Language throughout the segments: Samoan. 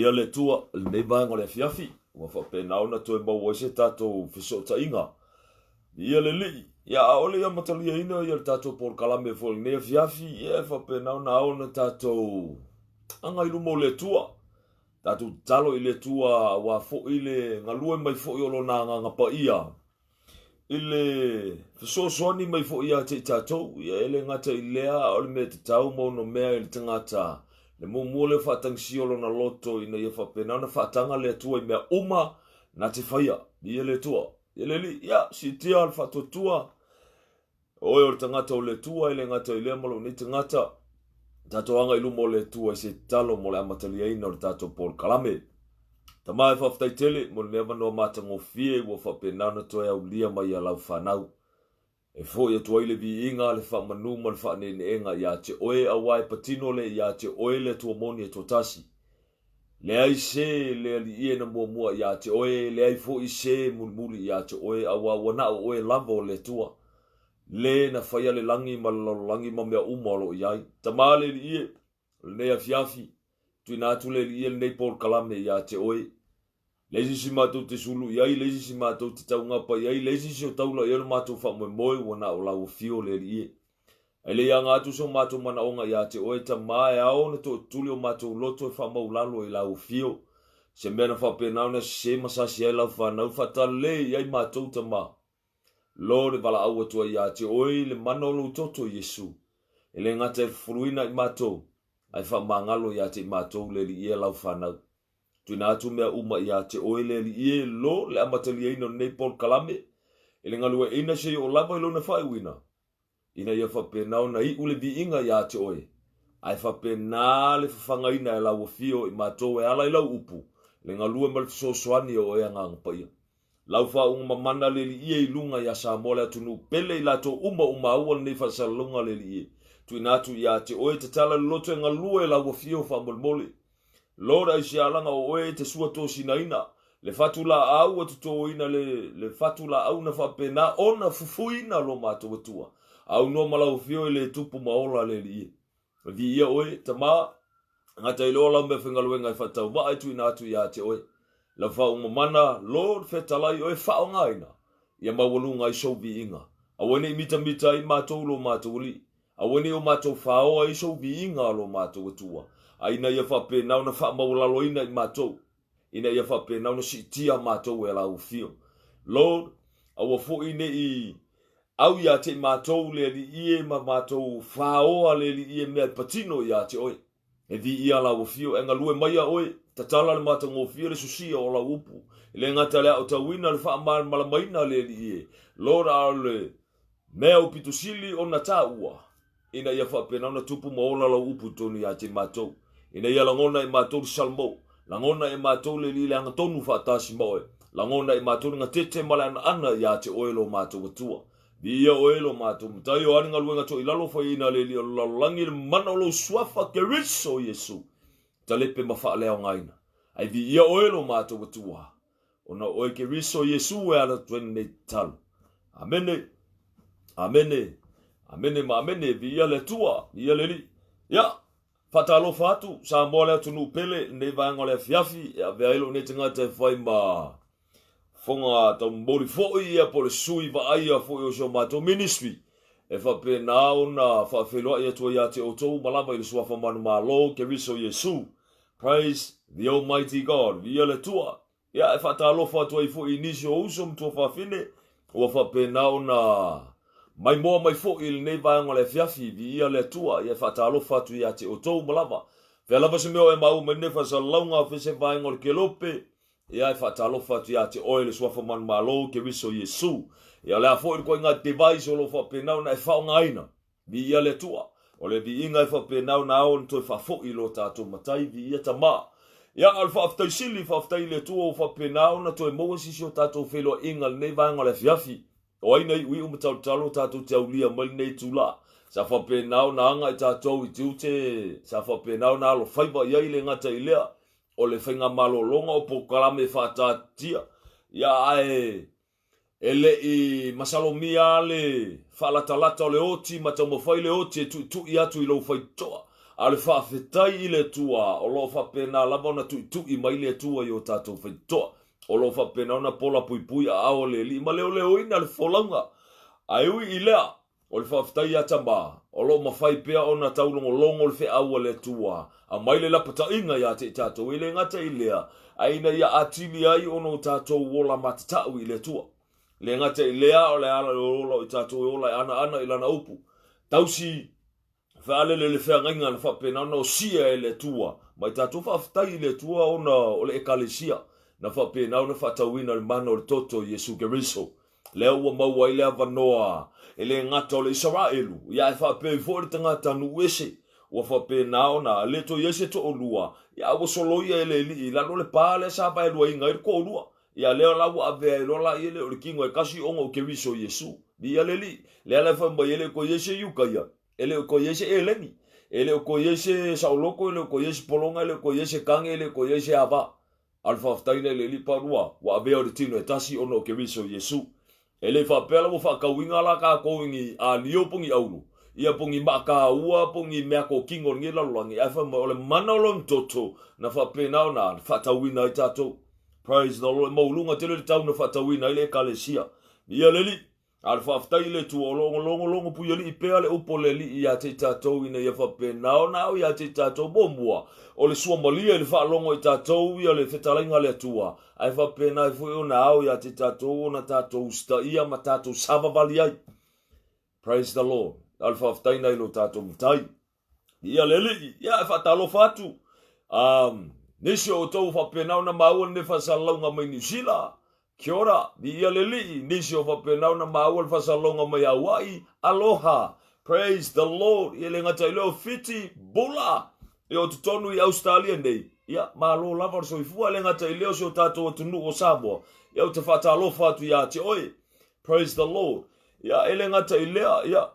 Viia le Atua i lenei vaega o le afiafi, ua faapena ona toe maua ai se tatou fesootaiga. Viia le Alii, ia ʻaʻole i amataliaina ia le tatou polokalame foi i lenei afiafi, ia e faapena ona ao ona tatou aga i luma o le Atua. Tatou tatalo i le Atua aua foi le galue mai foi o Lona Agaga Paia i le fesoasoani mai foi ia te i tatou. Ia e le gata i lea, a o le mea tatau ma onomea i le tagata, le muamua lea o faatagisia o lona loto ina ia faapena ona faataga le Atua i mea uma na te faia. Ia le Atua, ia le Alii, ia siitia le faatuatua. Oe o le tagata o le Atua, e le gata i lea ma lou nei tagata, tatou aga i luma o le Atua i se tatalo mo le amataliaina o le tatou polokalame. Tama e faafetai tele mo lenei avanoa matagofie ua faapena ona toe aulia mai ia lau fanau. E foi atu ai le viiga, le faamanu ma le faaneeneega ia te oe aua e patino le ia te oe le Atua moni e toatasi. Leai se le Alii e na muamua ia te oe, leai foi se mulimuli ia te oe, aua ua na o oe lava o le Atua, le na faia le lagi ma le lalolagi ma mea uma o lo o i ai. Tama le Alii e, o lenei afiafi, tuuina atu le Alii e lenei polokalame ia te oe. Leai se isi matou te sulu i ai, leai se isi matou te taugapa i ai, leai se isi o taula i ai lo matou faamoemoe, ua na o lau afio le Alii e. Ae le i aga atu so matou manaoga ia te oe, Tama, e ao ona tootuli o matou loto e faamaulalo i lau afio. Se mea na faapena ona sese ma sasi ai lau fanau, faatalelei i ai matou, Tama. Lo le valaau atu ai ia te oe i le mana o lou toto, Iesu. E le gata e fufuluina i matou, ae faamagalo ia te i matou le Alii e lau fanau. Tuuina atu mea uma ia te oe le Alii e, lo le amataliaina o lenei polokalame, i le galueaiina se i oo lava i lona faaiuina, ina ia faapena ona iu le viiga ia te oe, ae faapena le fafagaina e lau afio i matou e ala i lau upu, le galue ma le fesoasoani o oe Agaga Paia. Lau faauuga mamana le Alii e i luga ia Samoa le atunuu pele i latou uma o maua lenei faasalalauga le Alii e. Tuuina atu ia te oe tatala le loto e galue lau afio faamolemole. Lord Aisialaga o oe e te sua tosinaina le fatu laau ua totoina le le fatu laau na faapena ona fufuina lo matou Atua. Aunoa ma lau afio e le tupu ma ola le Alii e. Viia oe, Tama, gata i loa lau meafaigaluega e faatauvaa e tuuina atu ia te oe. Lau faauuga mana, Lord, fetalai oe faaaogaina ia maualuga ai sou viiga. Aua ne i mitamita ai matou lo matou Alii. Aua ne i o matou faoa ai sou viiga o lo matou Atua, a ina ia faapena ona faamaualaloina i matou, ina ia faapena ona siitia matou e lau Afio. Lord, aua foi ne i au ia te i matou le Alii e ma matou faoa le Alii e mea e patino ia te Oe. E viia lau Afio, e galue maia Oe, tatala le matagofie le sosia o lau upu. E le gata i le aotauina, le faamalamalamaina le Alii e. Lord, a o le mea aupito sili ona taua, ina ia faapena ona tupu ma ola lau upu i totonu ia te matou, ina ia lagona e matou le salmo, lagona e matou le alii le agatonu faatasi ma oe, lagona e matou le gatete ma le anaana ia te oe lo matou Atua. Viia oe lo matou Matai, o a ni galuega toilalo faiaina le Alii o le lalolagi i le mana o lou Suafa Keriso Iesu, talepe ma faaleaogaina. Ae viia oe lo matou Atua, ona o oe Keriso Iesu e ala atu ai lenei tatalo. Amene, amene, amene ma amene. Viia le Atua, viia le Alii. Ia, faatalofa atu Samoa le atunuu pele i lenei vaega o le afiafi e avea ai lou nei tagata e fai ma fofoga taumomoli foi ia po o le sui vaaia foi o si o matou ministry e faapena ona faafeiloai atu ai ia te outou uma lava i le suafa manumalo Keriso Iesu. Praise the Almighty God. Viia le Atua. Ia, e faatalofa atu ai foi i nisi o uso ma tuafafine ua faapena ona maimoa mai foi i lenei vaega o le afiafi. Viia le Atua. Ia, e faatalofa atu ia te outou uma lava. Fea lava se mea o e maua mai lenei faasalalauga, fea se vaega o le kelope, ia, e faatalofa atu ia te oe le suafa manumalo, Keriso Iesu. Ia, o le a foi le ituaiga device o lo o faapena ona e faaaogaina, Viia le Atua. O le viiga e faapena ona ao ona toe faafoi i lo tatou Matai, viia Tama. Ia, a o le faafetai sili, faafetai i le Atua ua faapena ona toe maua sisi o tatou feiloaiga i lenei vaega o le afiafi. O ai na iuiu ma talotalo tatou te aulia mai lenei itula. Sa faapena ona aga i tatou i tiute, sa faapena ona alofaiva i ai le gata i lea, o le faigamalologa o polokalame faataatitia. Ia, ae E le i masalomia lava le faalatalata o le oti ma taumafai le oti e tuitui atu i lou faitotoa. A o le faafetai i le Atua o lo o faapena lava ona tuitui mai le Atua i o tatou faitotoa. O lo o faapena ona pola puipui aao o le Alii ma leoleoina le folauga. Ae ui i lea, o le faafetai ia Tama, o lo o mafai pea ona taulogologo le feau a le Atua, aumai le lapataiga ia te i tatou, e le gata i lea, ae ina ia atili ai ona o tatou ola matatau i le Atua. Le gata i lea, o le ala o le ola o i tatou e ola e anaana i Lana upu. Tausi Faalele le feagaiga na faapena ona osia e le Atua ma i tatou faafetai i le Atua ona o le Ekalesia na faapena ona faatauina le mana o le toto i Iesu Keriso. Lea ua maua ai le avanoa e le gata o le Isaraelu, ia ae faapea ai foi le tagata nuu ese ua faapena ona le toe i ai se toalua, ia a ua soloia e le Alii i lalo o le pa lea sa vaeluaina ai le toalua. Ia lea la ua avea ai loa laia lea o le kino e kasi ona o Keriso Iesu. Viia le Alii. Lea la e fai mai e le o toe i ai se Iukaia, E le o toe i ai se eleni, e le o toe i ai se saoloto, e le o toe i ai se pologa, e le o toe i ai se kage, e le o toe i ai se ava. A o le faafetai lea i le Alii Paulua, ua avea o le tino e tasi ona o Keriso Iesu. E le i faapea la ua faatauina la tatou i ni alio po o ni aulu, ia po o ni maataua po o ni meatotino o lenei lalolagi, ae fai mai o le mana o Lona toto na faapena ona faatauina ai tatou. Praise the Lord. E maualuga tele le tau na faatauina ai le Ekalesia. Ia le Alii. A o le faafetai i le Atua o lo o logologo puialii pea le upu a le Alii ia te i tatou ina ia faapena ona ao ia te i tatou muamua o le suamalie i le faalogo i tatou ia le fetalaiga a le Atua, ae faapena ai foi ona ao ia te i tatou ona tatou usitaia ma tatou savavali ai. Praise the Lord. A o le faafetai na i lo tatou Matai. Ia le Alii, ia e faatalofa atu. Nisi o outou ua faapena ona maua lenei faasalalauga mai Niu Sila, kia ora, viia le Alii. Nisi o faapena ona maua le faasalalauga mai Hawaii, aloha, praise the Lord. Ia le gata i lea o Fiti, Bula, ia o totonu i Ausetalia nei, ia malo lava le soifua. E le gata i lea o si o tatou atunuu o Samoa, ia ou te faatalofa atu ia te oe, praise the Lord. Ia e le gata i lea, ia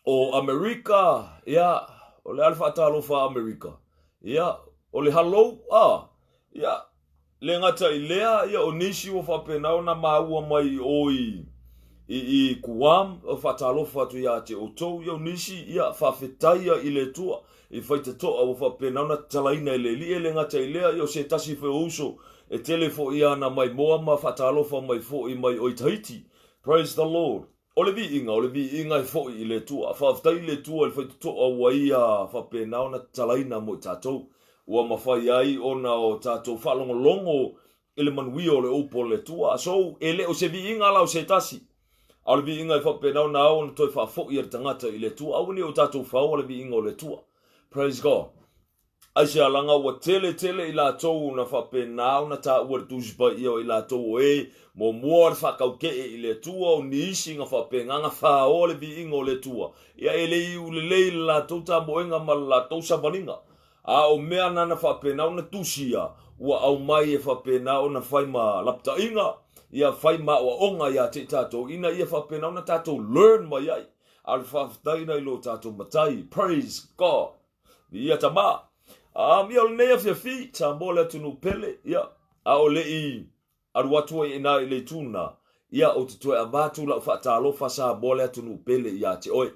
O Amerika, ia, o le a le faatalofa a Amerika? Ia, o le hello, a, ia, le gata i lea, ia, o nisi ua faapena ona maua mai i o i, i, i Guam, o faatalofa atu ia te outou, ia, o nisi, ia, faafetaia i le Atua, i faitatoa ua faapena ona tatalaina e le Alii, e le gata i lea, ia, o se tasi foi o uso, e tele foi ana maimoa ma faatalofa mai foi mai o i Tahiti. Praise the Lord. O le viiga, o le viiga e foi i le Atua. Faafetai i le Atua i le faitotoa ua Ia faapena ona tatalaina mo i tatou, ua mafai ai ona o tatou faalogologo i le manuia o le upu o le Atua. So, e le o se viiga la o se tasi, a o le viiga e faapena ona ao ona toe faafoi e le tagata i le Atua. Aua ne i o tatou faoa le viiga o le Atua. Praise God. Aisea laga ua tele tele i latou na faapena ona taua le Tusi Paia o i latou o e muamua le faataukee i le Atua o nisi na faapena na faoa le viiga o le Atua, ia e le iu lelei le latou tamoega ma le latou savaliga. A o mea na na faapena ona tusia, ua aumai e faapena ona fai ma lapataiga, ia fai ma aoaoga ia te i tatou, ina ia faapena ona tatou learn mai ai. A o le faafetai na i lo tatou Matai. Praise God! Ia tama. Ia o lenei afiafi, Samoa le atunuu pele, ia, a o le i alu atu ai ina i le itu na, ia, ou te toe avatu lau faatalofa Samoa le atunuu pele ia te oe.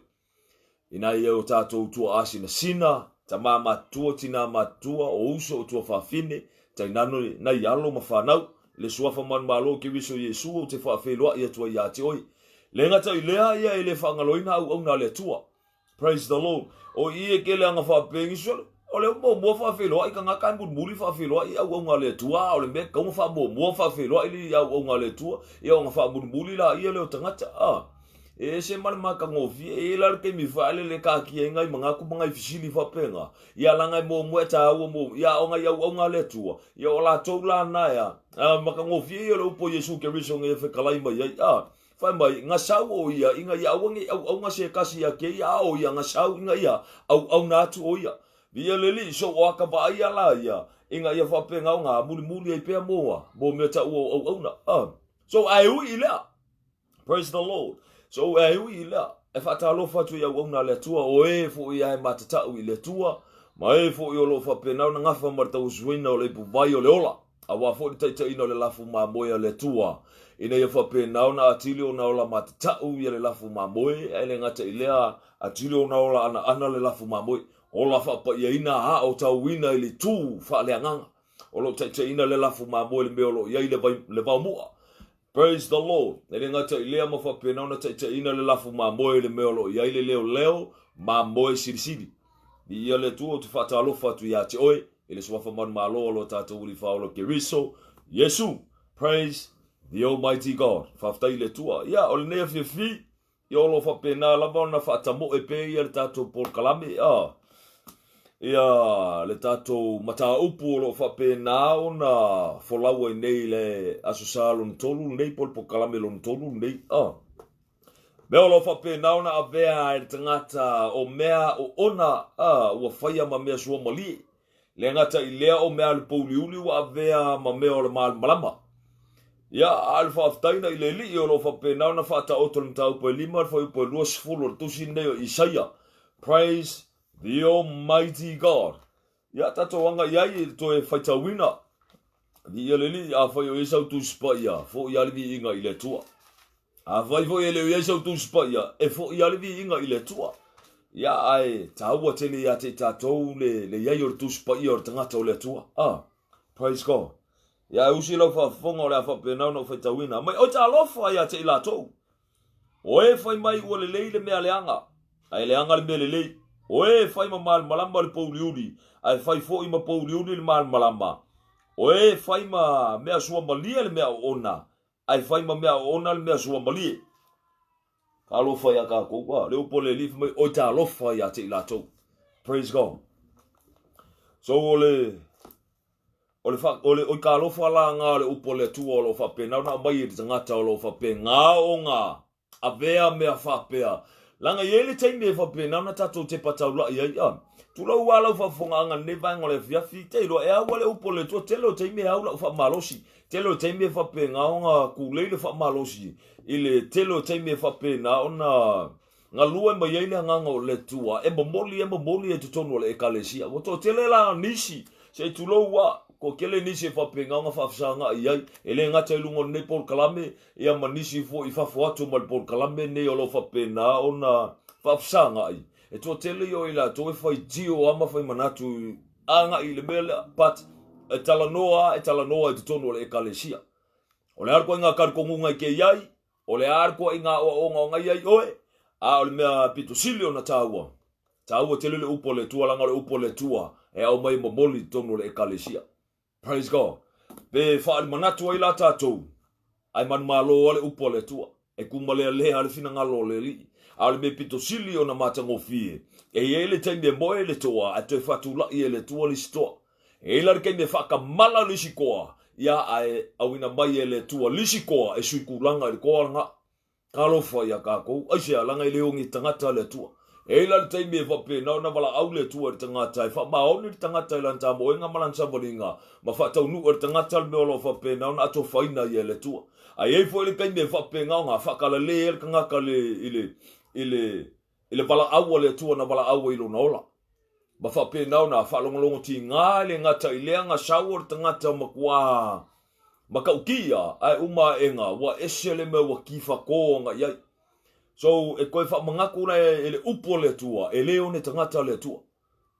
Ina ia o tatou tuaasinasina, tama matutua, tina matutua, o uso, o tuafafine, tainane nai alo ma fanau, le suafa manumalo o Keriso Iesu ou te faafeiloai atu ai ia te oe. Le gata i lea, ia e le faagaloina auauna a le Atua. Praise the Lord. O i e kele anga faapea solo. O le muamua faafeiloai tagata ae mulimuli faafeiloai i auauga a le Atua. A o le mea tatau ona faamuamua faafeiloai i auauga a le Atua, ia ona faamulimuli laia lea o tagata. A e ese ma le matagofie. E i ai la le taimi faalele e taatia ai nai manatu ma nai fesili faapena. Ia leaga e muamua e taua muamua. Ia a o nai auauga a le Atua, ia o latou la na e a. A matagofie ia o le upu a Iesu Keriso nei e fetalai mai ai. A Fai mai, Nga sau o ia, ina ia aua nei auauna se kasi ia keia, a o ia nga sau ina ia auauna atu o ia. Viia le Alii, so o aka vaai a la ia, ina ia faapena o nga mulimuli ai pea mo mo mea taua o auauna. So ae ui i lea. Praise the Lord. So ae ui i lea, e faatalofa atu i auauna a le Atua, o e foi ae matatau i le Atua, ma e foi o lo o faapena ona gafa ma le tauasuina o le ipuvai o le ola. Aua foi le taitaiina o le lafu mamoe a le Atua, ina ia faapena ona atili ona ola matatau ia le lafu mamoe, ae le gata i lea, atili ona ola anaana le lafu mamoe. Ola faapaiaina aotauina i le itu faaleagaga. O lo o taitaiina le lafo mamoe i le mea o lo o i ai le vai, le vaomu'a. Praise the Lord. E le gata i lea ma faapena ona taitaiina le lafo mamoe i le mea o lo o i ai le leoleo mamoe silisili. Viia le Atua, ou te faatalofa atu ia te oe i le Suafa manumalo o lo tatou Alii Faaola Keriso Iesu. Praise the Almighty God. Faafetai i le Atua. Ia, o lenei afiafi, Ia o lo o faapena lava ona faatamoe pea ia le tatou polokalame, a. Ia le tatou mataupu o lo o faapena ona folau ai nei i le Aso Sa lona tolu lenei po o le polokalame lona tolu lenei, a. Mea o lo o faapena ona avea e le tagata o mea oona, a, ua faia ma mea suamalie. Le gata i lea o mea a le pouliuli ua avea ma mea o le malamalama. Ia, a o le faafetai na i le Alii o lo o faapena ona faataoto le mataupu e lima le fuaiupu e 20 o le tusi lenei o Isaia. Praise the Almighty God. Ia, tatou aga i ai i le toe faitauina. Viia le Alii, afai o i ai sau Tusi Paia, fo'i lava le viiga i le Atua. Afai foi e le o i ai sau Tusi Paia, e fo'i lava le viiga i le Atua. Ia, ae taua tele ia te i tatou le, le i ai o le Tusi Paia o le tagata o le Atua. Ah, praise God. Ia, e usi lau faafofoga o le a faapena ona ou faitauina. Mai, oi talofa ia te i latou. O e fai mai ua lelei le mea leaga, ae leaga le mea lelei. O e fai ma malamalama le pouliuli, ae fai foi ma pouliuli le malamalama. O e fai ma mea suamalie le mea oona, ae fai ma mea oona le mea suamalie. Talofa iā kākou, a, le upu a le Alii fai mai, oi talofa iā te i latou. Praise God. So o le, o le, fa, o le oi talofa la ngā o le upu a le Atua o lo o faapena ona aumai e le tagata o lo o faapena ona avea mea faapea. Leaga e i ai le taimi e faapena ona tatou tepa taula'i ai, a. Tulou lava lau faafofogaaga i lenei vaega o le afiafi, te iloa e au lava le upu a le Atua, tele o taimi e au la'u faamalosi, tele o taimi e faapena ona tulei le faamalosi, i le tele o taimi e faapena ona galue mai ai le Agaga o le Atua e momoli e momoli ai i totonu o le Ekalesia. Ua toatele la nisi, se i tulou lava, toatele nisi e faapena ona faafesaga'i ai, e le gata i luga o lenei polokalame, ia ma nisi foi i fafo atu ma le polokalame lenei o lo o faapena ona faafesaga'i. E toatele ia o i latou e faitio lava ma fai manatu agai i le mea lea, but e talanoa lava, e talanoa i totonu o le Ekalesia. O le a le ituaiga talitonuga e te i ai, o le a le ituaiga aoaoga o na i ai oe, a o le mea pito sili ona taua, taua tele le upu a le Atua, leaga o le upu a le Atua e aumai e momoli i totonu o le Ekalesia. Praise God. Pe faalimanatu ai la tatou, ae manumalo lava le upu a le Atua, e kumalealea le finagalo o le Alii. A o le mea pito sili ona matagofie, e i ai le taimi e moe le toa ae toe faatulai e le Atua le isi toa. E i ai la le taimi e faakamala le isi toa, ia ae auina mai e le Atua le isi toa e sui tulaga i le toa lena. Talofa iā kākou, aisea, leaga e le oge tagata le Atua. E i ai la le taimi e faapena ona valaau le Atua i le tagata, e faamaoni le tagata i lana tamoega ma lana savaliga, ma faataunuu e le tagata le mea o lo o faapena ona atofaina ia e le Atua. Ae i ai foi le taimi e faapena ona faakalale ai le tagata i le, i le, i le valaau a le Atua na valaau ai i lona ola. Ma faapena ona faalogologo tiga le gata i lea gasau o le tagata matua matautia, ae uma aʻega ua ese le mea ua kifatō aga i ai. So, e toe faamanatu la e le upu a le Atua, e le one tagata le Atua.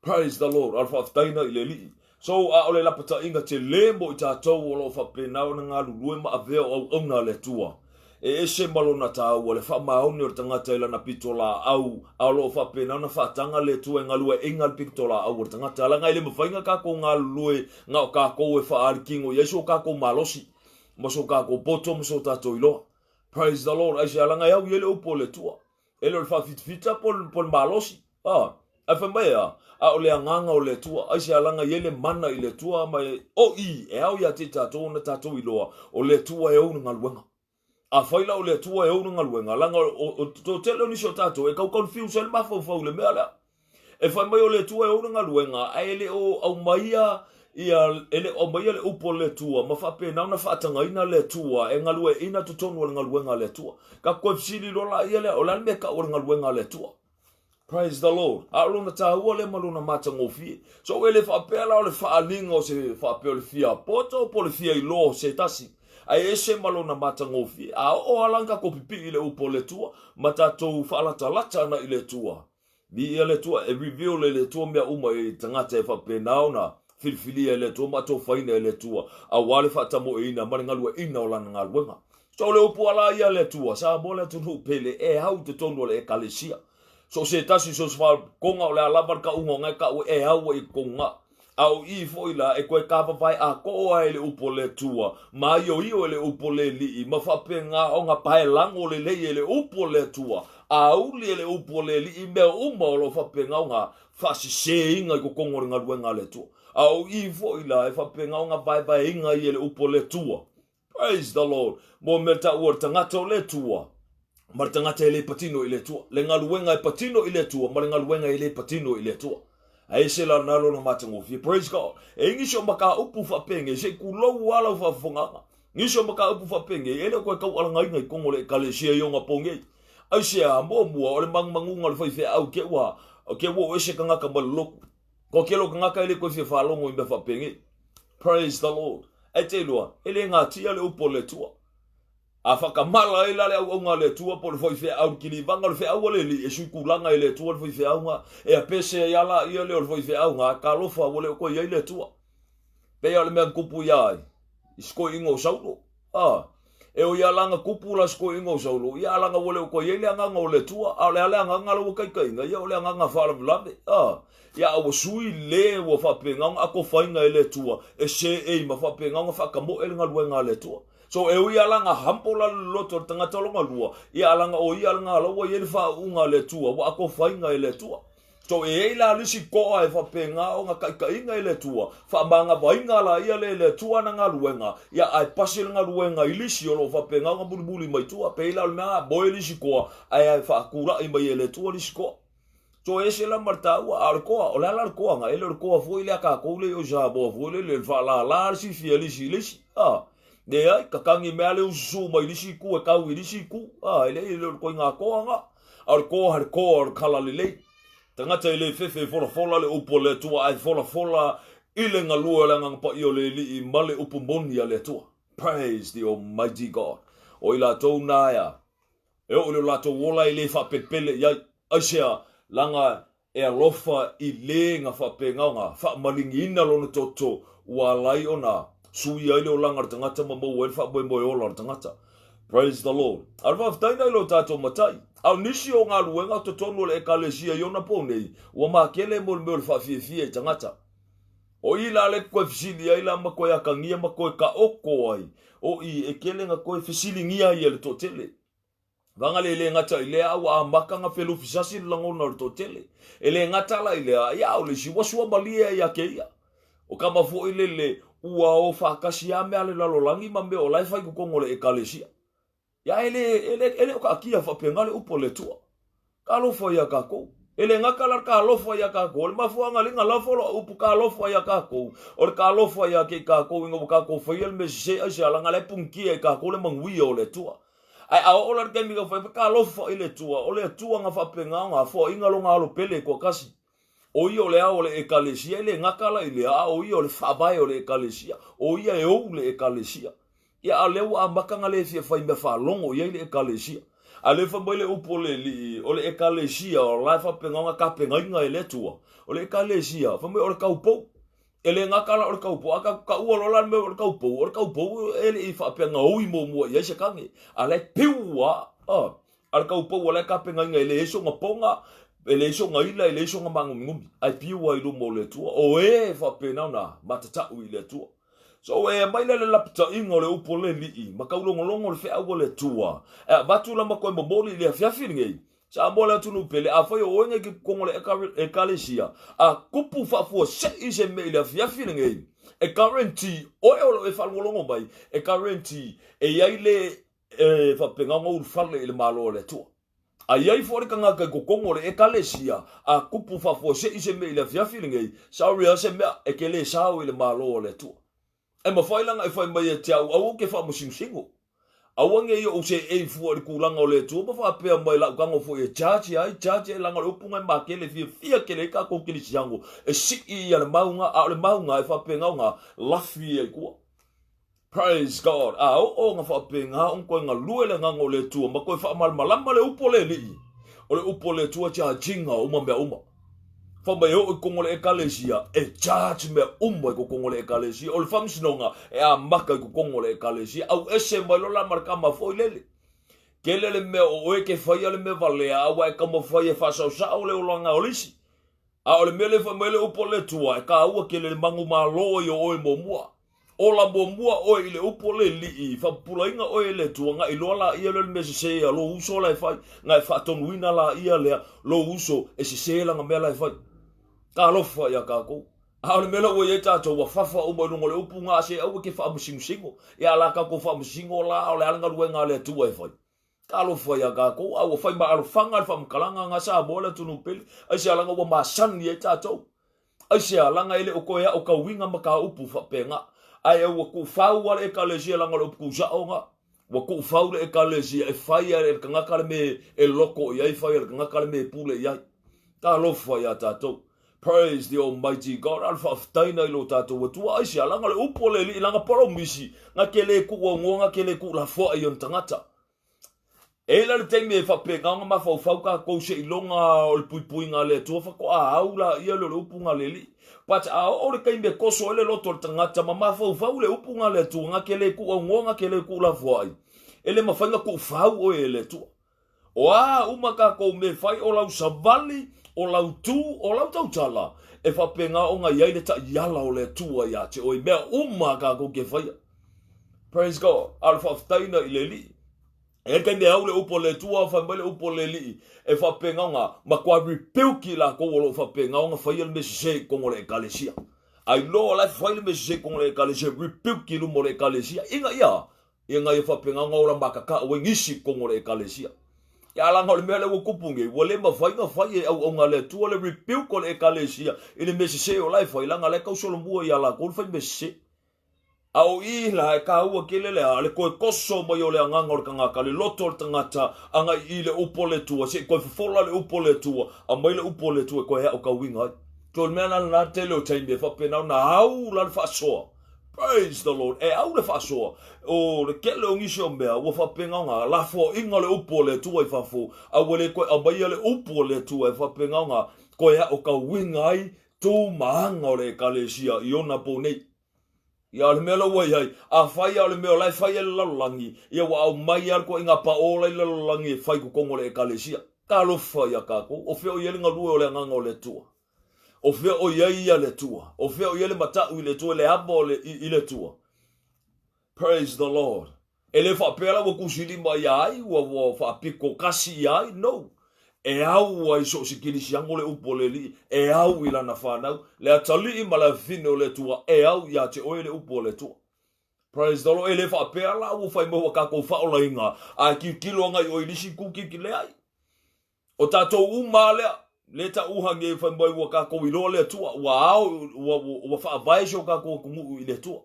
Praise the Lord, a o le faafetai na i le Alii. So, a o le lapataiga tele mo i tatou o lo o faapena ona galulue ma avea o auauna a le Atua, e ese ma lona taua le faamaoni o le tagata i lana pitolaau, a o lo o faapena ona faataga le Atua e galueaiina le pitolaau a le tagata. Leaga e le mafai ona tatou galulue na o tatou e faaali kino i ai so tatou malosi, ma so tatou poto ma so tatou iloa. Praise the Lord. Aisea? Leaga e au i ai le upu a le Atua. E le o le faafitafita po o le malosi. A, ae fai mai e a? A o le agaga o le Atua, aisea leaga e i ai le mana i le Atua ma e, o i, e ao ia te i tatou ona tatou iloa, o le Atua e ou le galuega. Afai la o le Atua e ou le galuega, leaga o le toatele o nisi o tatou e tau confuse ai le mafaufau i le mea lea. E fai mai o le Atua e ou le galuega, ae le o aumaia ia, e le o aumaia le upu a le Atua ma faapena ona faatagaina le Atua e galueaiina totonu o le galuega a le Atua. Tatou toe fesili loa laia lea, o le a le mea e tau o le galuega a le Atua? Praise the Lord. A o lona taua lea ma lona matagofie. So e le faapea la o le faaaliga o se faapea o le fia poto po o le fia iloa o se tasi. Ae ese ma lona matagofie. A oo lava la ona tatou pipii i le upu a le Atua ma tatou faalatalata ana i le Atua. Viia le Atua, e reveal e le Atua mea uma i tagata e faapena ona filifilia e le Atua ma atofaina e le Atua aua le faatamoeina ma le galueaiina o Lana galuega. So o le upu ala ia a le Atua, Samoa le atunuu pele, e au i totonu o le Ekalesia. So o se tasi, so o se fakoga o le a lava le kauga o ngae kau e au ai i totonu ga. A o i foi la e toe kavavae atoa ai le upu a le Atua, maioio e le upu a le Alii, ma faapena ona paelago lelei e le upu a le Atua, auli e le upu a le Alii i mea uma o lo o faapena ona faasesēina i totonu o le galuega a le Atua. A o i foi la e faapena ona vaevaeina ai e le upu a le Atua. Praise the Lord. Mo mea taua o le tagata o le Atua ma le tagata e le patino i le Atua. Le galuega e patino i le Atua ma le galuega e le patino i le Atua. A ese la na lona matagofie. Praise God. E i nisi o mataupu faapenge, se i kulou a lau faafofogaaga. Nisi o mataupu faapenge, e le o toe taualagaina i totonu o le Ekalesia i ona po nei. Aisea, muamua, o le manumanuga o le faifeau ke ua, ke ua o ese tagata mai le lotu. Ko kelo tagata e le toe fia faalogo i mea faapenge. Praise the Lord. Ae te iloa, e le gatia le upu a le Atua. A whakamala ai la le auaunga a le Atua po o le faifeau le kilivaga o le feau a le Alii e sui tulaga e le Atua le faifeauga e apese ai a la ia lea o le faifeauga talofa ua le o toe i ai le Atua. Pei lava o le mea na tupu ia ai i se toeaina o Saulo. A, e oi a la na tupu la se toeaina o Saulo, ia a laga ua le o toe i ai le agaga o le Atua, a o le a le agaga la ua taitaiga, ia o le agaga faalavelave. A, ia a ua sui le ua faapena ona atofaina e le Atua e seei ma faapena ona faatamoe le galuega a le Atua. So e ui lava la na humble la le loto o le tagata lona lua, ia a laga o ia lena la ua i ai le faauuga a le Atua, ua atofaina e le Atua. So e i ai la le isi toa e faapena ona taitaiga e le Atua, faamagavaina la ia le e le Atua ana galuega, ia ae pasi le galuega i lisi o lo o faapena ona mulimuli mai tua. Pei la o le mea a moe le isi toa, ae faatulai mai e le Atua le isi toa. So e ese la ma le taua, a o le toa, o le a la le toaga, e le o le toa foi lea a tatou lea i o i Samoa foi lele, le faalala le sifia e le isi i le isi, a. Leai, tatagi mai lava le ususu mai le isi itu e tau i le isi itu, a, e leai, e le o le ituaiga toa lena. A o le toa, le toa o le talalelei. Tagata e le fefe e folafola le upu a le Atua, ae folafola i le galue o le Agaga Paia o le Alii ma le upu moni a le Atua. Praise the Almighty God. O i latou na ea, E oo i lo latou ola e le faapelepele i ai. Aisea, laga e alofa i le na faapegaoga faamaligiina lona toto ua ala ai ona suia ai le olaga o le tagata ma maua ai le faamoemoe ola o le tagata. Praise the Lord. A o le faafetai na i lo tatou matai. A o nisi o galuega o totonu o le Ekalesia i ona po nei, ua makele mo le mea o le faafiafia i tagata. O i la le koe fesili ai la ma koe akagia ma koe kaoko ai, o i e kele na koe fesiligia ai e le toatele. Vaga le le gata i lea ua amata na felufisasi le lagona o le toatele. E le gata la i lea, ia o le isi ua suamalie ai ia keia. O kama foi lele ua o faatasi a mea a le lalolagi ma mea o la e fai i totonu o le Ekalesia. Ia e le, e le, e le o kaatia faapena le upu a le Atua. Talofa ia tatou. E le gata la le talofa ia tatou, o le mafuaaga le na lafo loa upu talofa ia tatou, o le talofa ia te i tatou ina ua tatou faia le mea sese aisea laga la e punitia e tatou le manuia o le Atua. Ae a oo la le taimi na fai talofa i le Atua, o le Atua na faapena ona foaiina lona alo pele e toatasi. O ia o le ao o le Ekalesia, e le gata la i lea, a o ia o le faavae o le Ekalesia, o ia e ou le Ekalesia. Ia, a o lea ua amata na le fia fai mea faalogo i ai le Ekalesia. A lea fai mai le upu o le Alii, o le Ekalesia, o la e faapena ona tapenaina e le Atua. O le Ekalesia, fai mai o le taupou. E le gata la o le taupou, a tatou taua loa la le mea o le taupou, o le taupou e le i faapea na ui muamua i ai se tane. A la e piu lava, a. A o le taupou o la e tapenaina e leai sona poga, e leai sona ila, e leai sona māgumigomi, ae piu lava i luma o le Atua. O e faapena ona matatau i le Atua. So e aumai lea le lapataiga o le upu o le Alii ma taulogologo le feau a le Atua, e avatu la ma toe momoli i le afiafi lenei. Samoa le atunuu pele, afai o oe nei ke totonu o le Ekalesia, a tupu faafuasei se mea i le afiafi lenei, e guarantee oe o lo o e faalogologo mai, e guarantee e i ai le e faapena ona ulufale i le Malo o le Atua. A i ai foi le tagata i totonu o le Ekalesia, a tupu faafuasei se mea i le afiafi lenei, sorry lava se mea, e te le sao i le Malo o le Atua. E mafai la ona e fai mai ia te au, aua ou te faamusimusinu. Aua ne i ou seei fua i le tulaga o le Atua ma faapea mai lau tago foi e charge ai, charge ai, leaga o le upu na e makele fiafia tele ai tatou kerisiano, e sii ia le mauga, a o le mauga e faapena ona lafi ai i tua. Praise God! A oo ona faapena ona toe galue le Agaga o le Atua ma toe faamalamalama le upu a le Alii. O le upu o le Atua charge ina uma mea uma. Fai mai e oo i totonu o le Ekalesia, e charge mea uma i totonu o le Ekalesia. O le faamasinoga e amata i totonu o le Ekalesia. Auese mai loa la ma le tama foi lele. Tele le mea o oe e te faia le mea valea, a ua e taumafai e faasaosao le olaga o le isi. A o le mea lea e fai mai ai le upu a le Atua, e taua tele le manumalo ai o oe muamua. Ola muamua oe i le upu o le Alii, faapupulaina oe e le Atua, na iloa laia lea o le mea sese a lou uso la e fai, na e faatonuina laia lea lou uso e sese lana mea la e fai. Talofa iā tatou. A o le mea la ua i ai tatou, ua fafa uma i luga o le upu na se aua e te faamasingosino. Ia a la tatou faamasino la, o le a le galuega a le Atua e fai? Talofa iā tatou, a ua fai ma alofaga le faamatalaga na Samoa le atunuu pele, aisea laga ua masani ai tatou? Aisea laga e le o toe aotauina mataupu faapena? Ae ua tuufau lava le Ekalesia laga o le upu tuusao na. Ua tuufau le Ekalesia e fai e le tagata le mea e loto i ai, fai e le tagata le mea e pule i ai. Talofa iā tatou. Praise the Almighty God, a o le faafetai na i lo tatou Atua. Aisea laga o le upu a le Alii lana polomisi, na te le tuuaunoa, na te le tuulafoai i ona tagata. E i ai la le taimi e faapena ona mafaufau tatou seiloga o le puipuiga a le Atua faatoa au laia lea o le upu na le Alii. But a oo le taimi e toso ai le loto o le tagata ma mafaufau le upu na le Atua, na te le tuuaunoa, na te le tuulafoai, e le mafai ona tuufau oe e le Atua. O a uma tatou mea e fai, o lau savali, o lau tu, o lau tautala, e faapena ona i ai le taiala o le Atua ia te oe i mea uma a tatou ke faia. Praise God. A o le faafetai na i le Alii. E i ai le taimi e au le upu a le Atua, fai mai le upu a le Alii, e faapena ona matua rebuke i latou o lo o faapena ona faia le mea sese i totonu o le Ekalesia. I know o la e fai le mea sese i totonu o le Ekalesia, rebuke i luma o le Ekalesia, ina ia Ia ia faapena ona ola makakau ai nisi i totonu o le Ekalesia. Ia laga o le mea lea ua tupu nei, ua le mafai ona fai e auauna a le Atua le rebuke o le Ekalesia i le mea sese o la e fai, laga o la e tausolomua ia latou le fai mea sese. A o i la e taua tele le a, le toe toso mai o le agaga o le tagata, le loto o le tagata agai i le upu a le Atua, se i toe fofola le upu a le Atua, aumai le upu a le Atua e toe aotauina ai. So o le mea la lena tele o taimi e faapena ona au la le faasoa. Praise the Lord. E au le faasoa. O le tele o nisi o mea ua faapena ona lafoaiga le upu a le Atua i fafo, a ua le toe aumaia le upu a le Atua e faapena ona toe aotauina ai tu ma aga o le Ekalesia i ona po nei. Ia, o le mea la ua i ai, afai lava o le mea o la e fai ai le lalolagi, ia ua aumai lava le ituaiga paola la i le lalolagi e fai i totonu o le Ekalesia. Talofa iā tatou, o fea o i ai le galue o le Agaga o le Atua? O fea o i ai ia le Atua? O fea o i ai le matau i le Atua, le ava o le, i, i le Atua? Praise the Lord. E le faapea la ua tusilima ia ai, ua, ua faapito kasi ia ai, no. E au ai so o se kerisiano le upu o le Alii, e au i lana fanau, le atalii ma le afafine o le Atua, e au ia te oe le upu o le Atua. Praise the Lord. E le faapea la ua fai mai ua tatou faaolaina, ae tilotilo agai oe i le isi itu tilotilo leai. O tatou uma a lea, le tauha nei fai mai ua tatou iloa le Atua, ua ao, ua, ua, ua faavae si o tatou atunuu i le Atua.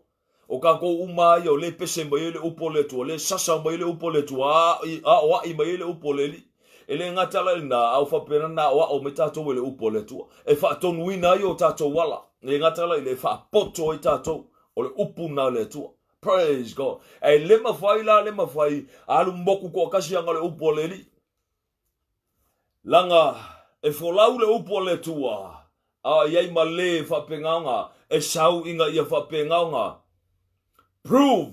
O tatou uma a ia o le pese mai ai le upu o le Atua, le sasa mai ai le upu o le Atua, aoai mai ai le upu o le Alii. E le gata la i lena, a o faapena na aoao mai tatou e le upu o le Atua. E faatonuina ai o tatou ala, e le gata la i le e faapoto ai tatou, o le upu lena a le Atua. Praise God. E le mafai la, le mafai, alu moku toatasi aga o le upu a le Alii. Laga e folau le upu a le Atua, a i ai ma le faapegaoga e sau ina ia faapegaoga prove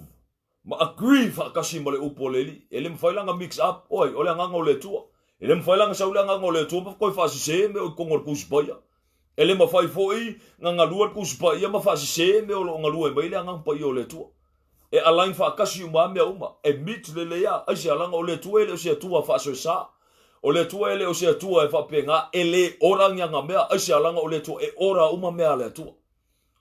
ma agree faatasi ma le upu a le Alii. E le mafai la ona mix up, oi, o le agaga o le Atua. E le mafai la ona sau le agaga o le Atua ma toe faasese mea o i totonu o le Tusi Paia. E le mafai foi na galue le Tusi Paia ma faasese mea o lo o galue mai le Agaga Paia o le Atua. E align faatasi uma lava mea uma. E meet lelei lava. Aisea? Leaga o le Atua e le o se Atua faasoesa. O le Atua e le o se Atua e faapena e le ora ni ana mea. Aisea? Leaga o le Atua e ora uma mea a le Atua.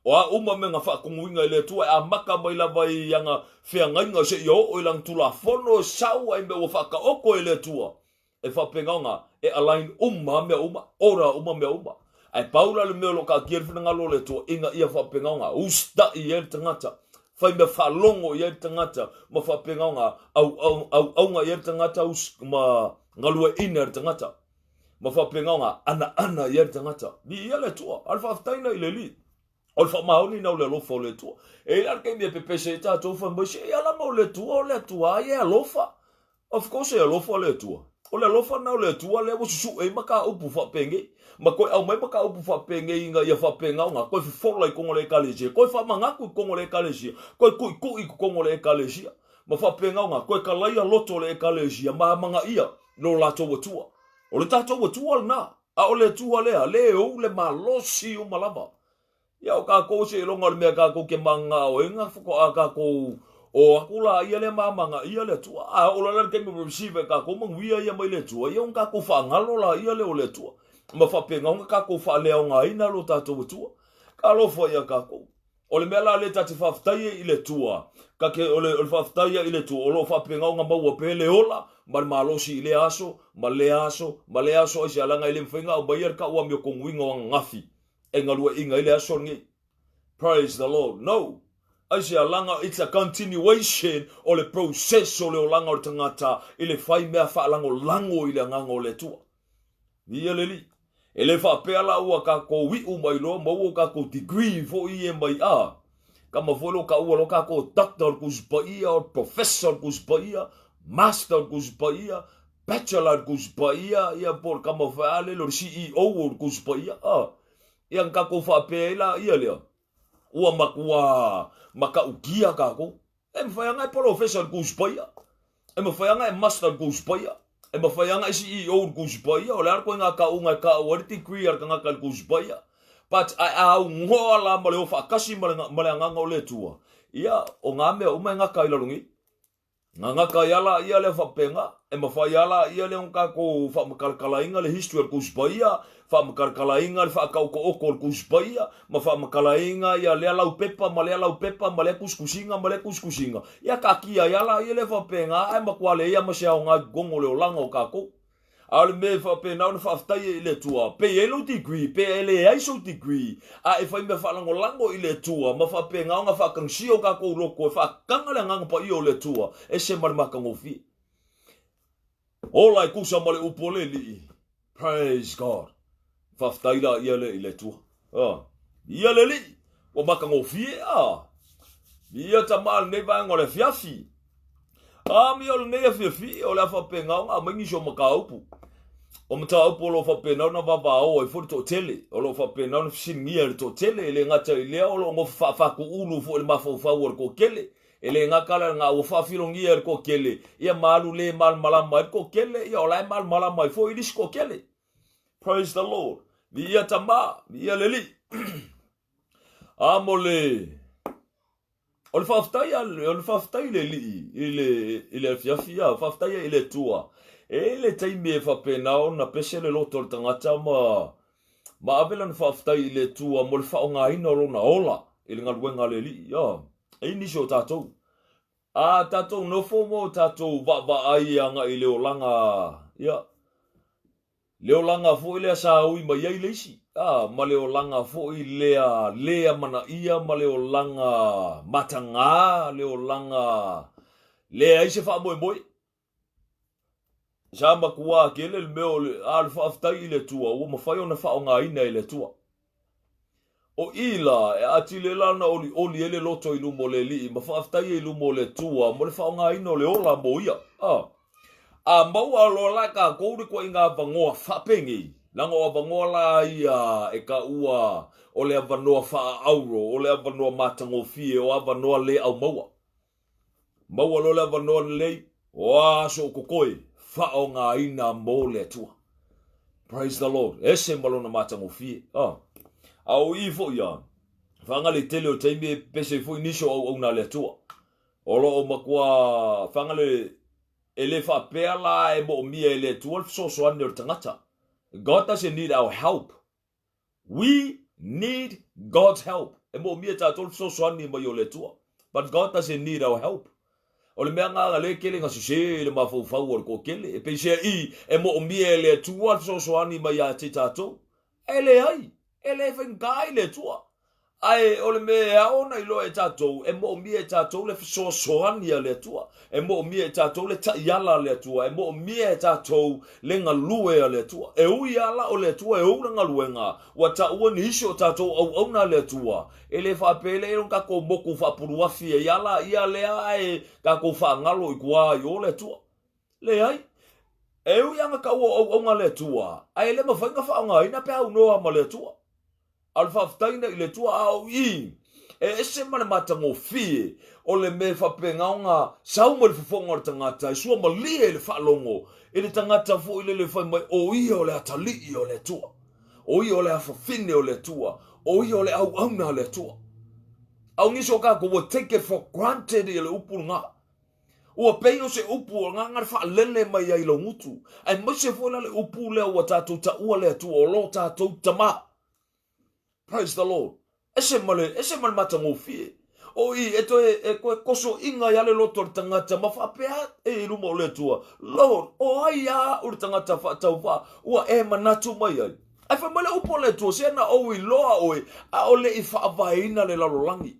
O a uma mea na faatonuina e le Atua e amata mai lava i ana feagaiga seia oo i lana Tulafono e sau ai mea ua faataoto e le Atua. E faapena ona e align uma mea uma, ora uma mea uma. Ae pau la le mea o lo o taatia le finagalo o le Atua ina ia faapena ona usita'i i ai le tagata, fai mea faalogo i ai le tagata, ma faapena ona auauga i ai le tagata ma galueaiina le tagata, ma faapena ona anaana i ai le tagata. Viia le Atua, a o le faafetai lena i le Alii. O le faamaoni na o le alofa o le Atua. E i ai la le taimi e pepese ai tatou fai mai, se i ala ma o le Atua, o le Atua ai e alofa. Of course e alofa le Atua. O le alofa lena o le Atua lea ua susuʻe ai mataupu faapenei, ma toe aumai mataupu faapenei ina ia faapena ona toe fofola i totonu o le Ekalesia, toe faamanatu i totonu o le Ekalesia, toe tuitui i totonu o le Ekalesia, ma faapena ona toe talaia loto o le Ekalesia ma amanaia lo latou Atua. O le tatou Atua lena, a o le Atua lea, lea e ou le malosi uma lava. Ia o tatou seiloga o le mea tatou te mananao ai na faatoa tatou o atu laia lea ma amanaia le Atua. A oo loa la i le taimi ua receive e tatou manuia ia mai le Atua, ia ona tatou faagalo laia lea o le Atua ma faapena ona tatou faaleaogaina lo tatou Atua. Talofa ia tatou. O le mea la lea ta te faafetai ai i le Atua, ta te, o le, o le faafetai ai i le Atua, o lo o faapena ona maua pea le ola ma le malosi i lea aso, ma lea aso, ma lea aso, aisea, leaga e le mafai ona aumaia le tau amiotonuina o ananafi e galueaiina ai le aso lenei. Praise the Lord. No. Aisea, leaga it's a continuation o le process o le olaga o le tagata i le fai mea faalagolago i le agaga o le Atua. Viia le Alii. E le faapea la ua tatou iu mai loa maua o tatou degree foi ia mai a kama foi lo taua lo tatou doctor o le Tusi Paia, o le professor o le Tusi Paia, master o le Tusi Paia, Bachelor le Tusi Paia, ia po o le tama foi a lele o le CEO o le Tusi Paia, a. Ia na tatou faapea ai la ia lea, ua matua matautia tatou. E mafai lava ona e polofesa i le Tusi Paia, e mafai lava ona e master i le Tusi Paia, e mafai lava ona e CEO i le Tusi Paia, o le a le ituaiga tauga e tau ai le degree a le tagata i le Tusi Paia. But a aunoa la ma le o faatasi ma le, ma le agaga o le Atua, ia, o na mea uma e gata i lalo nei. Gagata ai a laia lea faapena, e mafai a laia lea ona tatou faamatalatalaina le history o le Tusi Paia, faamatalatalaina le faataoto'oto o le Tusi Paia, ma faamatalaina ia lea laupepa ma lea laupepa ma lea tusitusiga ma lea tusitusiga, ia taatia ai a laia lea faapena ae matua leai a ma se aoga i totonu o le olaga o tatou. A o le mea e faapena ona faafetai ai i le Atua, pe i ai lou degree, pe e leai sou degree, a e fai mea faalagolago i le Atua, ma faapena ona faatagisia o tatou loto e faataga le Agaga Paia o le Atua, ese ma le matagofie. Ola e tusa ma le upu o le Alii. Praise God. Faafetai la ia le i le Atua. Ah. Ia le Alii, ua matagofie, ah. Ia tama lenei vaega o le afiafi. A mea o lenei afiafi, o le a faapena ona aumai nisi o mataupu. O mataupu o lo o faapena ona vavaao ai foi le toatele, o lo o faapena ona fesiligia e le toatele, e le gata i lea o lo o nofo faafatuulu foi i le mafaufau o le toatele. E le gata la lena, ua faafilogia e le toatele, ia ma alu le malamalama ai le toatele, ia o la e malamalama ai foi le isi toatele. Praise the Lord. Viia Tama, viia le Alii. A mo le O le faafetai a o le faafetai i le Alii i le i le afiafi a faafetai ai i le Atua. E i ai le taimi e faapena ona pese le loto o le tagata ma ma ave lana faafetai i le Atua mo le faaaogaina o lona ola i le galuega a le Alii. A, e i ai nisi o tatou. A tatou nofo ma o tatou vaavaai agai i le olaga, ia, Le olaga foi lea sa ui mai ai le isi, a, ma le olaga foi lea lē amanaia ma le olaga matagā, le olaga leai se faamoemoe. Sa matuā tele le mea o le, a o le faafetai i le Atua ua mafai ona faaaogaina e le Atua. O i la, e atili ai la ona olioli ai le loto i luma o le Alii ma faafetai ai i luma o le Atua mo le faaaogaina o le ola mo ia. A. A maua loa la e tatou le ituaiga avanoa faapenei, leaga o avanoa la ia e taua o le avanoa faaauro, o le avanoa matagofie, o avanoa le aumaua. Maua loa le avanoa lelei, o a aso o totoe, faaaogaina mo le Atua. Praise the Lord. Ese ma lona matagofie. Ah. A o i foi ia, whaanga le tele o taimi e pese foi nisi o auauna a le Atua. O lo o matua whaanga le e le whaapea la e moomia e le Atua le fesoasoani o le tagata. God doesn't need our help. We need God's help. E moomia e tatou le fesoasoani mai o le Atua. But God doesn't need our help. O le mea nga le kele nga sese i le mafaufau o le toatele. E peisea i, e moomia e le Atua le fesoasoani mai ia te tatou. E leai, e le faigata ai le Atua. Ae o le mea e ao ona iloa e tatou, e moomia e tatou le fesoasoani a le Atua. E moomia e tatou le taiala a le Atua. E moomia e tatou le galue a le Atua. E ui lava la o le Atua e ou le galuega, ua taua nisi o tatou auauna a le Atua, e le faapea le ona tatou motu faapuluafi ai lava la ia lea ae tatou faagalo i tua i o le Atua. Leai. E ui lava taua o auauna a le Atua, ae le mafai ona faaaogaina pe a aunoa ma le Atua. A o le faafetai i le Atua, a o i, e ese ma le matagofie o le mea e faapena ona sau mai le fofoga o le tagata e suamalie i le faalogo i le tagata foi lele fai mai o ia o le atalii o le Atua, o ia o le afafine o le Atua, o ia o le auauna a le Atua. A o nisi o tatou ua take it for granted ia le upu lena. Ua pei o se upu o lena na faalele mai ai i lou gutu, aemaise foi la le upu lea ua tatou taua le Atua o lo tatou Tama. Praise the Lord. Ese ma le, ese ma le matagofie. O i, e toe, e toe kosoiga ai le loto o le tagata ma faapea e i luma o le Atua, Lord, o ai a au le tagata faatauvaa ua e manatu mai ai? Ae fai mai le upu a le Atua, se na ou iloa oe, a o le i faavaeina le lalolagi.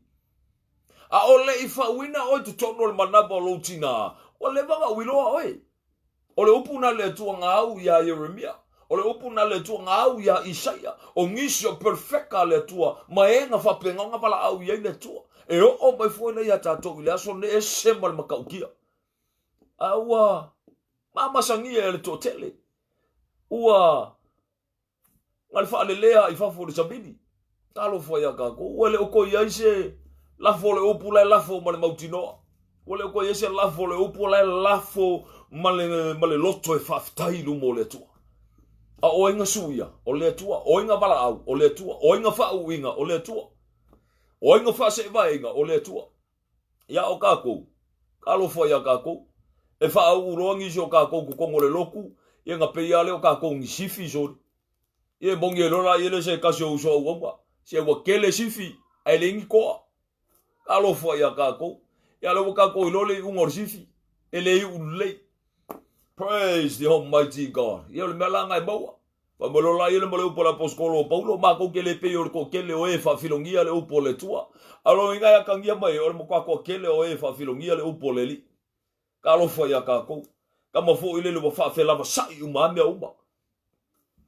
A o le i faauina oe i totonu o le manava o lou tinā, ua leva ona ou iloa oe. O le upu na le Atua na au iā Ieremia, o le upu na le Atua na au iā Isaia, o nisi o perofeka a le Atua ma e na faapena ona valaau i ai le Atua. E oo mai foi la iā tatou i le aso lenei, e ese ma le matautia. A ua mamasagia e le toatele, ua Na le faalelea i fafo i le savili. Talofa iā tatou, ua le o toe i ai se lafo o le upu la e lafo ma le mautinoa. Ua le o toe i ai se lafo o le upu la e lafo ma le, ma le loto e faafetai i luma o le Atua. A o ai na suia? O le Atua. O ai na valaau? O le Atua. O ai na faauuina? O le Atua. O ai na faaseevaeina? O le Atua. Ia o tatou, talofa iā tatou, e faauu loa nisi o tatou i totonu o le lotu, ia na pei lava lea o tatou ni sifi soli. Ia e moni ai loa la ia le se tasi o uso auauna, se ua tele sifi ae leai ni toa. Talofa iā tatou, ia lea ua tatou iloa le iuga o le sifi, e le iu lelei. Praise the Almighty God. Ia o le mea la lena e maua. Fai mai loa la ia le ma le upu a le aposetolo o Paulo, matou te le pei o le toatele o e faafilogia le upu a le Atua. A o lona uiga e atagia mai ai, o le matua toatele o e faafilogia le upu a le Alii. Talofa iā tatou. Tama foi lele ua faafelavasa'i uma lava mea uma.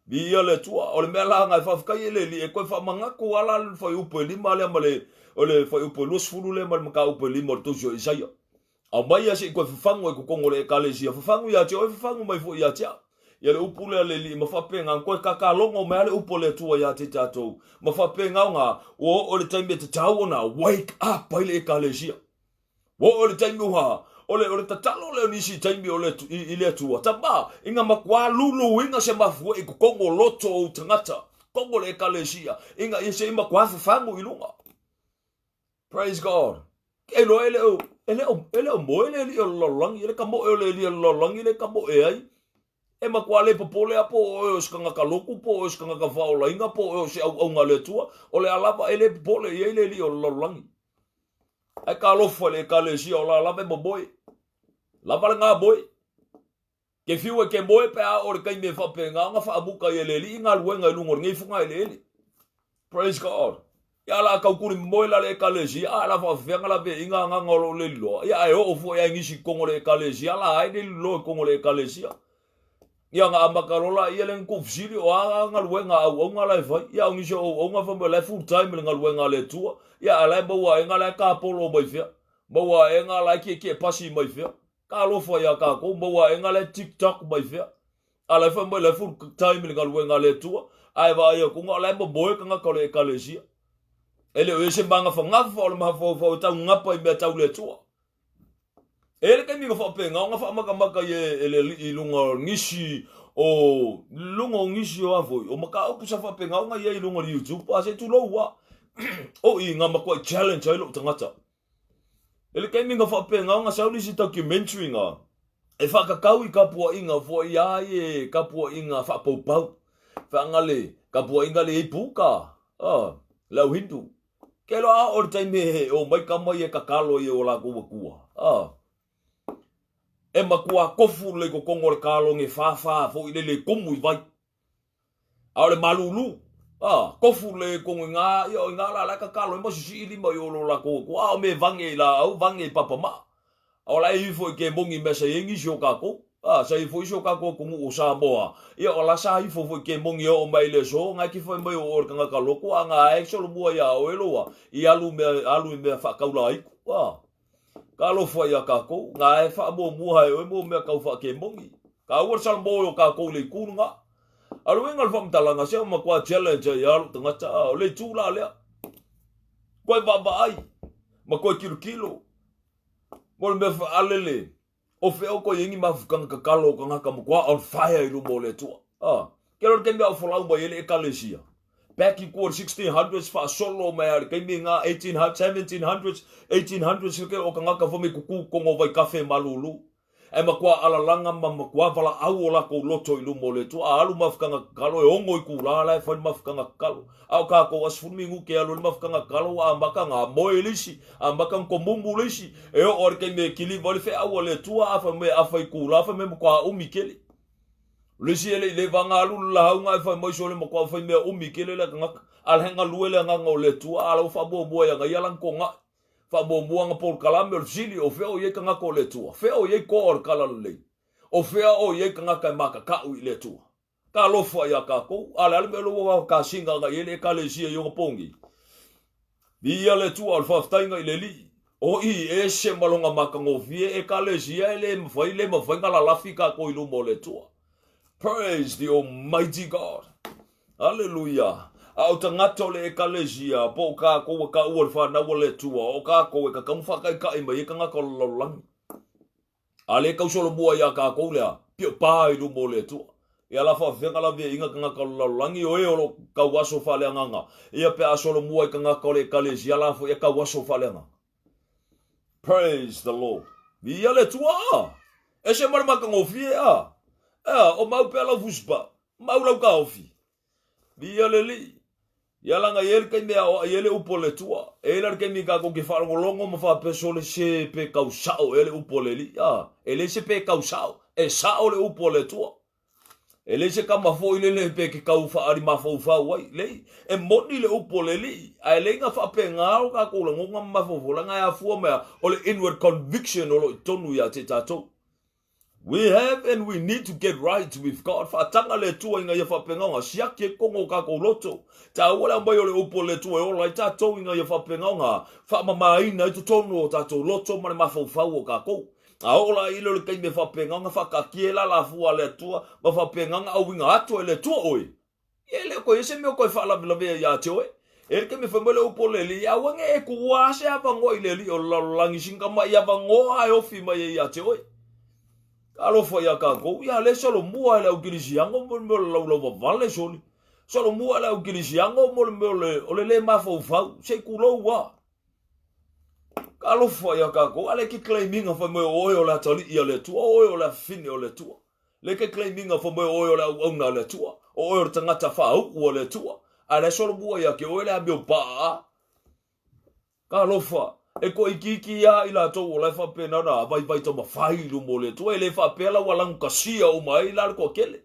Viia le Atua. O le mea la na e faafetai ai le Alii, e toe faamanatu lava la le fuaiupu e 5 lea ma le, o le fuaiupu e 20 lea ma le mataupu e 5 o le Tusi o Isaia. Aumai ia se i toe fafagu ai totonu o le Ekalesia, fafagu ia te oe, fafagu mai foi ia te au. Ia le upu lea a le Alii ma faapena, toe kakalogo mai lava le upu a le Atua ia te tatou, ma faapena ona ua oo i le taimi e tatau ona wake up ai le Ekalesia. Ua oo i le taimi ua, o le, o le tatalo lea o nisi taimi o le, i, i le Atua, Tama, ina matua luluina se mafuie i totonu o loto o ou tagata, totonu o le Ekalesia, ina ia se i matua fafagu i luga. Praise God. Ke iloa e le o, e le o, e le o moe le alii o le lalolagi, e le ka moe o le alii o le lalolagi le ka moe ai. E matua le popole a po o oe o se kanaka loku, po o oe o se kanaka faaolaina, po o oe o se auauna a le Atua, o le a lava e le popole i ai le alii o le lalolagi. Ae talofa i le Ekalesia o la lava e momoe. Lava le gamoe. Ke whiu e ke moe pe a o le taimi e faapena ona faamuta ai e le Alii galuega i luga o lenei fogaeleele. Praise God. Ia la taukuli moe la le Ekalesia, a la faafefea la veaiga agaga o loo le liloa. Ia ae oo foi ai nisi i totonu o le Ekalesia, la ai le liloa i totonu o le Ekalesia. Ia na amata loa la ia le na tuufesili o a galuega a auauna la e fai. Ia o nisi o auauna fai mai o la e full time le galuega a le Atua. Ia a la e maua aega la e tapolo mai fea. Maua aega la e kiekie pasi mai fea. Talofa iā tatou, maua aega la e tiktok mai fea. A la e fai mai la e full time le galuega a le Atua, ae vaai atu o la e momoe tagata o le Ekalesia. E le o i ai se magafagafa o le mafaufau e taugapa i mea tau le Atua. E i ai le taimi na faapena ona faamatamata i e le alii i luga o nisi o luga o nisi o a foi o mataupu sa faapena ona i ai i luga o le YouTube a se tulou a o i nga matuai challenge ai lou tagata. I le taimi na faapena ona sau le isi documentary na e faatatau i tapuaiga foi ia e tapuaiga faapaupau. Feaga le tapuaiga le i puka, ah, le au Hindu. Ke loa a o le taimi e omai tama ia e tatalo i o latou atua. Ah. E matua kofu lelei totonu o le kalogi e fāfā foi lele e komu i vai. A o le malūlū, a, kofu le kogo i ngā, ia, o i ngā la, la ka kalo e ma sisi'i lima i o lo lākou aku, a o me vange i lāau, vange i papamaa. A o la e ifo i ke mongi mea sa i ai nisi o kākou, a, sa i foi si o kākou atunuu o Samoa, ia, o la sa ifo foi ke mongi e oo mai i le aso, nga e ke fai mai o oe le kanaka loko, a nga e solomua iā oe loa, i alu mea, alu i mea faakaula aiku, a. Talofa iā kākou, nga e faamuamua e oe mo mea kau faakemoni. Taua le salamo o kākou i le itu lena. A o le uiga o le faamatalaga, se ua matua challenge ai lava lou tagata, a o le itu la lea. Toe vaavaai ma toe tilotilo mo le mea faalele o fea o toe i ai ni mafutaga tatalo o tagata matua on fire i luma o le Atua. A, ke le taimi a o folau mai ai le Ekalesia. Back i tua i le 1600s faasolo mai lava i le taimi lena 1800s, 1700s, 1800s le o tagata fai mai tutu totonu o vaitafe malulu. Ae matua alalaga ma matua valaau o latou loto i luma o le Atua. A alu mafutaga tatalo e 6 itula la e fai le mafutaga tatalo. A o tatou a 10 minute e alu ai le mafutaga tatalo ua amata ona moe le isi, amata ona tomumu le isi. E oo lava i le taimi e kiliva ai le feau a le Atua a fai mai e afa itula fai mai e matua umi tele. O le isi e le i leva ona alu le lauga ae fai mai sole matua fai mea umi tele lea tagata. A la e galue le agaga o le Atua a la ua faamuamua ia ia lana togai. Faamuamua ana polokalame o le fesili, o fea o i ai tagata o le Atua? Fea o i ai toa o le Talalelei? O fea o i ai tagata e makaka'u i le Atua? Talofa iā kākou, a o le a le mea lea ua kasina agai ai le Ekalesia i ona po nei? Viia le Atua, o le faafetaiga i le Alii. O i ese ma lona matagofie Ekalesia e le mafai, le mafai ona lalafi kākou i luma o le Atua. Praise the Almighty God. Aleluia. A o tagata o le Ekalesia, po o kākou ua taua le whanau a le Atua, o kākou e tatau ona whātaitai mai e tagata o le lalolagi. A le tau solomua iā kākou lea, pio pā i luma o le Atua. Ia la faafefea na laveaiga tagata o le lalolagi, o e o lo o tauaso faaleagaga, ia pe a solomua i tagata o le Ekalesia la foi e tauaso faaleagaga. Praise the Lord. Viia le Atua! Ese ma le matagofie a. Ea, o mau pea lau fusipaa, mau lau taofi. Viia le Alii. Ia laga i ai le taimi e aoai ai le upu a le Atua. E i ai la le taimi tatou te faalogologo ma faapea sole se pe tau sao ea le upu a le Alii. A, e leai se pe tau sao, e sao le upu a le Atua. E leai se tama foi lele pe ke tau faaali mafaufau ai. Leai, e moni le upu a le Alii, ae leai na faapena o tatou lagona ma mafaufau, leaga e afua mai lava o le inward conviction o lo o i totonu ia te tatou. We have and we need to get right with God. Faataga le Atua ina ia faapena ona siaki ai totonu o tatou loto. Taua le aumai o le upu a le Atua e ola ai tatou ina ia faapena ona faamamaina ai totonu o tatou loto ma le mafaufau o tatou. A oo la i le o le taimi e faapena ona faataatia ai la alafua a le Atua ma faapena ona auina atu e le Atua oe. Ia e le o toe i ai se mea o toe faalavelavea ia te oe. E le taimi e fai mai le upu o le Alii, aua ne i e tuua se avanoa i le alii o le lalolagi, sina tama'i avanoa e ofi mai ai ia te oe. Talofa iā kākou, ia le solomua e le au kerisiano mo le mea o le laulauvavale soli. Solomua e le au kerisiano mo le mea o le, o le lē mafaufau, se i tulou a. Talofa iā kākou, a le ke claim ina fai mai o oe o le atalii a le Atua, o oe o le afafine o le Atua. Le ke claim ina fai mai o oe o le auauna a le Atua, o oe o le tagata faauu a le Atua, a le solomua ia ke oe le amio paa a. Talofa, e toaitiiti lava i latou o la e faapena ona vaivai taumafai i luma o le Atua, e le faapea la ua lanutasia uma ai la le toatele.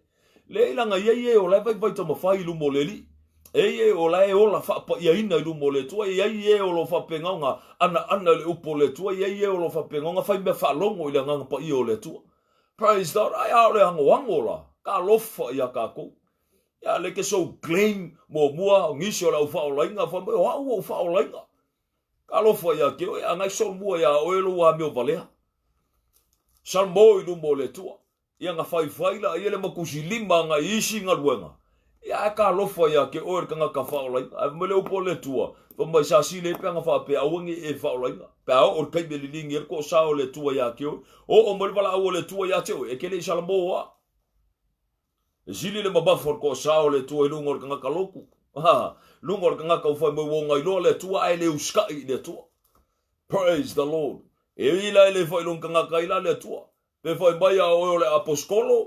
Leai leaga e i ai e o la e vaivai taumafai i luma o le Alii. E i ai e o la e ola faapaiaina i luma o le Atua, e i ai e o lo o faapena ona anaana i le upu o le Atua, e i ai e o lo o faapena ona fai mea faalogo i le agaga paia o le Atua. Praise God, ai a o le agoago la, talofa iā kākou. Ia le ke sou claim muamua o nisi o le au faaolaina, fai mai o au ua ou faaolaina. Talofa ia te oe, a nai solomua iā oe lou amio valea. Salmo i luma o le Atua. Ia na faifai la ia le matusi lima agai i isi galuega. Ia ae talofa ia te oe le tagata faaolaina. Ae fai mai le upu a le Atua, fai mai sa sili ai pe ana faapea aua ne i e faaolaina. Pe a oo i le taimi e liligi ai le toasā o le Atua ia te oe, oo mai le valaau a le Atua ia te oe, e te le i salamo a. E sili le mamafa o le toasā o le Atua i luga o le tagata lotu. Ha, luga o le tagata ua fai mai ua ogailoa le Atua ae le usita'i i le Atua. Praise the Lord. E ui la e le faailoga tagata ai la le Atua. Pe fai mai a oe o le aposetolo,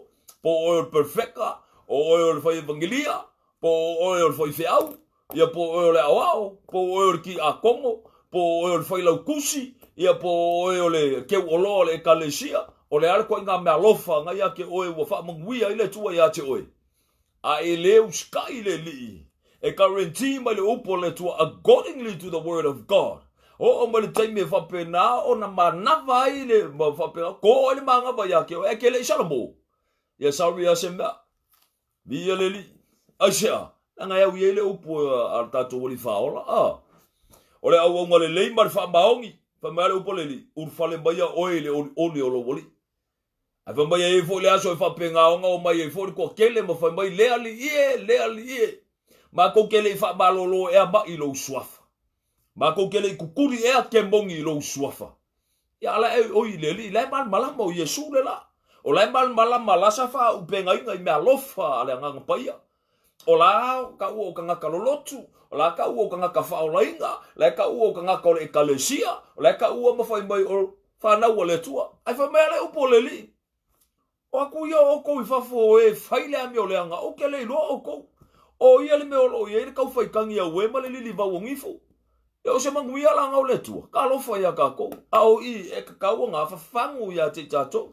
po o oe o le perfeka, o oe o le fai evangelia, po o oe o le faifeau, ia po o oe o le aoao, po o oe o le kiakono, po o oe o le failautusi, ia po o oe o le keuoloa o le ekalesia, o le a le ituaiga meaalofa na ia te oe ua faamanuia ai le Atua ia te oe? A e le usitai le Alii, e guarantee mai le upu a le Atua accordingly to the word of God. Oo mai le taimi e faapena ona manava ai le ma faapena ko ai le manava ia te oe, ae ke le i Salamo. Ia sorry a se mea. Viia le Alii. Aisea, leaga e au i ai le upu a le tatou Alii Faaola. A. O le auauna lelei ma le faamaoni, fai mai le upu a le Alii, ulufale maia oe i le olioli o lou Alii. Ae fai mai e i ai foi le aso e faapegaoga o mai ai foi le toatele ma fai mai, Le Alii e, le Alii e, matou te le i faamalolo ea mai i lou suafa. Matou te le i tutuli ea kemoni i lou suafa. Ia ala e oi le Alii, la e malamalama o Iesu le la. O la e malamalama la sa faaupegaina i meaalofa a le Agaga Paia. O la ka ua o tagata lolotu, o la ka ua o tagata faaolaina, la ka ua o tagata o le ekalesia, o la ka ua ma fai mai o fanau a le Atua. Ae fai mai a le upu o le Alii, O atu ia o outou i fafo o e fai le amioleaga, ou te le iloa outou. O ia le mea o lo o i ai le taufaitagi auē ma le lilivau o nifo. Ia o se manuia la na o le Atua, talofa iā tatou, a o i e tatau ona fafagu iā te i tatou.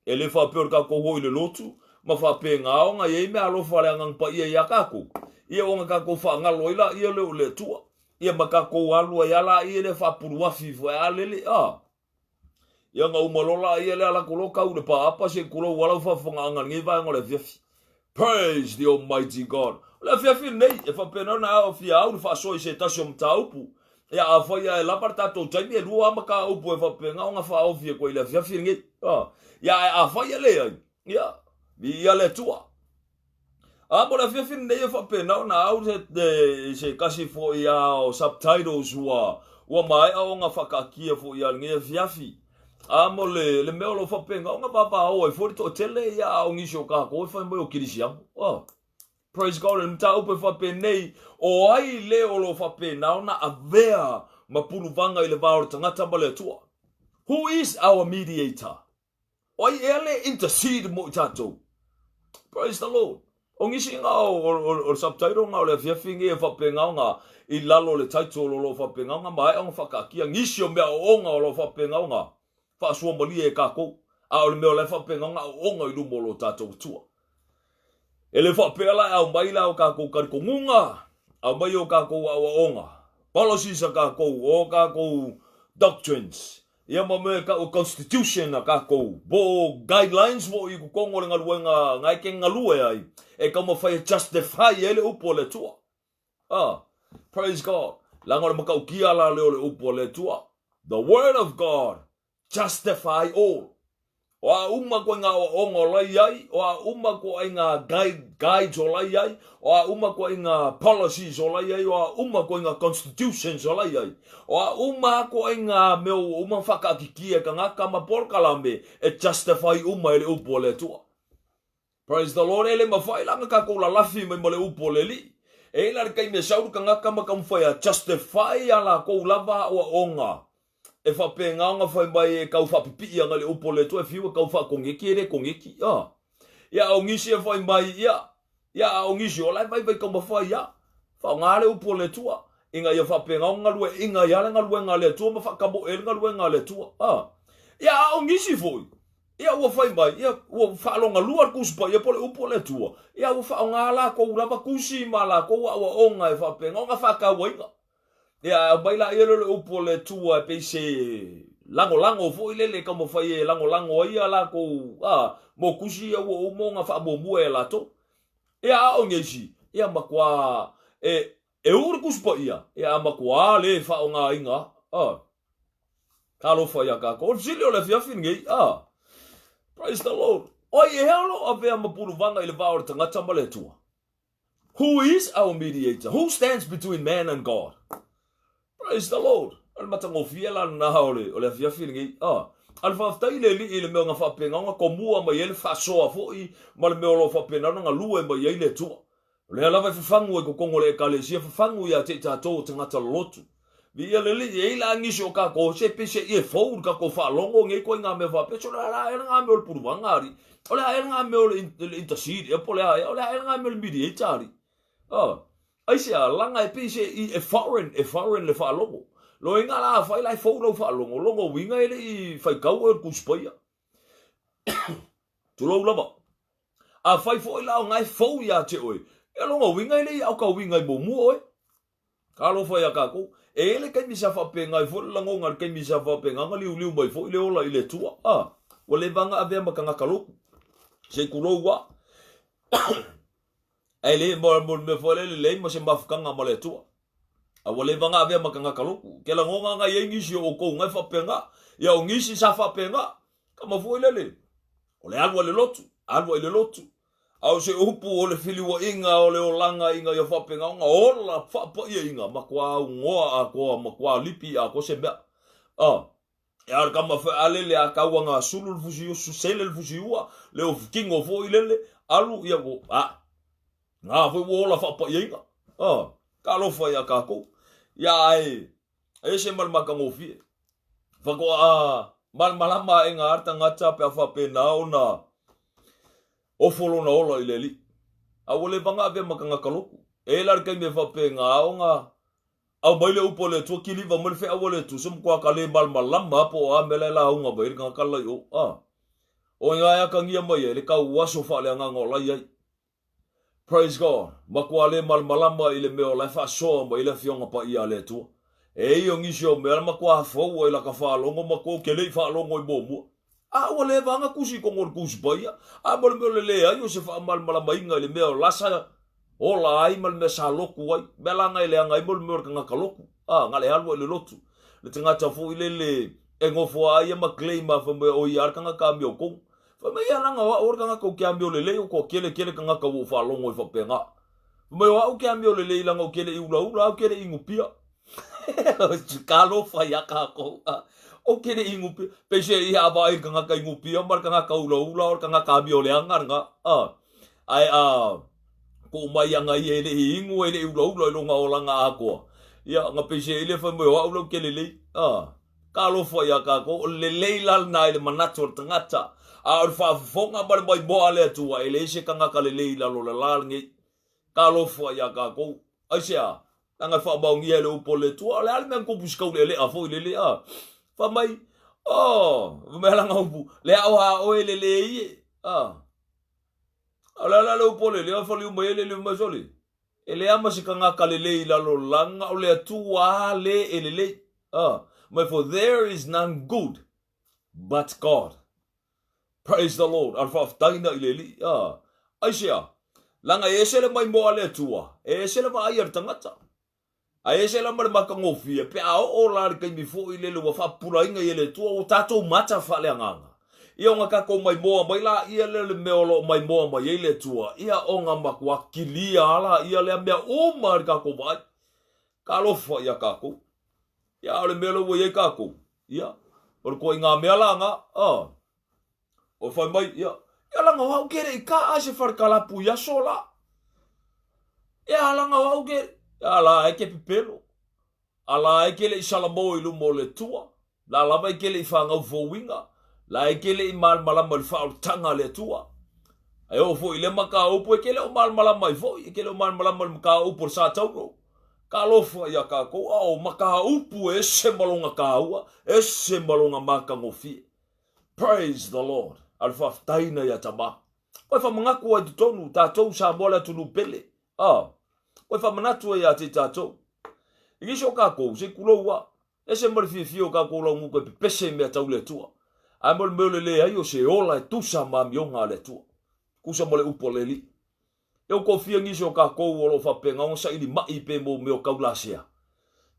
E le faapea o le tatou o i le lotu ma faapena ona i ai meaalofa a le Agaga Paia iā tatou, ia ona tatou faagalo ai laia lea o le Atua, ia ma tatou alu ai lava laia lea faapuluafi foi a lele, a. Ia ona uma loa laia lea alu atu loa tau i le paapa se i tulou a lau faafofogaaga i lenei vaega o le afiafi. Praise the Almighty God. O le afiafi lenei, e faapena ona aofia au le faasoa i se tasi o mataupu. Ia, afai lava e lava le tatou taimi, e lua lava mataupu e faapena ona faaofi atu ai i le afiafi lenei. Ia, ae afai e leai, ia, viia le Atua. A mo le afiafi lenei e faapena ona au se, se tasi foi a o subtitles ua, ua maea ona faakaatia foi ia lenei afiafi. A mo le, le mea o lo o faapena ona vavao ai foi le toatele ia a o nisi o tatou e fai mai o Kerisiano. Oh. Praise God, le mataupu e faapenei, o ai le o lo o faapena ona avea ma puluvaga i le va o le tagata ma le Atua? Who is our mediator? O ai ea le intercede mo i tatou? Praise the Lord. O nisi nga o, o, o, o le subtitle nga o le afiafi ngi e faapena ona i lalo o le title o lo o faapena ona maea ona whakaakia nisi o mea ooga o lo o faapena ona faasuamalie e kākou. A o le mea o la e faapena ona ooga i luma o lo tatou Atua. E le faapea la e aumai la o kākou talitonuga, aumai o kākou aoaoga, policies a kākou, o kākou doctrines, ia ma mea e tau o constitution a kākou, po o guidelines foi i totonu o le galuega na e te galue ai, e taumafai e justify ai le upu a le Atua. Ah, praise God. Leaga o le matautia la lea o le upu a le Atua. The word of God justify all. O a uma koe ngā aoaoga o la i ai, o a uma koe ngā guide, guides o la i ai, o a uma koe ngā policies o la i ai, o a uma koe ngā constitutions o la i ai, o a uma koe ngā mea ua uma whakaakikia e kangaka ma polokalame e justify uma e le upu a le Atua. Praise the Lord, e le mawhai la nga kakou lalafi mai ma le upu o le Alii. E i la le taimi e sau le tagata ma taumafai a justify a lakou lava aoaoga e faapena ona fai mai e tau faapipii ana i le upu o le Atua e fiu e tau faakogeki e le kogeki. A. Ia a o nisi e fai mai ia, ia a o nisi o la e vaivai taumafai ia. Faaaoga le upu o le Atua ina ia faapena ona galueaiina ai le galuega a le Atua ma faatamoe ai le galuega a le Atua. A. Ia a o nisi foi, Ia ua fai mai, ia ua faalogalua le Tusi Paia po o le upu a le Atua, ia ua faaaoga latou lava tusi ma latou aoaoga e faapena ona faatauaina. Ia ae aumai laia lea o le upu a le Atua e pei se lagolago foi lele e taumafai e lagolago ai a latou a mo tusi ia ua uma ona faamuamua e latou. Ia a o nisi, ia matua e e uu le Tusi Paia, ia a matua le faaaogaina a. Talofa iā kākou. O le fesili o le afiafi lenei, a. Praise the Lord. O ai ea o lo o avea ma puluvaga i le va o le tagata ma le Atua? Who is our mediator? Who stands between man and God? Praise the Lord. O le matagofie la lena o le, o le afiafi lenei. A. A le faafetai i le Alii i le mea na faapena ona tomua mai ai le faasoa foi ma le mea o lo o faapena ona galue mai ai le Atua. O lea lava e fafagu ai totonu o le Ekalesia, fafagu ia te i tatou o tagata lolotu. Viia le Alii, e i ai la nisi o tatou, se pei se ie fou le tatou faalogo nei koe i ngā mea faapea, so o le a la ea le ngā mea o le puluvaga, alii? O le a ea le ngā mea o le intercede ea po o le a ea? O le a ea le ngā mea o le mediator, alii? Oh. Aisea, laga e pei se i e foreign, e foreign le faalogo. Loiga la afai la e fou lau faalogo, lona uiga e le i faitau oe o le Tusi Paia. Tulou lava. Afai foi la o nga e fou ia te oe, ia lona uiga e le i ao ka uiga i muamua oe. Talofa iā kākou. E i ai le taimi sa faapena ai foi le lagona i le taimi sa faapena ona liuliu mai foi le ola i le Atua. A, ua leva ona avea ma tagata lotu. Se i tulou a. Ae le, mo, mo le mea foi lele, leai ma se mafutaga ma le Atua. A ua leva ona avea ma tagata lotu. Ke lagona na i ai nisi o outou na e faapena. Ia o nisi sa faapena. Kama foi lele. O le alu a le lotu, alu ai le lotu. A o se upu o le feliuaiga o le olaga ina ia faapena ona ola faapaiaina, matua aunoa atoa, matua lipi atoa se mea. A, e a le kama fealele a tau ana sulu le fusi, sele le fusiua, le ofikino foi lele, alu ia ua, a, ngā foi ua ola faapaiaina. A, talofa ia kākou. Ia ai, ese ma le matagofie. Faatoa malamalama aʻe ga le tagata pe a faapena ona ofo lona ola i le Alii. A ua leva ona avea ma tagata lotu. E i ai la le taimi e faapena ona aumai le upu a le Atua, kiliva mai le feau a le Atua, se matua ka le malamalama po o a mea la e lauga mai ai le tagata la i o. A, o ina e atagia mai ai le tauaso faaleagaga o la i ai. Praise God. Matua le malamalama i le mea o la e faasoa mai ai le Afioga Paia a le Atua. E i o nisi o mea la matua fou ai laka faalogo matua ou te le i faalogo i muamua. A ua leva ana tusi i tonu o le Tusi Paia, a mo le mea o le leai o se faamalamalamaina i le mea o la sa ola ai ma le mea sa lotu ai. Mea la na e leaga ai mo le mea o le tagata lotu. A, na le alu ai le lotu. Le tagata foi lele e nofo a ia ma claim a fai mai o ia a le tagata amiotonu. Fai mai ia leaga o au o le tagata ou te amio lelei o toa kele kele tagata ua ou faalogo ai faapena. Fai mai o au ke amio lelei leaga ou te le i ulaula au ke le i inu pia. Talofa iā kākou. Ou te le i inu pia. Peiseai ia a vaai i le tagata inu pia ma le tagata ulaula o le tagata amio leaga lena. Ae a tuu mai ana ia e le i inu e le i ulaula i lona olaga atoa, ia ona peiseai lea fai mai o au la ou te lelei. Talofa iā kākou, o le lelei la lena i le manatu o le tagata, a o le faafofoga ma le maimoa a le Atua, e leai se tagata lelei i lalo o le la lenei. Talofa iā kākou. Aisea? Leaga e faamaonia e le upu a le Atua, o le a le mea na tupu i si taulealea foi lele, a? Fai mai, Oh, fai mai lana upu, le ao a oe lelei e, a? A o le a la le upu a le lea, faliu mai ai le lima mai sole. E leai ma se tagata lelei i lalo o le laga, o le Atua lava le e lelei. Ah, mai for there is none good but God. Praise the Lord. A le faafetai na i le Alii. Ah, aisea? Leaga e ese le maimoa a le Atua, e ese le vaai a le tagata. Ae ese la ma le matagofie, pe a oo la le taimi foi lele ua faapupulaina ia le Atua, ua tatou mata faaleagaga. Ia ona tatou maimoa mai laia lea le mea o lo o maimoa mai ai le Atua, ia ona matua kilia a laia lea mea uma i le tatou vaai. Talofa ia tatou. Ia a o le mea lea ua i ai tatou, ia, o le toaiga mea la na, a. O fai mai, ia, ia langa o au ke le i ka a se whare kalapu i aso la. Ia langa o au ke, ia la e ke pepelo. A la e ke le i salamo i luma o le Atua. La lava e ke le i whangau fouinga. La e ke le i malamalama i le whaoltanga a le Atua. E oo foi i le mataupu e ke le o malamalama ai foi, e ke le o malamalama i le mataupu o le sa tauro. Talofa ia kākou, a o mataupu e ese ma lona kāua, ese ma lona matagofie. Praise the Lord. A le faafetai na ia Tama. Koe whamanatu ai totonu, tātou Samoa le atunuu pele. Ah, koe whamanatu ai a te tātou. I nisi o kākou, se kulou a. Ese ma le fiafia o kākou lau nguka e pepese i mea tau le Atua. Ae mo le mea o le leai o se ola e tusa ma amioga a le Atua. Tusa ma le upu a le Alii. E o kofia nisi o kakou o lo o faapena ona saili maʻi pe mo mea o kaulasea.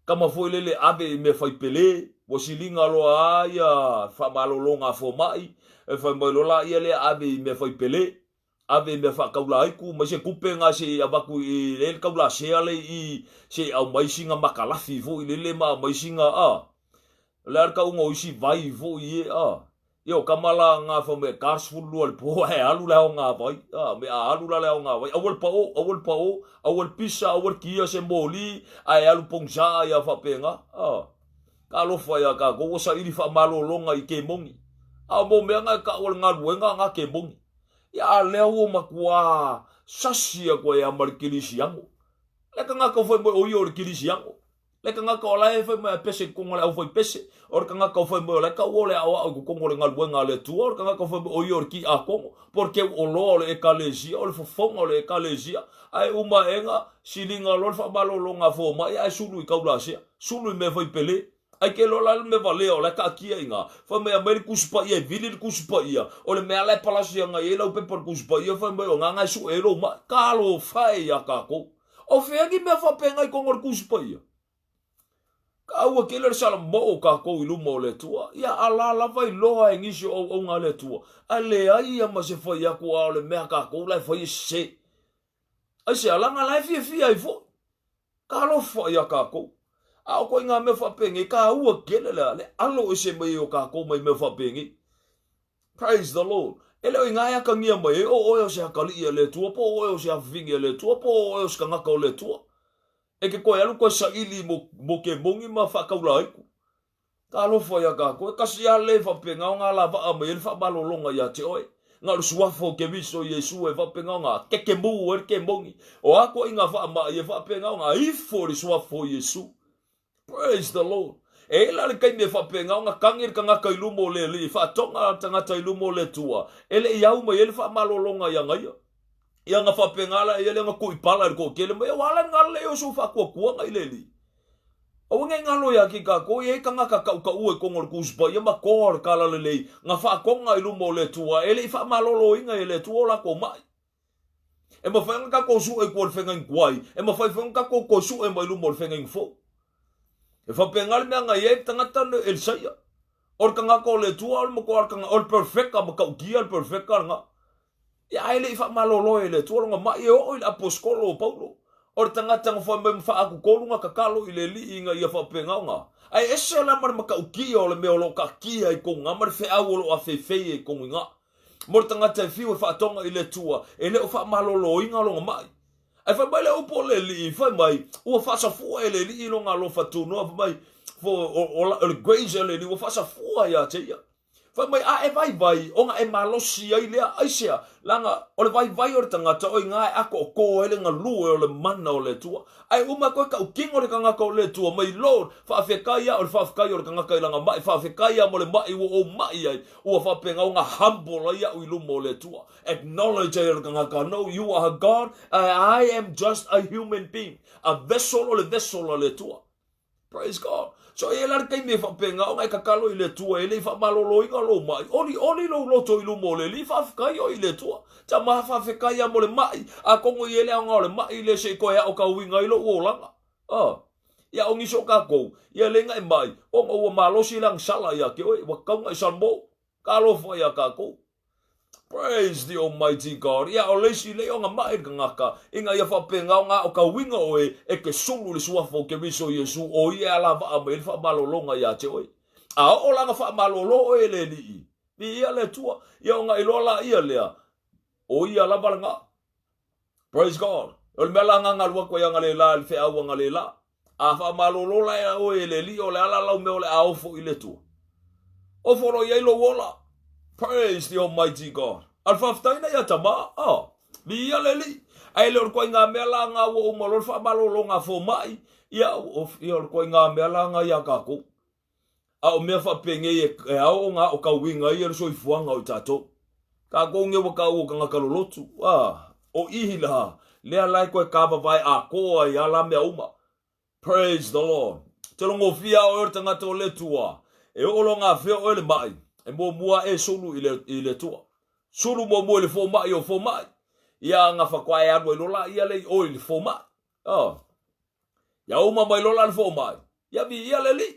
Kama foi lele ave i mea fai pele, ua siliga loa a ia faamalologa a fomai, e fai mai loa laia lea ave i mea fai pele, ave i mea faakaulaiku, mai se tupe na se i avatu i le kaulasea le i se i aumai sina makalafi foi lele ma aumai sina a. O le a le tauga o isi vai foi e a. Ia o kama la nga fai mai e 42 le po ae alu le aoga vai. A me a alu la le aoga vai. Aua le pao, aua le pao, aua le pisa, aua le kia se moli, ae alu pongsa ia faapena. A. Talofa ia kakou ua saili faamalologa i kemoni. A o mau mea na e kau o le galuega nga kemoni. Ia a lea ua matua sasi aku ai a ma le kilisiano. Le tagata fai mai o ia o le kilisiano. Le tagata o la e fai mai a pese i totonu o le aufaipese, o le tagata o fai mai o la e kaua o le aoao i totonu o le galuega a le Atua, o le tagata o fai mai o ia o le kiakono, po o le keu oloa o le ekalesia, o le fofoga o le ekalesia, ae uma aega, siliga loa le faamalologa a fomai ae sulu i kaulasea, sulu i mea fai pele. Ae ke loa la le mea valea o la e taatia i ina, fai mai aumai le Tusi Paia e vili le Tusi Paia, o le mea la e palasi agai ai lau pepa o le Tusi Paia, fai mai o gagae sue ai lou mai. Talofa e iā kākou. O fea ni mea faapena i totonu o le Tusi Paia? Kaua tele le salamoo o kākou i luma o le Atua. Ia alā lava iloa e nisi o auauna a le Atua, ae leai ia ma se fai atu a o le mea a kākou la e fai e sese. Aisea, leaga la e fiafia ai foi. Talofa iā kākou. A o koe ngā mea faapenei, kāua tele le, le alo ese mai ai o kākou mai mea faapenei. Praise the Lord. E le o i ngā e akangia mai ai, o oe o se akalii a le Atua, po o oe o se afafine a le Atua, po o oe o se tagata o le Atua. E ke koe alu koe saili mo, mo ke mongi ma whaakaula aiku. Talofa iā kākou, e kasi a le whapenga o ngā la waa mai e le whaamalolonga iā te oe. Ngā le suafa o Keriso Iesu e whapenga o ngā keke mū e le ke mongi. O a koe i ngā whaamai e whapenga o ngā ifo le suafa o Iesu. Praise the Lord. E ela le taimi e whapenga o ngā kangi le tangata i luma o le alii, whaatonga tangata i luma o le Atua. E le i au mai e le whaamalolonga ia ngaia. Ia nga whapenga la ia le nga kui pala le toatele mai, o ala nga le o so whaakuakuanga i le alii. Aua nei ngalo ia ki kākou, e kangaka kaʻukaʻu e kongo le kusipa ia ma koa le kala lelei, nga whaakonga i luma o le Atua, e le i whaamaloloinga e le Atua o lākou maʻi. E mawhai ona kākou suʻe i kua le whenga inkuai, e mawhai whai ona kākou koe suʻe mai luma o le whenga ingfou. E whapenga le mea ngai e tangata no Elisaia. O le kangaka o le Atua, o le makoa o le kangaka, o le perfecta, ma kaukia le perfecta nga. Ia ae le i faamalolo e le Atua lona mai e oo i le aposetolo o Paulo. O le tagata na fai mai ma faakutolu na tatalo i le Alii ina ia faapegaoga. Ae ese la ma le matautia o le mea o lo o taatia i kou iga ma le feau o lo o afeifei ai i kou iga. Mo le tagata e fiu e faatoga i le Atua, e le o faamaloloina lona mai. Ae fai mai le upu o le Alii, fai mai, ua faasafua e le Alii lona alofa tunoa, fai mai, for, o, o le grace a le Alii ua faasafua ia te ia. Fai mai, a e vaivai, ona e malosi ai lea, aisea, leaga o le vaivai o le tagata o iga e atoatō ai le galue o le mana o le Atua. Ae uma koe tautino le tagata o le Atua mai, Lord, faafetai a o le faafetai o le tagata i lana mai, faafetai a mo le mai ua ou mai ai, ua faapena ona humble ai au i luma o le Atua. Acknowledge ai o le tagata, no, you are God, I am just a human being, a vessel o le vessel a le Atua. Praise God. So e la le taimi e whaapenga ona e tatalo i le Atua e le i whaamaloloina lou mai. Oli oli lou loto i luma o le Alii, faafetai oe i le Atua. Tama faafetai a mo le mai, a kongo i ele aoga o le mai le se i koe ao kauiga i lou olaga. Ah. Ia o nisi o kākou, ia le inga e mai, ona ua malosi le agasala ia te oe, ua taunga i salmo. Talofa ia kākou. Praise the Almighty God. Ia, o le isi lei o nga mai le tagata, ina ia faapena o nga o ka uiga oe e ke sulu i le suafa o Keriso Iesu, o ia e alavaa mai ai le faamalologa ia te oe. A oo la na faamalolo oe e le Alii, viia le Atua, ia ona iloa laia lea, o ia lava lena. Praise God. O le mea la nga galu atu ai agalelā i le feau agalelā. A faamalolo la e oe e le Alii o le a la lau mea o le a ofo i le Atua. Ofo loa i ai lou ola. Praise the Almighty God. A le faafetai na ia Tama, ah, viia le Alii. Ae le o le koaiga mea la nga ua uma loa le faamalologa a fomai, ia, o, ia o le koaiga mea la nga ia kākou. A o mea faapenei e ao ona aokauina ai le soifuaga o i tatou. Kākou nei ua taua o tagata lolotu, a o ihi la, lea la e toe kāvavae atoa ai a la mea uma. Praise the Lord. Te logofia oe o le tagata o le Atua, e oo loa ngā fea oe le maʻi, e muamua aʻe e sulu i le, i le Atua. Sulu muamua i le fomai o fomai. Ia nga faatoa e alu ai loa laia le i oe i le fomai. Oh. Ia uma mai loa la le fomai, ia viia le Alii.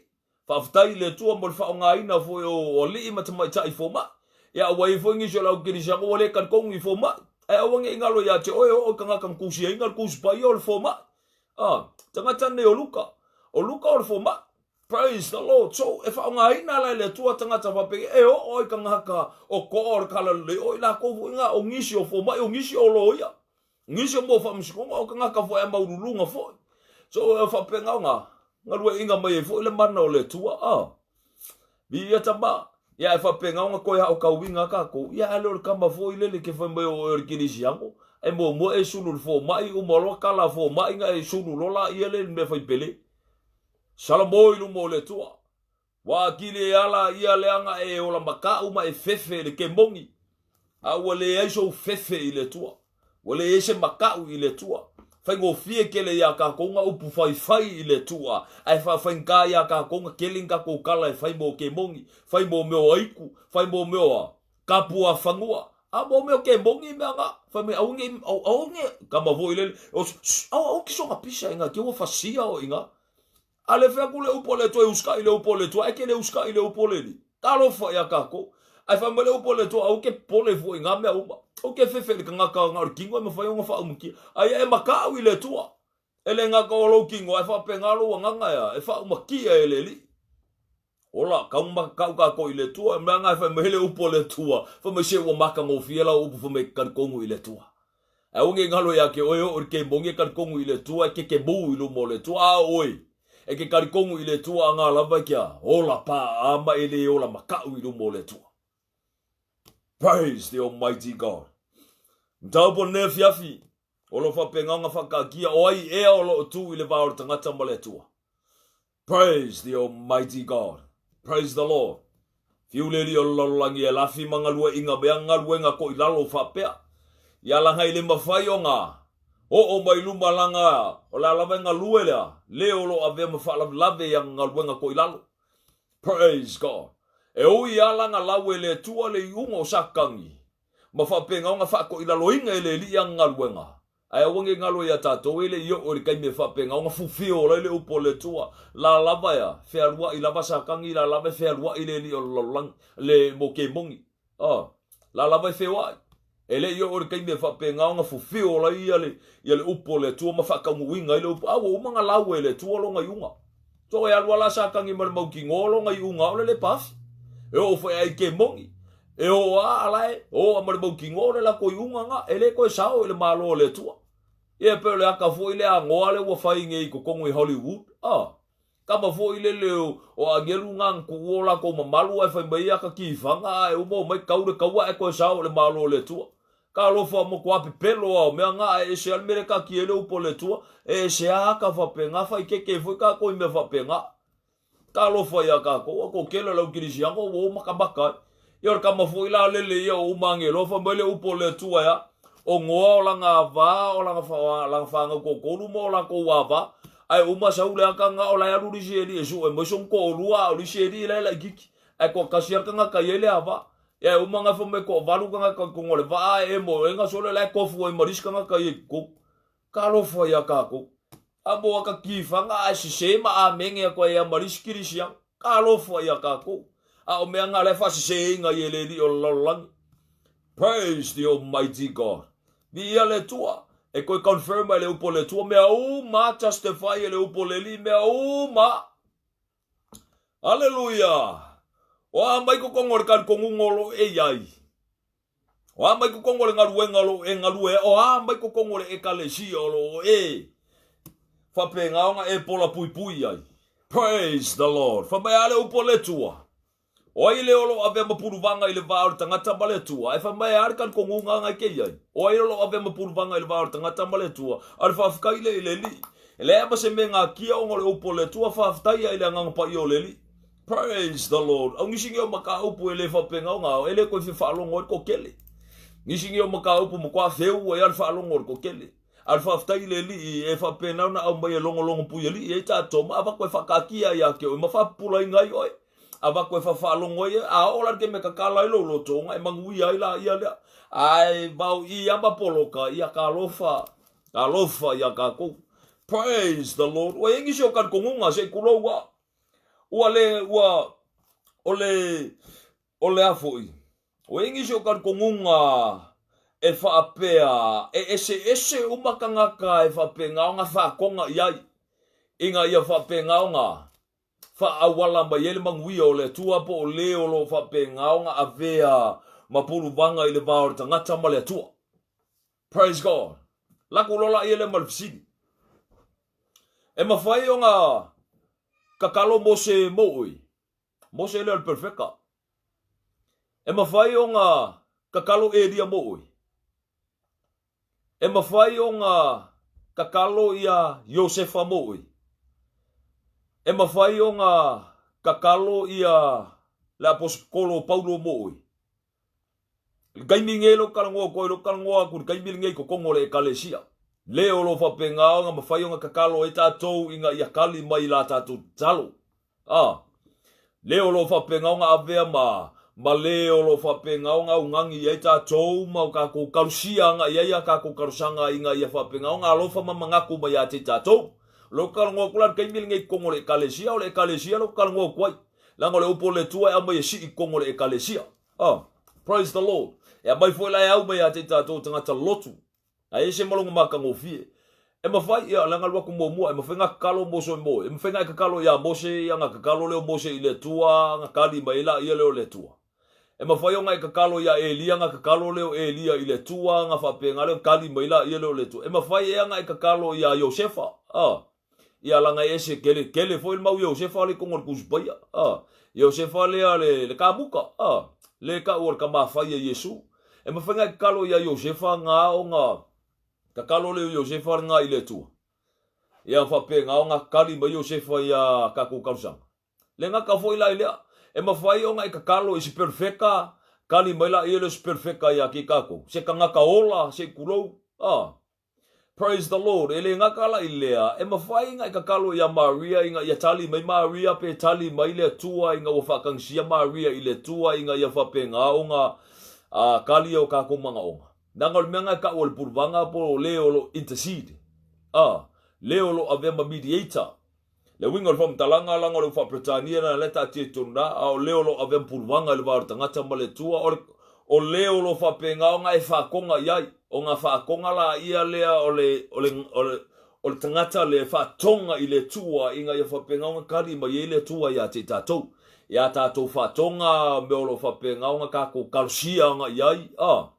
Faafetai i le Atua mo le faaaogaina foi o alii ma tamaitai fomai. Ia ua i ai foi nisi o le au kerisiano ua le talitonu i fomai. Ae aua ne i galo ia te oe, oo i tagata na tusiaina le Tusi Paia o le fomai. Ah, tagata nei o Luka. O Luka o le fomai. Praise the Lord. So, e faaaogaina la e le Atua tagata faapea, e oo i tagata o toa o le talalelei, o i latou foi na o nisi o fomai, o nisi o loia. Nisi o mau faamasinoga o tagata foi a maululuga foi. So e faapena ona galueaiina mai ai foi le mana o le Atua. Ah. Viia tama. Ia e faapena ona toe aokauina kākou. Ia ae le o le kama foi lele ke fai mai o oe o le kerisiano. E muamua e sulu i le fomai, uma loa kala a fomai na e sulu loa laia le i le mea fai pele. Salamo i luma o le Atua. Ua atili e ala ia leaga e ola makaʻu ma e fefe i le kemoni, a ua leai sou fefe i le Atua. Ua leai se makaʻu i le Atua. Faigofie kele iā kākou nga upu faifai i le Atua, ae faafaigā iā kākou nga kele ni kākou kala e fai mo kemoni, fai mo mea o aiku, fai mo mea o kapu a fanua, a mo mea o kemoni mea nga. Fai mai, aua nei, aua nei, kama foi lele, o, shh, aua, aua ki soga pisa inga, ke ua fasia o inga. A le fai atu le upu a le Atua e usikai i le upu a le Atua, ae ke le usikai i le upu a le Alii. Talofa ia tatou. Ae fai mai le upu a le Atua, aua ke popole fua i na mea uma. Aua ke fefe i le tagata na o le kino e mafai ona faaumatia. A ia e matau i le Atua. E le gata o lou kino, ae faapena lou agaga ea, e faaumatia e le Alii. Ola, kau makakau tatou i le Atua. O le mea lena e fai mai ai le upu a le Atua, fai mai se ua matagofie lau upu fai mai e te talitonu i le Atua. Ae aua ne i galo ia te oe e oo i le kemoni e talitonu i le Atua, e kekemū i luma o le Atua. A o oe, e te talitonu i le Atua a na lava e ke a, ola pāʻā ma e le ola makaʻu i luma o le Atua. Praise the Almighty God. Mataupu o lenei afiafi, o lo o faapena ona faataatia o ai ea o lo o tu i le va o le tagata ma le Atua. Praise the Almighty God. Praise the Lord. Fiu le alii o le lalolagi e lafi ma galueaiga mea galuega toilalo faapea. Ia laga i le mafai ona oo mai luma laga o le a lava e galue lea le o lo o avea ma faalavelave i ana galuega toilalo. Praise God. E ui a laga lau e le Atua le iuga o Satani ma faapena ona faatoilaloina e le alii ana galuega. Ae aua ne i galo iā tatou e le i oo i le taimi e faapena ona fufio ola ai le upu a le Atua, la lava ea, fealuai lava Satani, la lava e fealuai le alii o le lalolagi, le mo kemoni, a, la lava e feoai. E le i oo i le taimi e faapena ona fufio ola ai ia le, ia le upu a le Atua ma faataunuuina ai le upu, a ua uma ona lau e le Atua lona iuga. So e alu a la Satani ma le mautinoa lona iuga aole le pafi. E oo foi ai kemoni. E oo a ala e oo ma le mautinoa o le latou iuga na, e le toe sao i le Malo o le Atua. Ia e pei o le aka foi lea agoa lea ua fai nei i totonu i Hollywood, a kama foi lele o agelu na na tuua o latou mamalu ae fai mai aka kifaga ae uma omai kau le kaua ae toe sao i le Malo o le Atua. Talofa matua pepelo a o mea na ae ese a le mea lea taatia ai le upu a le Atua, e ese a aka faapena, faikeke foi tatou i mea faapena. Talofa iā tatou, a toatele o le au kerisiano ua o makamaka ai. Ia o le tama foi la lele ia o Umageloa fai mai le upu a le Atua e a? O Noa o lana ava, o lana, lana fanau toatolu ma o latou ava, ae uma sau le aka na o la e alu le isi alii e sue mai sona toalua a o le isi alii la e laititi, ae toatasi a le tagata e i ai le ava. Ia e uma na fai mai toavalu tagata i totonu o le vaa ae emo e na sole la e tofu ai ma le isi tagata ia i totonu. Talofa iā tatou. A mo aka kifaga ae sese ma amene atu ai ia ma le isi kerisiano. Talofa iā tatou. A o mea na la e faaseseina ai e le Alii o le lalolagi. Praise the Almighty God. Viia le Atua. E toe confirm ai le upu a le Atua, mea uma justify e le upu a le Alii, mea uma. Aleluia! O a mai totonu o le talitonuga o lo o e i ai? O a mai totonu o le galuega o lo o e galue ai? O a mai totonu o le ekalesia o lo o e faapena ona e pola puipui ai? Praise the Lord! Fai mai a le upu a le Atua, O ai le o lo o avea ma puluvaga i le va o le tagata ma le Atua? Ae fai mai e a le talitonuga na i ke i ai? O ai o lo o avea ma puluvaga i le va o le tagata ma le Atua? A o le faafetai lea i le Alii. E leai ma se mea natia ona o le upu a le Atua, faafetai ai i le Agaga Paia o le Alii. Praise the Lord. Au nisi nei o mataupu e le faapena ona ao, e le toe fia faalogo ai le toatele. Nisi nei o mataupu matua feu ai lava le faalogo o le toatele. A o le faafetai i le Alii e faapena ona aumai e logologo puialii ai tatou ma avatu e faataatia ia te oe ma faapupulaina ai oe. Avatu e faafaalogo ai, a oo la i le taimi e tatala ai lou loto, ona e manuia ai laia lea. Ae vaoʻi lava ma poloka, ia talofa, talofa iā tatou. Praise the Lord. Ua i ai nisi o talitonuga, se i tulou a. Ua le, ua, o le, o le a foi? Ua i ai nisi o talitonuga e faapea, e eseese uma tagata e faapena ona faatoga i ai, ina ia faapena ona faaauala mai ai le manuia o le Atua po o le o lo o faapena ona avea ma puluvaga i le va o le tagata ma le Atua. Praise God. Lako loa laia lea ma le fesili. E mafai ona tatalo Mose mo oe? Mose lea o le perfeka. E mafai ona tatalo Elia mo oe? E mafai ona tatalo ia Iosefa mo oe? E mafai ona tatalo ia le aposetolo Paulo mo oe? I le taimi nei lou talanoa atu ai, lou talanoa atu i le taimi lenei i totonu o le Ekalesia. Le o lo o faapena ona mafai ona tatalo ai tatou ina ia tali mai i la tatou tatalo. A, le o lo o faapena ona avea ma, ma le o lo o faapena ona augani i ai tatou ma o tatou kalusia agai ai a tatou kalusaga ina ia faapena ona alofa ma manatu mai ia te tatou. O lou talanoa atu la i le taimi lenei i totonu o le Ekalesia, o le Ekalesia lea ou te talanoa atu ai. Leaga o le upu o le Atua e aumai e sii i totonu o le Ekalesia. Oh, praise the Lord. E aumai foi la e au mai ia te i tatou tagata lotu. Ae ese ma lona matagofie. E mafai, ia, leaga alu atu muamua, e mafai ona tatalo Mose o Moe. E mafai ona e tatalo ia Mose, ia ona tatalo lea o Mose i le Atua, ona tali mai ai laia lea o le Atua. E mafai ona e tatalo ia Elia, ona tatalo lea o Elia i le Atua, ona faapena lea ona tali mai laia lea o le Atua. E mafai ea ona e tatalo ia Iosefa, a, ia leaga e ese tele, tele foi le mau Iosefa lea i totonu o le Tusi Paia, a, Iosefa lea le, le kamuta, a, le tau o le tama fai a Iesu. E mafai ona e tatalo ia Iosefa na ona tatalo lea o Iosefa lena i le Atua. Ia faapena ona tali mai Iosefa ia tatou talosaga. Le gata foi la i lea, e mafai ona e tatalo i se perofeta, tali mai laia lea o se perofeta ia te tatou, se tagata ola, se i tulou, a. Praise the Lord. E le gata la i lea, e mafai ona e tatalo ia Maria ina ia tali mai Maria pe tali mai le Atua ina ua faatagisia Maria i le Atua ina ia faapena ona a, tali o tatou manaoga. Leaga o le mea lena e tau o le puluvaga po o le o lo intercede. A, le o lo avea ma mediator. Le uiga o le faamatalaga, leaga o le faa-Peretania lena lea e taatia i totonu la, a o le o lo o avea ma puluvaga i le va o le tagata ma le Atua, o le, o le o lo o faapena ona e faatoga i ai, ona faatoga laia lea o le, o le, o le, o le tagata lea e faatoga i le Atua ina ia faapena ona tali mai ai le Atua ia te i tatou. Ia tatou faatoga mea o lo o faapena ona tatou kalosia agai i ai, a.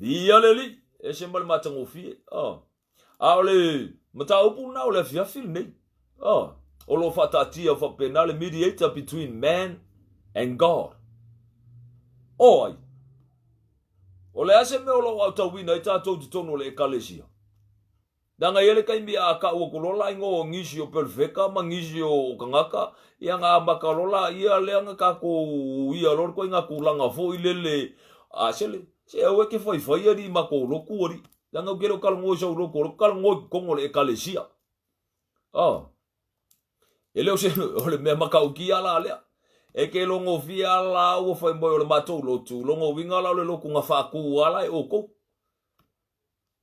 Viia le Alii, ese ma le matagofie. A. A o le mataupu lena o le afiafi lenei. A. O lo o faataatia faapena le mediator between man and God. O ai? O le a se mea o lo o aotauina ai tatou i totonu o le Ekalesia? Leaga e i ai le taimi a kau atu loa la igoa o nisi o perofeta ma nisi o tagata, ia na amata loa laia lea na tatou uia loa le ituaiga tulaga foi lele, a sele, se aua e te faifai alii i matou lotu alii. Leaga ou te le o talanoa i sau lotu, o lea ou te talanoa i totonu o le Ekalesia. Oh. E le o se, o le mea matautia la lea. E ke logofia la ua fai mai o le matou lotu, lona uiga la o le lotu na faatu lava la e outou.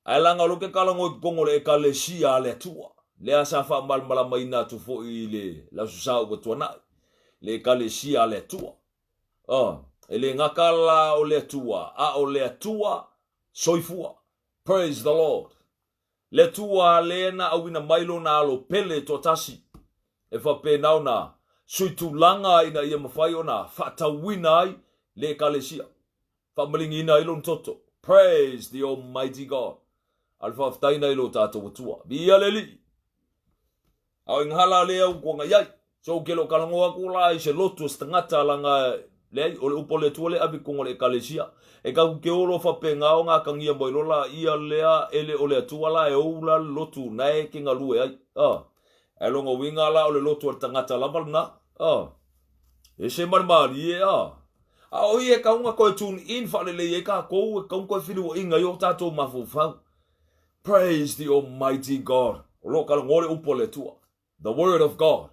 Ae leaga o lea ou te talanoa i totonu o le Ekalesia a le Atua, lea sa faamalamalamaina atu foi i le Aso Sa ua tuanai, le Ekalesia a le Atua. Oh, e le gata la o le Atua, a o le Atua soifua. Praise the Lord. Le Atua lea na auina mai lona alo pele toatasi, e faapena ona suitulaga ina ia mafai ona faatauina ai le Ekalesia. Faamaligiina ai lona toto. Praise the Almighty God. A le faafetai na i lo tatou Atua. Viia le Alii. A o ingahala lea u kuanga iai. So ou ke lo talanoa atu la i se lotu o se tagata laga leai o le upu a le Atua lea ave i totonu o le Ekalesia. E tatou te o loa faapena ona atagia mai loa laia lea e le o le Atua la e ou la le lotu na e te galue ai. A. Ae lona uiga la o le lotu a le tagata lava lena. A. Ese ma le malie a. A o ia e tatau ona toe tune in faalelei ai tatou, e tatau ona toe feliuaiga ai o tatou mafaufau. Praise the Almighty God. O lo o talanoa le upu a le Atua. The Word of God.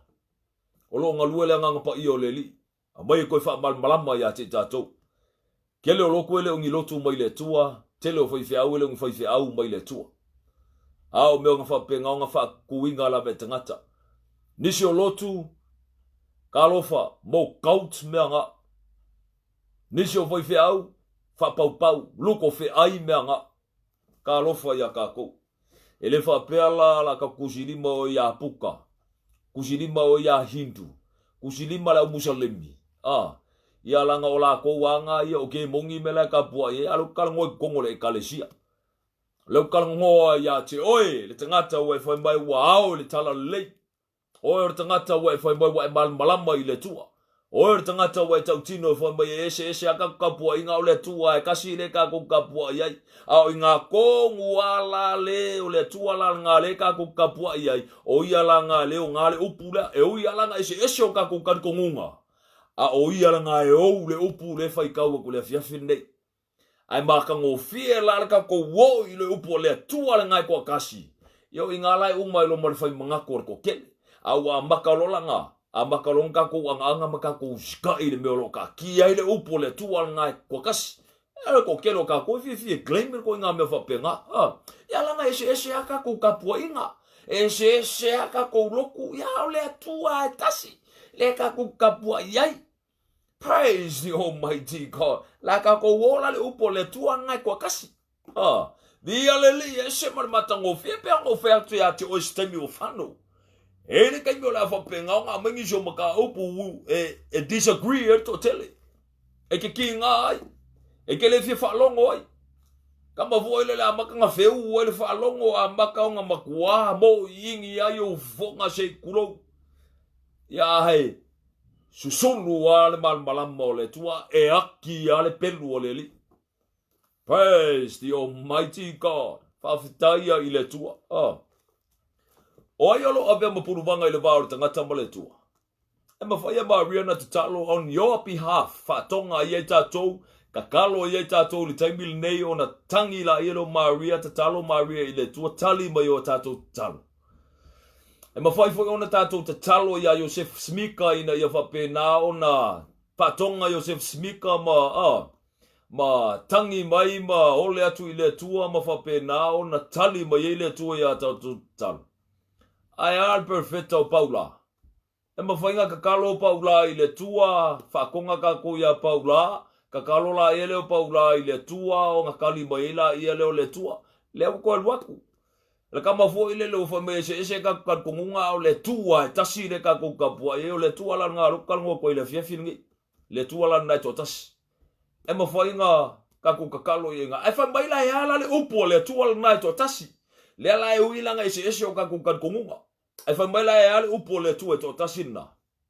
O lo o galue le Agaga Paia o le Alii. Aumai e toe faamalamalama ia te i tatou. Tele o lotu e le o ni lotu mai le Atua, tele o faifeau e le o ni faifeau mai le Atua. A o mea ona faapena ona faatuina lava e tagata. Nisi o lotu, talofa, mo cult mea na. Nisi o faifeau, faapaupau, luko feai mea na. Talofa ia tatou. E le faapea la la ka tusilima oe iā Puka, tusilima oe iā Hindu, tusilima le au Musalemi, a, ia laga o lakou aga ia o kemoni mea la e tapuai ai, a lea ou te talanoa i totonu o le Ekalesia. O lea ou te talanoa ia te oe, le tagata ua e fai mai ua ao i le talalelei. Oe o le tagata ua e fai mai ua e malamalama i le Atua. Oe o le tagata ua e tautino e fai mai e eseese a tatou tapuaiga o le Atua e kasi le tatou tapuai ai. A o i ngā kongu a la le o le Atua la ngā le tatou tapuai ai, o ia la ngā le o ngā le upu lea, e ui a la ngā eseese o tatou talikongunga, a o ia la ngā e ou le upu le faitau atu le afiafi lenei. Ae matagofie la le tatou oo i le upu a le Atua le gae toatasi. Ia o i nga la e uma ai loa ma le faimagako o le toatele. A ua amata loa la nga, amata loa ona tatou agaaga ma tatou usikai i le mea o lo o taatia ai le upu a le Atua le gae toatasi. Ia o le toatele o tatou e fiafia e claim le ituaiga mea faapena. A, ia leaga e eseese lava tatou tapuaiga. E eseese lava tatou lotu, ia a o le Atua e tasi, lea tatou te tapuai ai. Praise the Almighty God. La tatou ola le upu o le Atua lena e toatasi. Ah, viia le Alii, e ese ma le matagofie pe ona ou fai atu ia te oe se taimi ua fano. E i le taimi o le a faapena ona aumai nisi o mataupu e, e disagree ai le toatele. E te kīnā ai. E te le fia faalogo ai. Kama foi le le amata na feu ai le faalogo, amata ona matuā moʻiini ai ou fofoga se i tulou. Ia he susulu a le malamalama o le Atua e aki a le pelu o le Alii. Praise the Almighty God. Faafetai i le Atua. Ah. O ai o lo o avea ma puluvaga i le va o le tagata ma le Atua? E mafai e Maria na tatalo on your behalf, faatoga ai ai tatou, tatalo ai ai tatou i le taimi lenei ona tangi laia lea o Maria, tatalo Maria i le Atua, tali mai o tatou tatalo. E mafai foi ona tatou tatalo iā Iosefo Smika ina ia faapena ona faatoga Iosefo Smika ma, ah, ma tangi mai ma ole atu i le Atua ma faapena ona tali mai ai le Atua iā tatou tatalo. Ae a le Perofeta o Paula? E mafai na tatalo o Paula i le Atua, faatoga tatou iā Paula, tatalo laia lea o Paula i le Atua ona tali mai ai laia lea o le Atua. Lea ua toe alu atu. Le kama foi lele ua fai mai eseese tatou talitonuga a o le Atua e tasi lea tatou tapuai ai, o le Atua la lena o lea ou te talanoa atu ai i le afiafi lenei. Le Atua la lena e toatasi. E mafai na tatou tatalo i ai na. Ae fai mai la e a la le upu a le Atua lena e toatasi. Lea la e ui la na eseese o tatou talitonuga. Ae fai mai la e a le upu a le Atua e toatasi lena.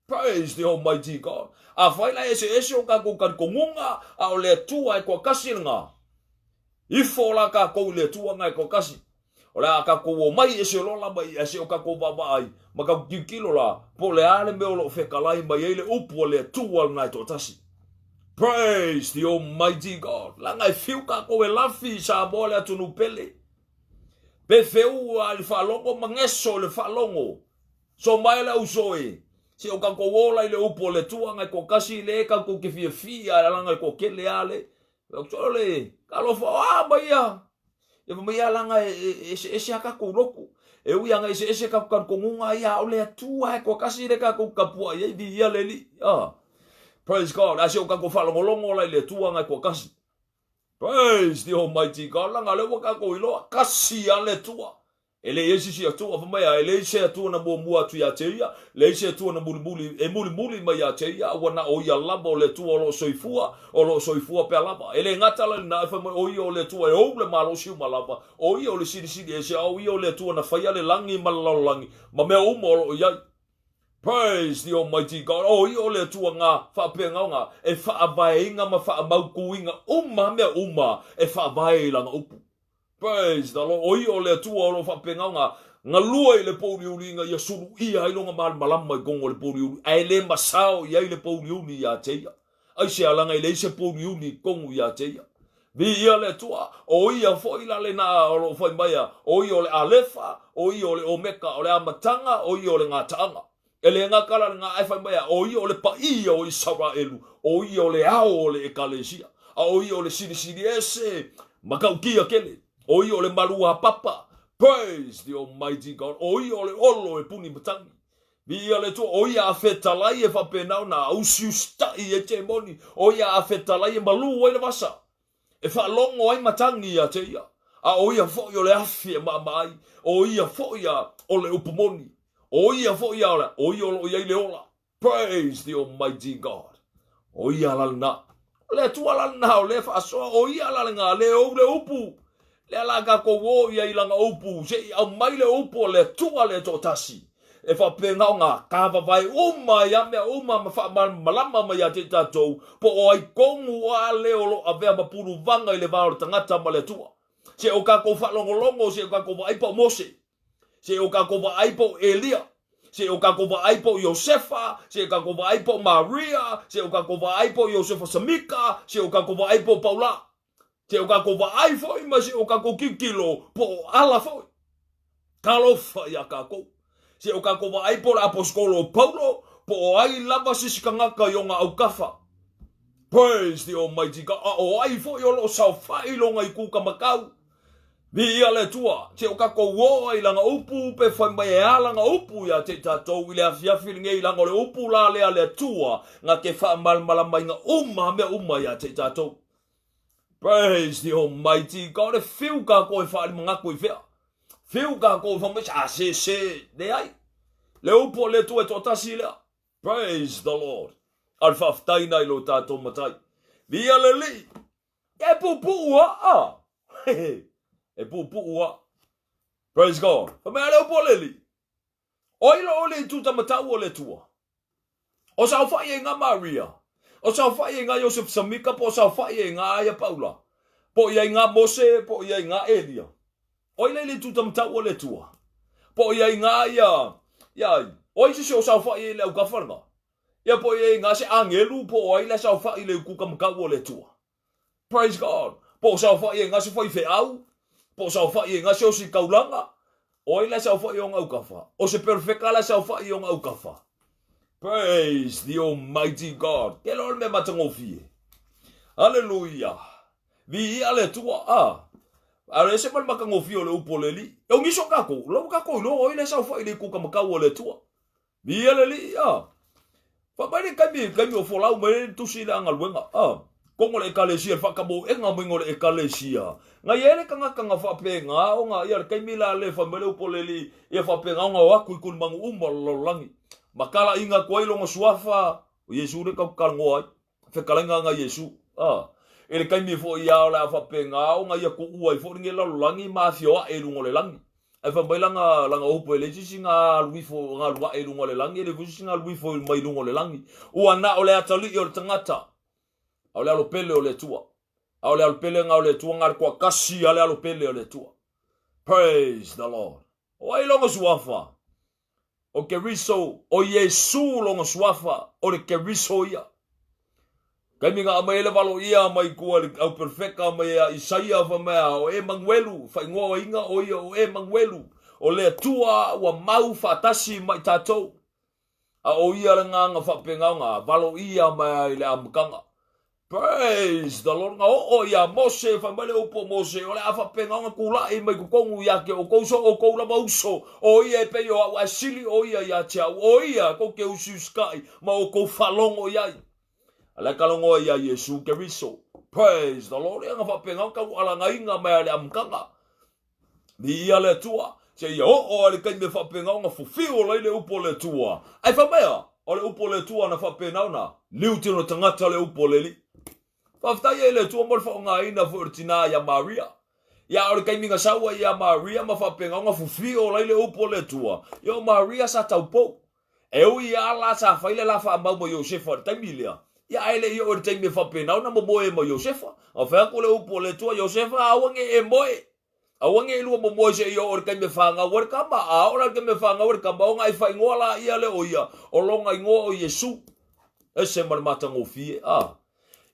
Praise the Almighty God. Afai la e eseese o tatou talitonuga, a o le Atua e toatasi lena. Ifo la tatou i le Atua na e toatasi. O le a tatou omai ese loa lava i ae se o tatou vaavaai ma tatou tilotilo la, po o le a le mea o lo o fetalai mai ai le upu a le Atua lena e toatasi. Praise the Almighty God. Leaga e fiu tatou e lafi i Samoa le atunuu pele. Pe feu a le faalogo ma geso i le faalogo. So mai le uso e, se o tatou ola i le upu a le Atua na e toatasi le tatou te fiafia e lalaga i le toatele a le. Sole, talofa, o a mai ia? Ia fai mai ia laga e eseese a tatou lotu. E ui aga eseese tatou talitonuga ia, a o le Atua e toatasi lea tatou te tapuai ai, viia le Alii. Ah. Praise God. A se o tatou faalogologo la i le Atua aga e toatasi. Praise the Almighty God. Laga lea ua tatou iloa, kasi a le Atua. E leai se isi Atua, fai mai a, e leai se Atua na muamua atu ia te ia, leai se Atua na mulimuli, e mulimuli mai ia te ia, a ua na o ia lava o le Atua o lo o soifua, o lo o soifua pea lava. E le gata la i lena, e fai mai o ia o le Atua e ou le malosi uma lava, o ia o le Silisili Ese, a o ia o le Atua na faia le lagi ma le lalolagi, ma mea uma o lo o i ai. Praise the Almighty God. O ia o le Atua nga faapeagaoga e faavaeina ma faamautuina uma mea uma e faavae i lana upu. Praise the Lord. O ia o le Atua o lo o faapegaoga galue i le pouliuli ina ia suluia ai lona malamalama i totonu o le pouliuli, ae le masao i ai le pouliuli ia te ia. Aisea? Leaga e leai se pouliuli i totonu ia te ia. Viia le Atua, o ia foi la lena o lo o fai mai a, o ia o le Alefa, o ia o le Omeka, o le amataga, o ia o le gataaga. E le gata la lena, ae fai mai a, o ia o le paia o Isaraelu, o ia o le ao o le Ekalesia, a o ia o le Silisili Ese matautia tele, o ia o le maluapapa. Praise the Almighty God. O ia o le olo e puni matagi. Viia le Atua, o ia a fetalai e faapena ona usiusitai ai temoni, o ia a fetalai e malū ai le vasa. E faalogo ai matagi ia te ia, a o ia foi o le afi e maama ai, o ia foi a o le upu moni, o ia foi a o le, o ia o lo o i ai le ola. Praise the Almighty God. O ia la lena. O le Atua la lena o lea e faasoa, o ia la lena le ou le upu. Lea la tatou o ia i lana upu, se i aumai le upu o le Atua le toatasi. E faapena ona tavavae uma ia mea uma ma faamalamalama mai ia te tatou, po o ai tonu a le o lo o avea ma puluvaga i le va o le tagata ma le Atua. Se o tatou faalogologo, se o tatou vaai po o Mose, se o tatou vaai po o Elia, se o tatou vaai po o Iosefa, se o tatou vaai po o Maria, se o tatou vaai po o Iosefa Samika, se o tatou vaai po o Paula. Se o tatou vaai foi ma se o tatou tilotilo po o Allah foi. Talofa iā tatou. Se o tatou vaai po o le Aposetolo o Paulo, po o ai lava se isi tagata i ona autafa. Praise the Almighty God. A o ai foi o lo o saofai i lona itu kamatau. Viia le Atua, se o tatou oo ai i lana upu pe fai mai e a lana upu ia te i tatou i le afiafi lenei leaga o le upu la lea a le Atua na te faamalamalamaina uma mea uma ia te i tatou. Praise the Almighty God, e fiu tatou e faaali manatu i fea. Fiu tatou e fai mai, a se se, leai. Le upu o le Atua e toatasi lea. Praise the Lord. A o le faafetai na i lo tatou Matai. Viia le Alii. E puupuu a. E puupuu a. Praise God. Fai mai a le upu o le Alii. O ai lo o le itu tamatau o le Atua? O saofai ai ngā Maria. O saofai ai ngā Iosef Samika po o saofai ai ngā Aia Paula. Po i ai ngā Mose, po i ai ngā Elia. O ai le le itu tamatau o le Atua? Po i ai ngā ia, ia ai. O ai se o saofai ai le aukafa lena? Ia po i ai ngā se angelu po o ai le saofai le uku tamatau o le Atua? Praise God. Po o saofai e ngase faifeau, po o saofai e ngase ositaulaga, o ai la saofai o aukafa? O se perofeka la saofai o aukafa? Praise the Almighty God. Ke loa le mea matagofie. Hallelujah. Viia le Atua. Ah. A le ese ma le matagofie o le upu o le Alii. E o nisi o tatou, lau tatou iloa o ai le saofai le ikuka makau o le Atua. Viia le Alii, a. Fai mai le taimi, taimi o folau mai ai le tusi le a galuega, a. Kongo le Ekalesia, le whakamoenga mai ngo le Ekalesia. Nga i ai le tangata nga whaapenga o nga ia le taimi la le fai mai le upu o le Alii, ia whaapenga o nga o aku i kuli mangu uma o le lalolagi. Makala inga atu ai longa suafa, o Iesu le tau talangoa ai. Fetalaiga nga Iesu, a. I le taimi foi ia o le a faapena ona ia kuua ai foi lenei lalolagi ma afioae i luga o le lagi. Ae fai mai lana, lana upu e leai se isi na alu ifo, na alu ae i luga o le lagi, e leai foi se isi na alu ifo mai luga o le lagi. Ua na o le atalii o le tagata, a o le alo pele o le Atua. A o le alo pele na o le Atua, na o le toatasi a le alo pele o le Atua. Praise the Lord. O ai lona suafa? O Keriso, o Iesu lona suafa, o le Keriso ia. Taimi nga aumai ai le valoia mai tua le au perfeka mai a Isaia fai mai a o Emanuelu, faaigoa aiga o ia o Emanuelu, o le Atua ua mau faatasi ma i tatou. A o ia le agaga faapena ona valoia mai ai i le amataga. Praise the Lord. Nga oo ia Mose, fai mai le upu o Mose, o le a faapena ona tulai mai totonu ia te outou so outou lava uso, o ia e pei o au ae sili o ia ia te au, o ia tou te usiusikai ma outou faalogo i ai. A le kalogoa ia Iesu Keriso. Praise the Lord. Ia nga faapena ona taualagaina mai ai le amataga. Viia le Atua, seia oo a le taimi e faapena ona fufiu ola ai le upu o le Atua. Ae fai mai a, o le upu o le Atua na faapena ona liu tino tagata le upu o le Alii. Faafetai ai le Atua mo le faaaogaina foi o le tinā ia Maria. Ia o le taimi na sau ai ia Maria ma faapena ona fufiu ola ai le upu o le Atua, ia o Maria sa taupou. E ui a la sa fai le la faamau ma Iosefa i le taimi lea, ia ae le i oo i le taimi e faapena ona momoe ma Iosefa. Na fai atu le upu o le Atua, Iosefa, aua ne i e moe. Aua ne i lua momoe seia oo i le taimi e fanau ai le tama. A oo la i le taimi e fanau ai le tama, ona e faaigoa laia lea o ia, o lona igoa o Iesu. Ese ma le matagofie, a.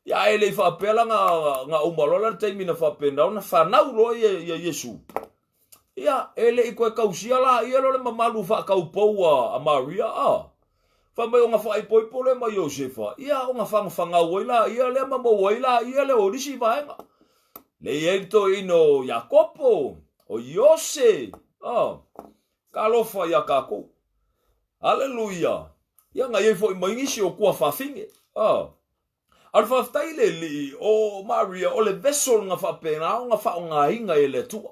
Ia ae le i faapea la na uma loa la le taimi na faapena ona fanau loa ia Iesu. Ia, e le i toe tausia la ia lo le mamalu faataupou a Maria, a. Fai mai ona faaipoipo lea ma Iosefa, ia ona fagafagau ai la ia lea ma maua ai la ia lea o nisi vaega. Le i ai le toeaina o Iakopo, o Iose, a. Talofa ia tatou. Aleluia. Ia na i ai foi ma nisi o tuafafine, a. A o le faafetai i le Alii, o Maria, o le vessel na faapena ona faaaogaina e le Atua.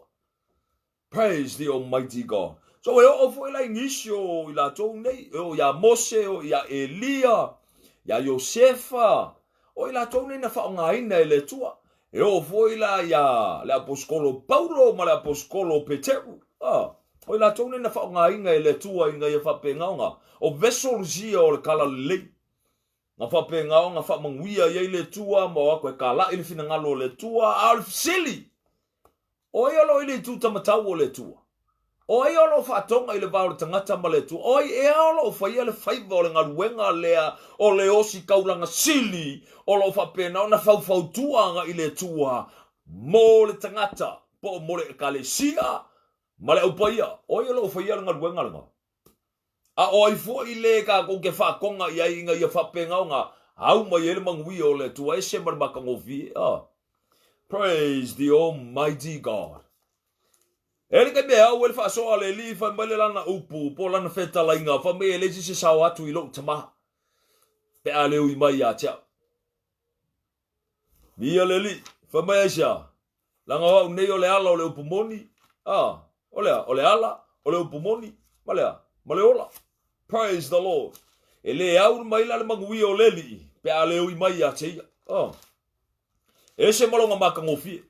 Praise the Almighty God. So e oo foi la i nisi o i latou nei, e oo ia Mose, o ia Elia, ia Iosefa, o i latou nei na faaaogaina e le Atua. E oo foi la ia le aposetolo Paulo ma le aposetolo Peteru. Ah, o i latou nei na faaaogaina e le Atua ina ia faapena ona o vessels ia o le talalelei. Na faapena ona faamanuia i ai le Atua ma o atu e kalaʻi le finagalo o le Atua, a o le fesili, O ai o lo o i le itu tamatau o le Atua? O ai o lo o faatoga i le va o le tagata ma le Atua? O ai ea o lo o faia le faiva o le galuega lea o le ositaulaga sili o lo o faapena ona faufautua agai i le Atua mo le tagata po o mo le Ekalesia ma le Au Paia? O ai o lo o faia le galuega lena? A o ai foi lē tatou te faatoga i ai ina ia faapena ona au mai ai le manuia o le Atua ese ma le matagofie? Ah. Praise the Almighty God. E like me au e le faasoa a le Alii fai mai le lana upu po o lana fetalaiga fai mai e leai se isi e sao atu i lou tama pe a le ui mai ia te au. Viia le Alii, fai mai aisea? Leaga o au nei o le ala o le upu moni, a, o le a? O le ala o le upu moni, ma le a? Ma le ola. Praise the Lord. E le au mai la le manuia o le Alii pe a le ui mai ia te ia. A. E ese ma lona matagofie.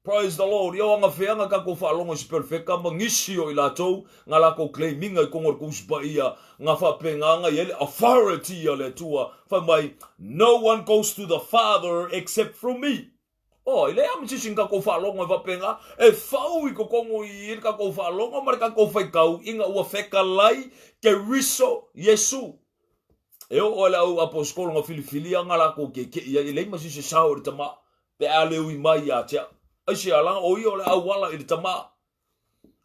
Praise the Lord. Ia o agafeaga tatou faalogo i se perefeka ma nisi o i latou nga latou claiminga i tonu o le Tusi Paia nga faapegaga i ai le authority a le Atua fai mai No one goes to the Father except through me. Oh, e leai lava ma se isi na tatou faalogo e faapena, e fau i totonu i le tatou faalogo ma le tatou faitau ina ua fetalai Keriso Iesu. E oo ai le au aposetolo na filifilia nga lakou kekeʻi ai, e leai ma se isi e sao i le Tama, pe a le ui mai ia te au. Aisea la, o ia o le auala i le Tama.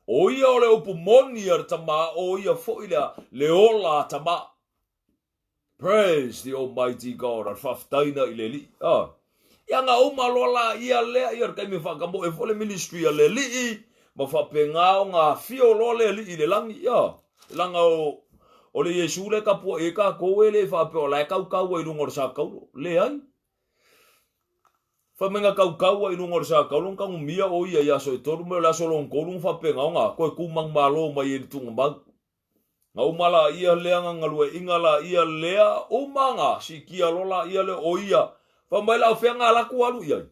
O ia o le upu moni a le Tama, o ia foi lea le ola a Tama. Praise the Almighty God, a le faafetaina i le Alii. Ah. Ia nga uma loa la ia lea, ia le taimi e faakamoe foi le ministry a le Alii, ma faapena ona afio loa le Alii i le lagi. Ia, leaga o, o le Iesu lea e tapuai ai tatou e le faapea o la e tautau ai i luga o le sa taulo. Leai. Fai mai na tautau ai i luga o le sa taulo na tanumia o ia i aso e tolu mai o le aso lona tolu na faapena ona toe tu manumalo mai ai i le tuugamau. Na uma laia lea na galueaiina laia lea uma na siitia loa laia lea o ia. Fai mai la o fea na alu atu alu i ai?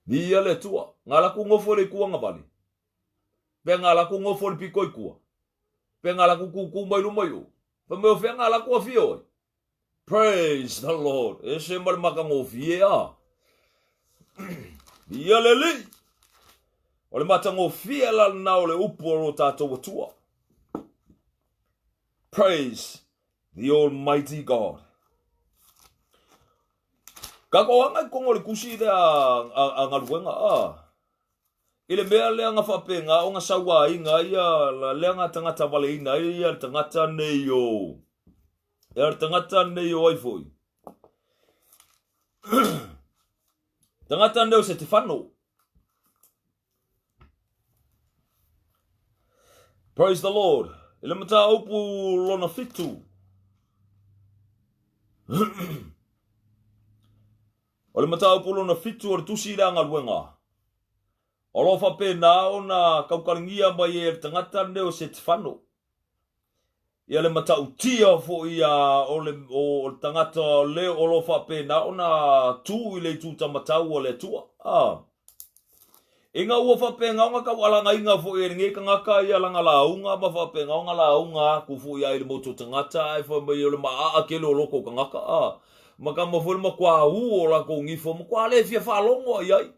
Viia le Atua. Na alu atu nofo i le itu agavale. Pe na alu atu nofo i le pito i tua. Pe na alu atu tūtū mai luma i o. Fai mai o fea na alu atu afio ai? Praise the Lord. Ese ma le matagofie a. Viia le Alii. O le matagofie la lena o le upu o lo tatou Atua. Praise the Almighty God. Tatou aga i totonu o le tusi lea a, a galuega a. I le mea lea na faapena ona sauaina ai ia lea na tagata valeina ai ia le tagata nei o ia le tagata nei o ai foi. Tagata nei o Setefano. Praise the Lord. I le mataupu lona fitu. O le mataupu lona fitu o le tusi i le galuega. O lo o faapena ona tautalagia mai e le tagata lenei o Setefano. Ia le matautia foi a o le, o, o le tagata le o lo o faapena ona tu i le itu tamatau o le Atua. Ah. Ina ua faapena ona taualagaina foi e lenei tagata ia lana lauga ma faapena ona lauga atu foi ai i le motu o tagata ae fai mai o le maaa tele o loko o tagata, a ma kama foi le matua ū o latou nifo matua le fia faalogo i ai.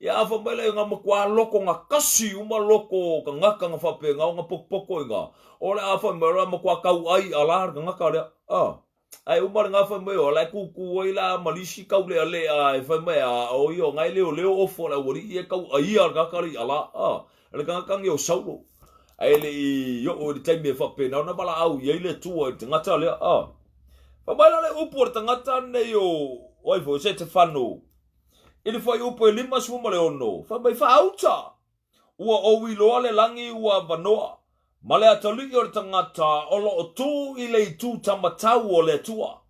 Ia a fai mai la nga matua loko nga kasi uma loko o tagata nga faapena ona potopoto ina o le a fai mai o le matua tauai ala le tagata lea, a. Ae uma le gafa mai o la e kūkū ai la ma lisi kauleʻaleʻa e fai mai a o ia o nga e leoleo ofo a le aualii e kau ʻaia le tagata le iʻa la a le tagata nei o Saulo ae le i oo i le taimi e faapena ona valaau i ai le Atua i le tagata lea a fai mai la le upu a le tagata nei o o ai foi Setefano i le fuaiupu e 56 fai mai faauta Ua ou iloa le lagi ua avanoa, ma le atalii o le tagata o lo o tu i le itu tamatau o le Atua.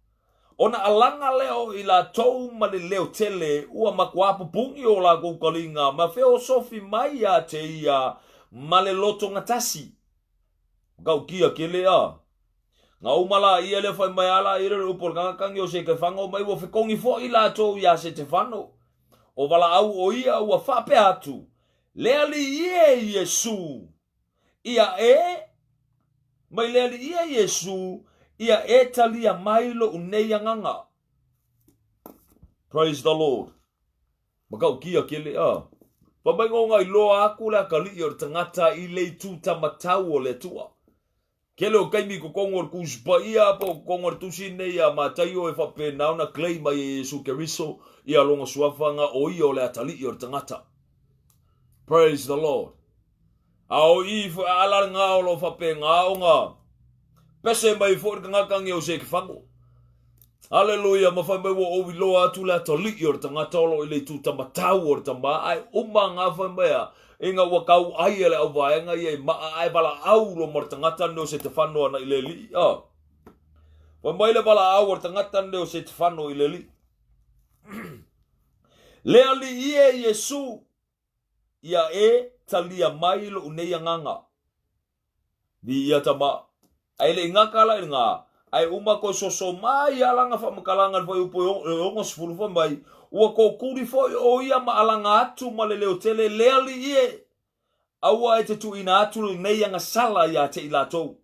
Ona alaga lea o i latou ma le leo tele, ua matua pupuni o lakou kaliga ma feosofi mai ia te ia ma le lotogatasi. Makaukia kele a. Nga uma laia lea fai mai a laia lea o le upu o le tagata ni o Setefano mai ua fetogi foi latou ia Setefano. O valaau o ia ua faapea atu, Le Alii e Iesu, ia e, mai le Alii e Iesu, ia e talia mai loʻu nei agaga. Praise the Lord. Makaukia kele a. Fai mai nga iloa aku le atalii o le tagata i le itu tamatau o le Atua. Tele o taimi i totonu o le Tusi Paia po o totonu o le Tusi nei a Mataio e faapena ona claim ai e Iesu Keriso ia lona suafa na o ia o le atalii o le tagata. Praise the Lord. A o i foi a ala nga o lo faapena ona pese mai foi le tagata ni o Setefano. Haleluia, ma fai mai ua ou iloa atu le atalii o le tagata o lo o i le itu tamatau o le tama, ae uma nga fai mai a, ina ua kau ai e le auvaega ia i maa ae valaau lo ma le tagata lenei o Setefano ana i le alii. Ah. Fai mai le valaau a le tagata lenei o Setefano i le alii. Le alii e Iesu, ia e talia mai lou nei agaga. Viia tama. Ae le i gaka la i le gā, ae uma koe soso mai a lana faamatalaga i le fuaiupu e 60 fai mai, ua tootuli foi o ia ma alaga atu ma le leo tele, Le alii e! Aua e te tuuina atu lenei agasala ia te i latou.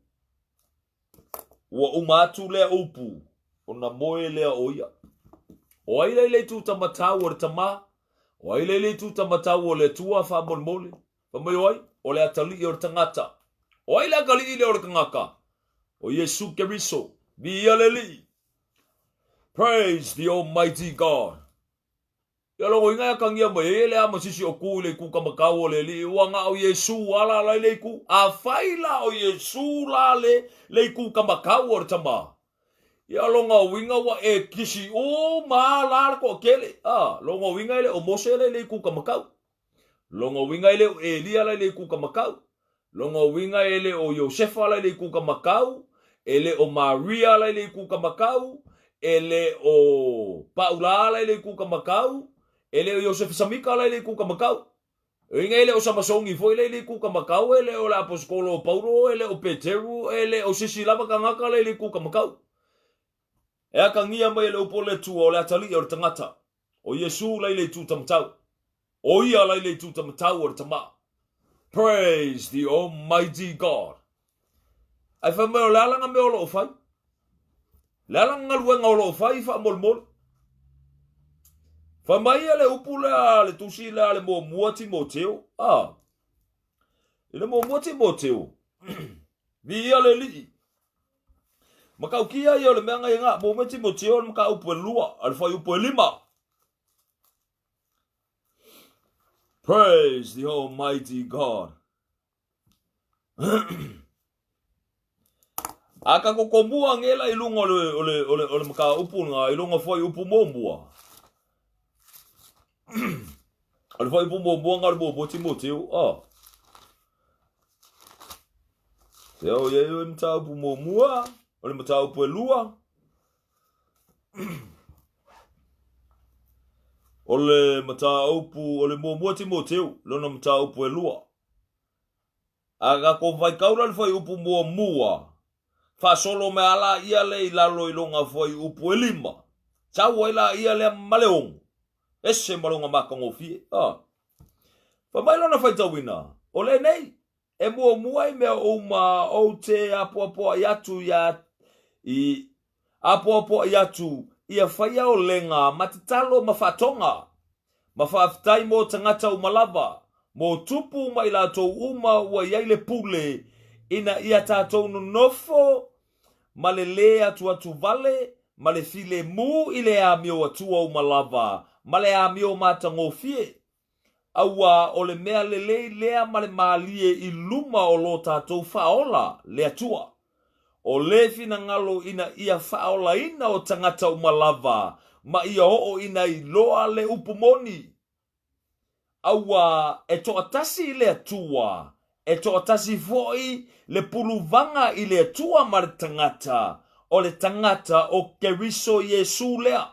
Ua uma atu lea upu, ona moe lea o ia. O ai la i le itu tamatau o le Tama? O ai la i le itu tamatau o le Atua faamolemole? Fai mai o ai? O le atalii o le tagata. O ai le atalii lea o le tagata? O Iesu Keriso. Viia le Alii. Praise the Almighty God. Ia logoina e atagia mai ai e le ama sisi o ku i le itu tamatau o le Alii, ua na o Iesu ala la i le itu. Afai la o Iesu la le le itu tamatau o le Tama, ia lona uiga ua e kisi uma la le toatele. A, lona uiga e le o Mose la i le itu tamatau. Lona uiga e le o Elia la i le itu tamatau. Lona uiga e le o Iosefa la i le itu tamatau, e le o Maria la i le itu tamatau, e le o Paula la i le itu tamatau, e le o Iosefa Samika la i le itu tamatau. Uiga e le o Samasogi foi la i le itu tamatau, e le o le aposetolo o Paulo, e le o Peteru, e le o sisi lava tagata la i le itu tamatau. E atagia mai e le upu o le Atua o le atalii o le tagata. O Iesu la i le itu tamatau. O ia la i le itu tamatau o le Tama. Praise the Almighty God. Ae fai mai o le a lana mea o lo o fai? Le a lana galuega o lo o fai faamolemole? Fai mai ia le upu lea le tusi lea le muamua Timoteo. Ah. I le muamua Timoteo. Viia le Alii. Matautia ia o le mea ngai ngā mō me Timoteo le mataupu e lua, a le whaiupu e lima. Praise the Almighty God. A ka kokomua ngela i lunga o le, o le, o le, o le mataupu ngā, i lunga whaiupu mōmua. O le whaiupu mōmua ngā le mōmua Timoteo. Ah. Te au i ai o mataupu muamua, o le mataupu e lua. O le mataupu, o le muamua Timoteo, lona mataupu e lua. A ka ko faikaula le fuaiupu muamua, faasolo me ala ia le i lalo i longa fuaiupu e lima. Sau ai la ia lea ma le ono. Ese ma longa makagofie. Ah. Fai mai lona faitauina, o lenei, E muamua i mea uma ou te apoapoai atu ia i apoapoai atu ia whaia o lenga ma tatalo ma whaatonga, ma whaafetai mō tangata uma lava, mō tupu ma i latou uma ua i ai le pule, ina ia tātou nonofo ma le lē atuatu vale ma le filemu i le amio Atua uma lava ma le amio matagofie. Auā o le mea lelei lea ma le mālie i luma o lo tātou Faaola, le Atua. O le finagalo ina ia faaolaina o tagata uma lava ma ia oo ina iloa le upu moni. Auā e toatasi le Atua, e toatasi foi le puluvaga i le Atua ma le tagata, o le tagata o Keriso Iesu lea.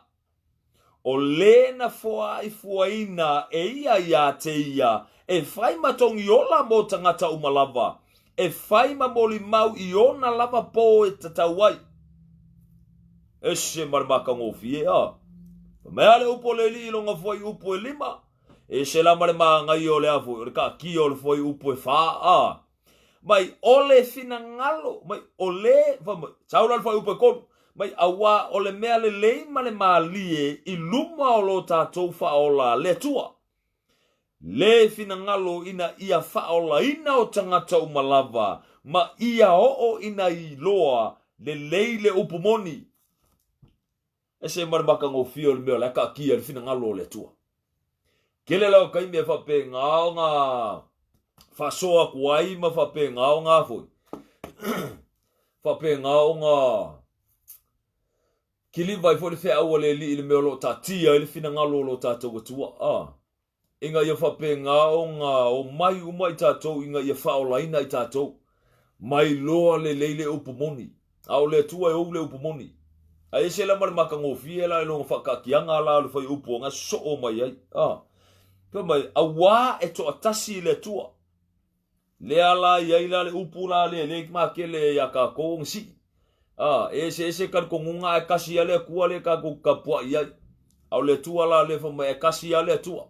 O le na foaifuaina e ia iā te ia, e fai ma togiola mō tagata uma lava, e fai ma molimau i ona lava pō e tatau ai. Ese ma le matagofie, a. Fai mai a le upu o le alii i lona fuaiupu e lima, ese la ma le mānaia o le a foi, o le taatia o le fuaiupu e fā, a. Mai o le finagalo, mai o le, fai mai, sau la le fuaiupu e kolu, mai auā o le mea lelei ma le mālie i luma o lo tātou Faaola le Atua. Le finagalo ina ia faaolaina o tagata uma lava ma ia oo ina iloa lelei le upu moni. Ese ma le matagofie o le mea o la e taatia i le finagalo o le Atua. Tele la o taimi e faapena ona faasoa atu ai ma faapena ona foi. Faapena ona Kiliva ai foi le feau a le Alii i le mea o lo o taatia ai le finagalo o lo tatou Atua, a, ina ia faapena ona omai uma i tatou ina ia faaolaina i tatou. Mai loa lelei le upu moni, a o le Atua e ou le upu moni. Ae ese la ma le matagofie la i lona faataatiaga la o le fuaiupu o na sosoo mai ai, a. Fai mai, auā e toatasi le Atua. Lea la i ai la le upu la lea lea makele iā tatou ona sii. A, e eseese talitonuga ae tasi lava le Atua lea tatou te tapuai ai. A o le Atua la lea fai mai e tasi lava le Atua.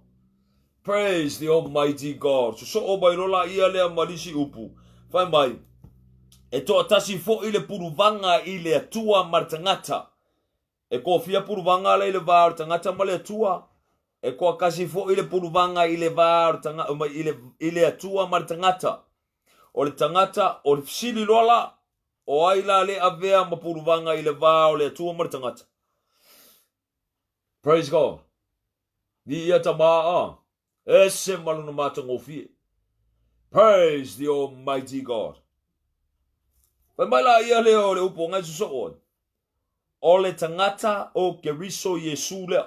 Praise the Almighty God. Sosoo mai loa laia lea ma le isi upu. Fai mai, e toatasi foi le puluvaga i le Atua ma le tagata. E kofia puluvaga la i le va o le tagata ma le Atua. E toatasi foi le puluvaga i le va o le tagata, mai i le, i le Atua ma le tagata. O le tagata, o le fesili loa la, o ai la le avea ma puluvaga i le va o le Atua ma le tagata? Praise God. Viia Tama a. Ese ma lona matagofie. Praise the Almighty God. Fai mai la ia lea o le upu o ngai sosoo ai. O le tagata o Keriso Iesu lea.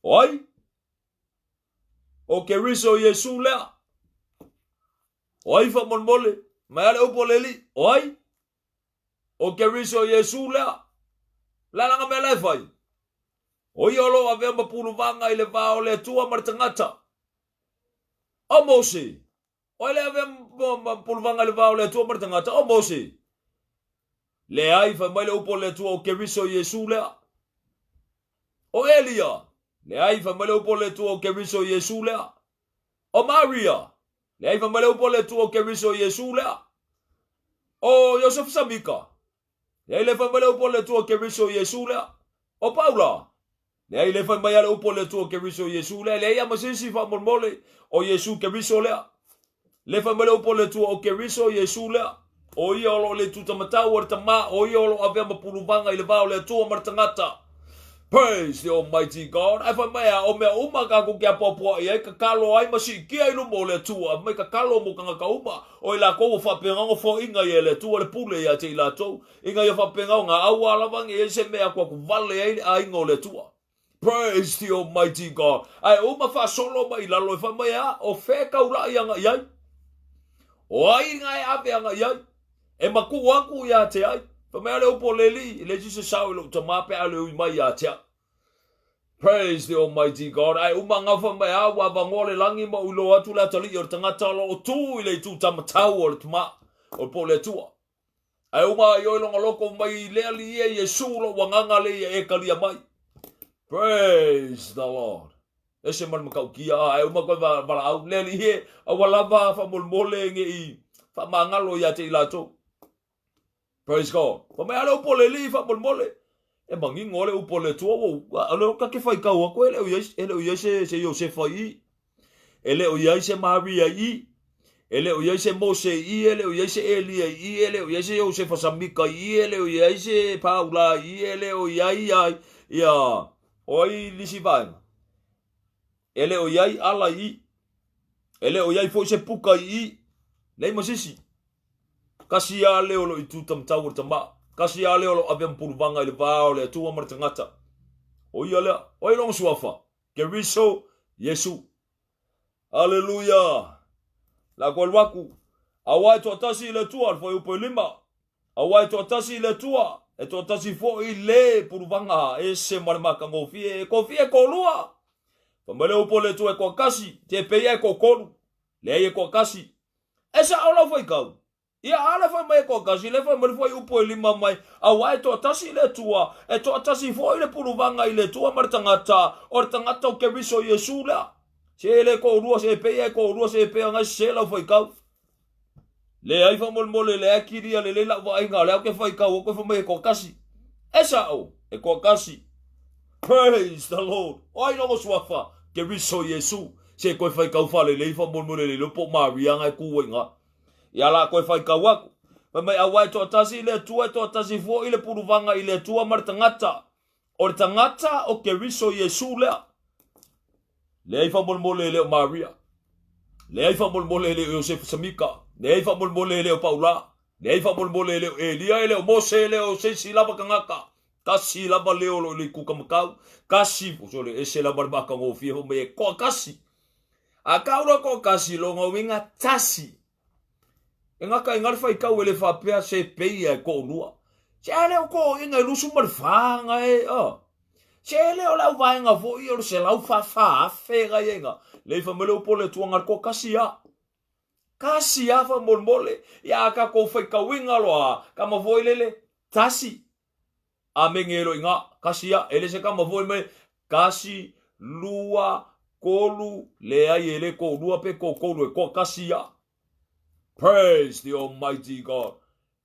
O ai? O Keriso Iesu lea. O ai faamolemole? Mai a le upu o le Alii. O ai? O Keriso Iesu lea. Le a lana mea la e fai? O ia o lo o avea ma puluvaga i le va o le Atua ma le tagata. O Mose. O ai le avea ma puluvaga i le va o le Atua ma le tagata? O Mose. Leai, fai mai le upu o le Atua, o Keriso Iesu lea. O Elia. Leai, fai mai le upu o le Atua, o Keriso Iesu lea. O Maria. Leai, fai mai le upu o le Atua, o Keriso Iesu lea. O Iosefa Samika. Leai, le fai mai le upu o le Atua, o Keriso Iesu lea. O Paula. Leai, le fai mai a le upu o le Atua, o Keriso Iesu lea. Leai a ma se isi faamolemole, o Iesu Keriso lea. Le fai mai le upu o le Atua, o Keriso Iesu lea. O ia o lo o le tutamatau o le Tama, o ia o lo o avea ma puluvaga i le va o le Atua ma le tagata. Praise the Almighty God. Ae fai mai a, o mea uma tatou te apoapoai ai, tatalo ai ma siitia i luma o le Atua. Fai mai tatalo mo tagata uma, o i latou ua faapena ona foaiina ia e le Atua le pule ia te i latou, ina ia faapena ona aua lava ne i ai se mea e atuatu vale ai le aiga o le Atua. Praise the Almighty God. Ae uma faasolo mai i lalo e fai mai a, o fea e taula'i aga i ai? O ai nga e ave aga i ai? E makuʻu aku iā te ai. Fai mai a le upu o le Alii, e leai se sao i loʻu tamā pe a le ui mai iā te au. Praise the Almighty God. Ae uma nga fai mai a, ua avanoa le lagi ma ua iloa atu le atalii o le tagata o lo o tu i le itu tamatau o le tamā, o le po o le Atua. Ae uma ai oe lona loko mai le Alii e Iesu loʻu agaga le ia e talia mai. Praise the Lord. Ese ma le matautia ae uma koe valaau le Alii e aua lava faamolemole ne i faamagalo ia te i latou. Praise God. Fai mai a le upu o le Alii faamolemole. E manino le upu o le Atua ua o le ta ke faitau atu e le o i ai e le o i ai se se Iosefa i i. E le o i ai se Maria i i. E le o i ai se Mose i i, e le o i ai se Elia i i, e le o i ai se Iosefa Samika i i, e le o i ai se Paula i i, e le o i ai ia ia o ai nisi vaega. E le o i ai ala i i. E le o i ai foi se puka i i. Leai ma se isi. Kasi a le o lo i tūtamatau o le tamā. Kasi a le o lo avea ma puluvaga i le va o le Atua ma le tagata. O ia lea, o ai lona suafa? Keriso Iesu. Aleluia! La koe alu aku. Auā e toatasi i le Atua, le fuaiupu e lima. Auā e toatasi i le Atua, e toatasi foi le puluvaga, ese ma le matagofie, e kofia e toalua. Fai mai le upu o le Atua e toatasi, te peia e toatolu. Leai e toatasi. E sao lau faitau. Ia, a le fai mai e toatasi, le fai mai le fuaiupu e lima mai, auā e toatasi le Atua, e toatasi foi le puluvaga i le Atua ma le tagata, o le tagata o Keriso Iesu lea. Se e le toalua, se e peia e toalua, se e pea ngai sese lau faitau. Leai faamolemole, leai kilia lelei lau vaaiga, o lea ou te faitau atu e fai mai e toatasi. E sao, e toatasi. Praise the Lord. O ai lona suafa? Keriso Iesu. Se koe faitau faalelei faamolemole le iloa po o Maria nga e ku ai nga. Ia la koe faitau aku. Fai mai auā e toatasi i le Atua, e toatasi foi le puluvaga i le Atua ma le tagata. O le tagata o Keriso Iesu lea. Leai faamolemole e le o Maria. Leai faamolemole e le o Iosefa Samika. Leai faamolemole e le o Paula. Leai faamolemole e le o Elia, e le o Mose, e le o se isi lava tagata. Tasi lava leo o lo o i le ikukamakau, kasi, sole, ese lava le matagofie fai mai e toatasi. A tau loa toatasi, lona uiga tasi. E gata i ina le faitau e le faapea se peia e toalua. Se a le o toeaiina e 24 na e, a. Se le o le auvaega foi o le 144 na i ai ina. Leai fai mai le upu o le Atua na o le toatasi lava. Tasi lava faamolemole. Ia a tatou faitauina loa, tama foi lele, tasi. Amene e loiga, kasi a, e le se tama foi mai, kasi, lua, tolu, leai e le toalua pe toatolu e toatasi a. Praise the Almighty God.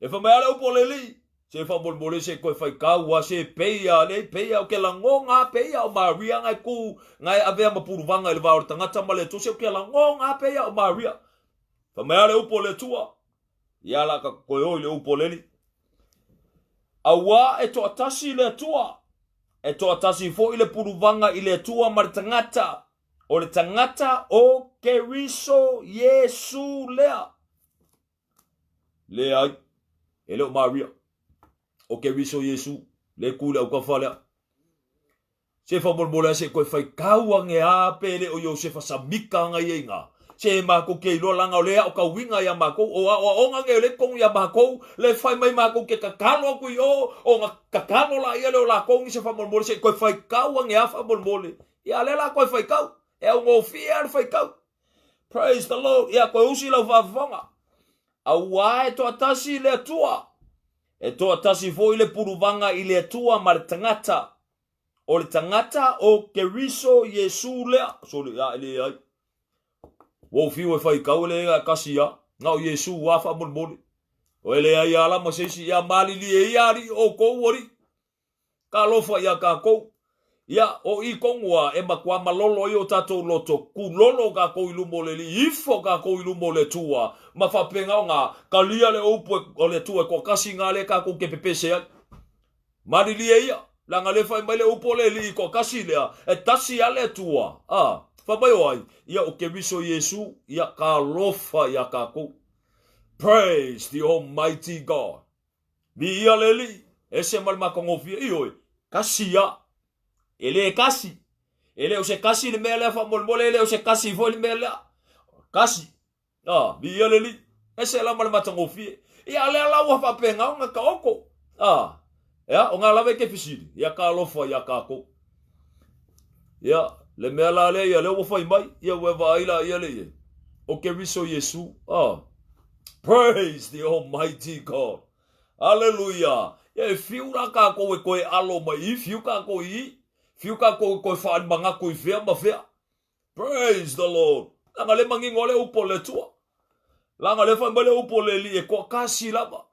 E fai mai a le upu o le Alii, se faamolemole se toe faitau a se peia, le peia o ke lagoga a peia o Maria ngai ku, ngai avea ma puluvaga i le va o le tagata ma le Atua, se o ke lagoga a peia o Maria. Fai mai a le upu o le Atua, ia la ka koe o i le upu o le Alii. Auā e toatasi le Atua, e toatasi foi le puluvaga i le Atua ma le tagata, o le tagata o Keriso Iesu lea. Leai, e le o Maria, o Keriso Iesu, le ku i le aukafa lea. Se faamolemole a se koe faitau age a pe le o Iosefa Samika anga ia iga. Se makou ke iloa langa o le ao kauiga ia makou o aoaoga nge o le tonu ia makou le fai mai makou ke tatalo atu i o o na tatalo la ia le o lakou ni se faamolemole se koe faitau age a faamolemole. Ia lea la koe faitau e augofie a le faitau. Praise the Lord. Ia koe usi lau faafofoga. Auā e toatasi le Atua. E toatasi foi le puluvaga i le Atua ma le tagata. O le tagata o Keriso Iesu lea. Sole, ia e leai. Ua ou fiu e faitau e leai a kasi a. Na o Iesu a faamolemole. O e leai a la ma se isi. Ia malilie ia alii oukou alii. Talofa iā kākou. Ia, o i tonu a e matuā malolo ai o tātou loto, kūlolo kākou i luma o le Alii, ifo kākou i luma o le Atua, ma faapena ona talia le upu o le Atua e toatasi ngā lea kākou ke pepese ai. Malilie ia, leaga le fai mai le upu o le Alii toatasi lea, e tasi a le Atua, a, fai mai o ai, ia o Keriso Iesu, ia talofa iā kākou. Praise the Almighty God. Viia le Alii, ese ma le matagofie, ioe, kasi a. E le kasi. E le o se kasi le mea lea faamolemole, e le o se kasi foi le mea lea. Kasi. Ah, viia le Alii, ese la ma le matagofie. Ia lea la ua faapena ona taoto. Ah, ea, o ngā lava e ke fesili, ia ka alofa iā kākou. Ia, le mea la lea ia lea ua fai mai, ia ua e vaai la ia le ia. O Keriso Iesu, ah. Praise the Almighty God. Aleluia. Ia e fiu la kākou e koe alo mai i, fiu kākou i, fiu kākou e koe whaalimangaku i whea ma whea. Praise the Lord. Langa le mangingo le upo le tua. Langa le whai mai le upo le li e koa kasi lava.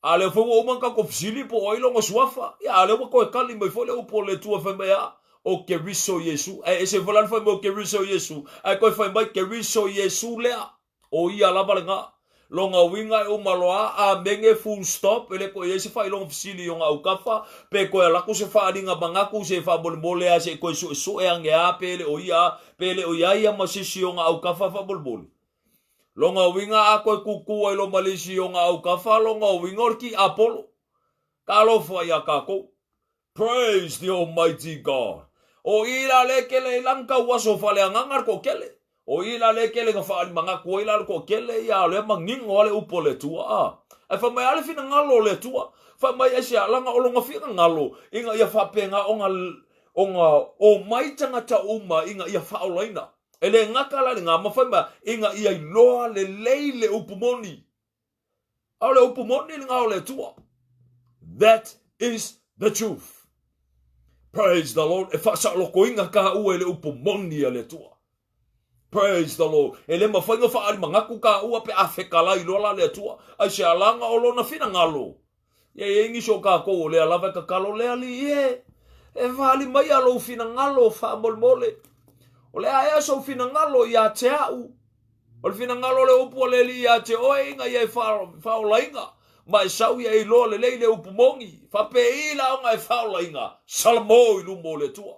A lea foi ua uma ona tatou fesili po o ai lona suafa. Ia, a lea ua toe tali mai foi le upu o le Atua fai mai, A, o Keriso Iesu. Ae ese foi la le fai mai o Keriso Iesu, ae toe fai mai, Keriso Iesu lea. O ia lava lena. Lona uiga e uma loa a amene, full stop, e le toe i ai se faailoga fesili i ona autafa, pe toe alu atu se faaaliga manatu se faamolemole a se i toe suesue ane a pe le o ia, pe le o i ai ia ma se isi o ona autafa faamolemole. Lona uiga a toe tūtū ai loa ma le isi o ngā aukafa, lona uiga o le tiapolo. Talofa iā kākou. Praise the Almighty God. O i la le kele i langa kau aso faleagaga le toatele. O i la le kele na faalimanatu ai la le toatele ia o lea manino a le upu a le Atua. A. Ae fai mai a le finagalo o le Atua. Fai mai ai se alaga o lona finagalo ina ia faapena ona ona omai tagata uma ina ia faaolaina. E le gata la i lena, ma fai mai, ina ia iloa lelei le upu moni. A o le upu moni lena o le Atua. That is the truth. Praise the Lord. E faasaolotoina kāua i le upu moni a le Atua. Praise the Lord. E le mafai ona faaalimanatu kāua pe a fekalai loa la le Atua. Ai se alaga o lona finagalo. Ia i ai nisi o kākou o lea lava e tatalo le Alii e, e whaali mai a lou finagalo faamolemole. O le a ea sou finagalo iā te a'u. O le finagalo o le upu a le Alii iā te oe ina ia e whaolaina, ma e sau ia e iloa lelei le upu moni, whapēī la ona e whaolaina, Salamo i luma o le Atua.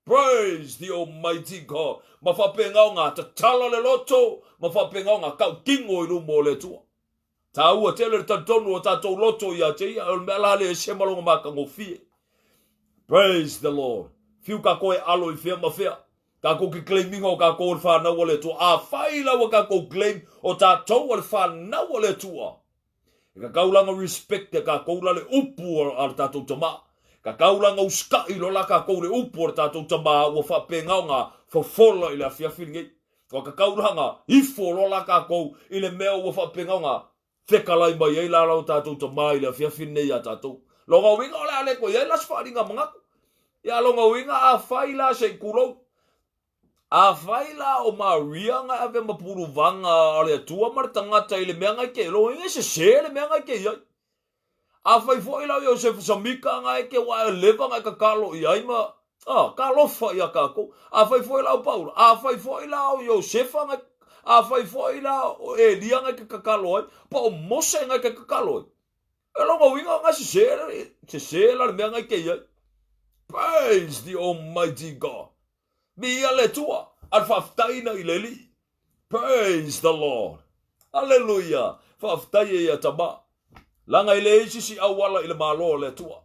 Praise the Almighty God. Ma faapena o ngā tatala le loto, ma faapena o ngā kautino i luma o le Atua. Tāua tele le talitonu o tātou loto ia te ia, o le mea la le ese ma longa matagofie. Praise the Lord. Fiu kākou e alo i fea ma fea. Kākou ke claiminga o kākou o le whānau o le Atua. Afai la ua kākou claim o tātou o le whānau o le Atua. E ka kaulanga respect e kākou la le upu a le tātou tamā. Ka kaulanga usikaʻi loa la kākou le upu o le tātou tamā ua faapena ona fofola i le afiafi lenei. Ua ka kaulanga ifo loa la kākou i le mea ua faapena ona fekalai mai ai la lo tātou tamā i le afiafi lenei iā tātou. Lona uiga o le a le toe i ai la se faaaliga manatu. Ia lona uiga afai la se i tulou. Afai la o Maria na e ave ma puluvaga a le Atua ma le tagata i le mea na e ke loa e sese le mea na e ke i ai. Afai foi la o Iosefa Samika na e ke ua e leva na e kakalo i ai ma a, ka alofa ia kākou. Afai foi la o Paula, afai foi la o Iosefa na afai foi la o Elia na e ke kakalo ai, po o Mose na e ke kakalo ai. E lona uiga na sese, sese la le mea na e ke i ai. Praise the Almighty God. Viia le Atua, a le faafetai na i le Alii. Praise the Lord. Aleluia. Faafetai e ia Tama. Laga e leai se isi auala i le Malo o le Atua.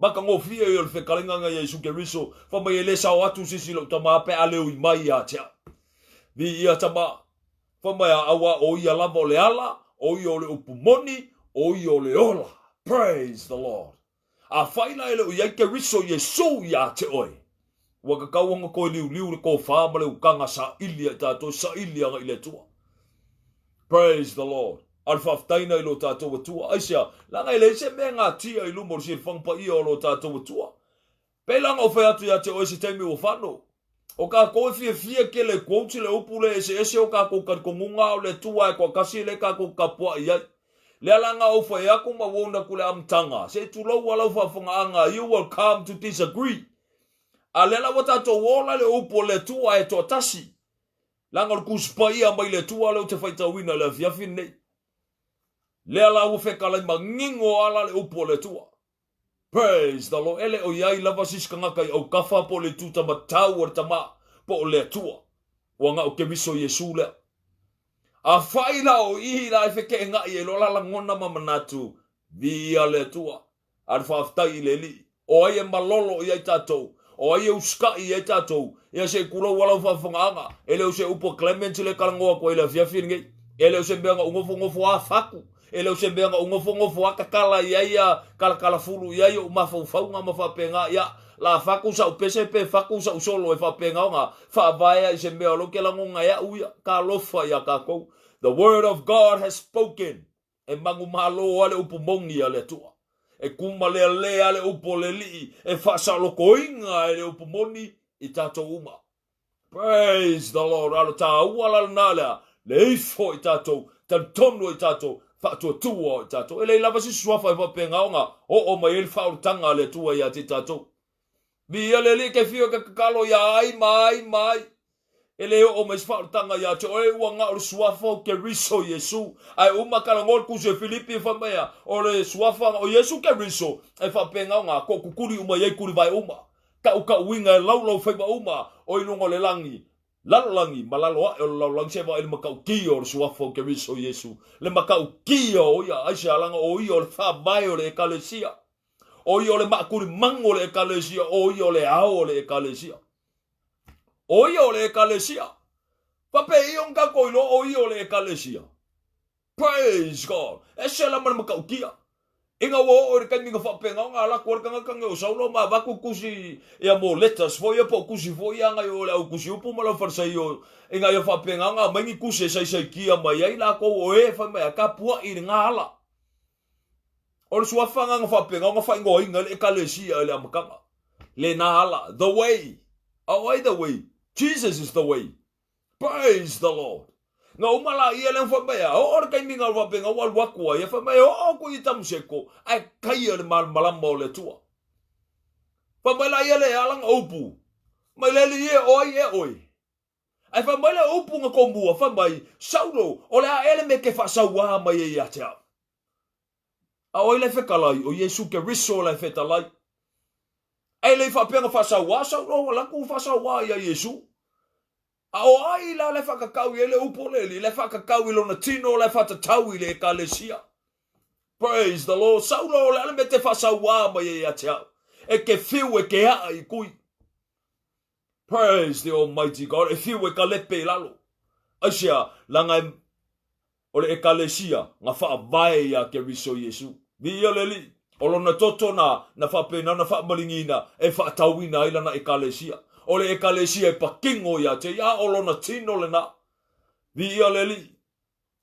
Matagofie ia o le fetalaiga na Iesu Keriso, fai mai e le sao atu se isi i lou Tama pe a le ui mai ia te au. Viia Tama. Fai mai a auā o ia lava o le ala, o ia o le upu moni, o ia o le ola. Praise the Lord. Afai la e le o i ai Keriso Iesu iā te oe, ua kakau ona toe liuliu le tofā ma le utaga saili a i tātou e saili ana i le Atua. Praise the Lord. A le faafetai na i lo tātou Atua. Aisea, leaga e leai se mea e gatia i luma o le silafaga paia o lo tātou Atua. Pei la ona ou fai atu ia te oe se taimi ua fano. O kākou e fiafia kele quote le upu le eseese o kākou talitonuga o le Atua e toatasi lea kākou tapuaʻi ai. Lea la na ou fai aku ma ua una ku le amataga, se i tulou a lau faafogaaga, you will come to disagree. A lea la ua tātou ola le upu o le Atua e toatasi. Leaga o le Tusi Paia mai le Atua lea ou te faitauina i le afiafi lenei. Lea la ua fetalai manino ala le upu o le Atua. Praise the Lord. E le o i ai lava se isi tagata i autafa po o le itu tamatau o le Tama po o le Atua. Ua na o Keriso Iesu lea. Afai la o i la e feteenaʻi ai loa la lagona ma manatu, viia le Atua, a le faafetai i le Alii. O ai e malolo i ai tatou? O ai e usikaʻi i ai tatou? Ia se i kulou a lau faafofogaaga, e le o se upu a Clement le talanoa atu ai i le afiafi lenei. E le o se mea na ou nofonofo a fatu. E le o se mea na ou nofonofo a tatala i ai a kalakalafulu i ai ou mafaufauga ma faapena, ia, la fatu sa'u pese pe fatu sa'u solo e faapena ona faavaea i se mea o lou ke lagona e a'u ia. Talofa iā tatou. The word of God has spoken. E manumalo a le upu moni a le Atua. E kumalealea le upu o le Alii e faasaolotoina e le upu moni i tatou uma. Praise the Lord. Alo tāua la lena lea, le ifo i tātou, talitonu i tātou, faatuatua i tātou. E lei lava se suafa e faapena ona oo mai ai le faaolataga a le Atua ia te tātou. Viia le Alii ke whio ke kakalo ia ai ma ai ma ai. E le oo mai se faaolataga ia te oe ua na o le suafa o Keriso Iesu. Ae uma kalagoa le tusi e Filipi e fai mai a, o le suafa o Iesu Keriso e faapena ona tookukuli uma i ai tulivae uma. Kaʻukauiga e laulau faiva uma o i luga o le lagi, lalolagi ma lalo aʻe o le lalolagi seʻa vaai le matautia o le suafa o Keriso Iesu, le matautia o ia, aisea laga o ia o le faavae o le Ekalesia, o ia o le maʻakulimagu o le Ekalesia, o ia o le ao o le Ekalesia. O ia o le Ekalesia. Faapei ona tatou iloa o ia o le Ekalesia? Praise God! Ese la ma le matautia. Ina ua oo i le taimi na faapena ona ala atu ai le tagata nei o Saulo ma avatu tusi ia mo letters foi ia po o tusi foi ia agai o le au tusi upu ma le au Farisaio ina ia faapena ona aumai ni tusi e saisaitia mai ai lakou o e fai mai a tapuai i lena ala. O le suafa lena na faapena ona faaigoaina ai le Ekalesia i le amataga. Lena ala, the way. A o ai the way? Jesus is the way. Praise the Lord. Na uma la ia lea fai mai a oo le taimi na faapena ua alu atu ai, fai mai e oo atu i Tamaseko ae taia le malamalama o le Atua. Fai mai la ia le ala na upu, mai le alii e o ai ea oe. Ae fai mai le upu na tomua, fai mai, Saulo, o le a ea le mea e te faasauā mai ai ia te au? A o ai la e fetalai? O Iesu Keriso la e fetalai. Ae le i faapea na faasauā Saulo, ua latou faasauā ia Iesu. A o ai la la e whakakau i ai le upu o le Alii, la e whakakau i lona tino, la e whatatau i le Ekalesia. Praise the Lord. Saulo o le a le mea te whaasauā mai ai ia te au. E ke fiu e ke aa i kui. Praise the Almighty God. E fiu e ka lepe i lalo. Aisea, laga e o le Ekalesia na faavae iā Keriso Iesu. Viia le Alii, o lona toto na, na faapena ona faamaligiina e faatauina ai lana Ekalesia. O le Ekalesia e pakingo iā te ia, o lona tino lena. Viia le Alii,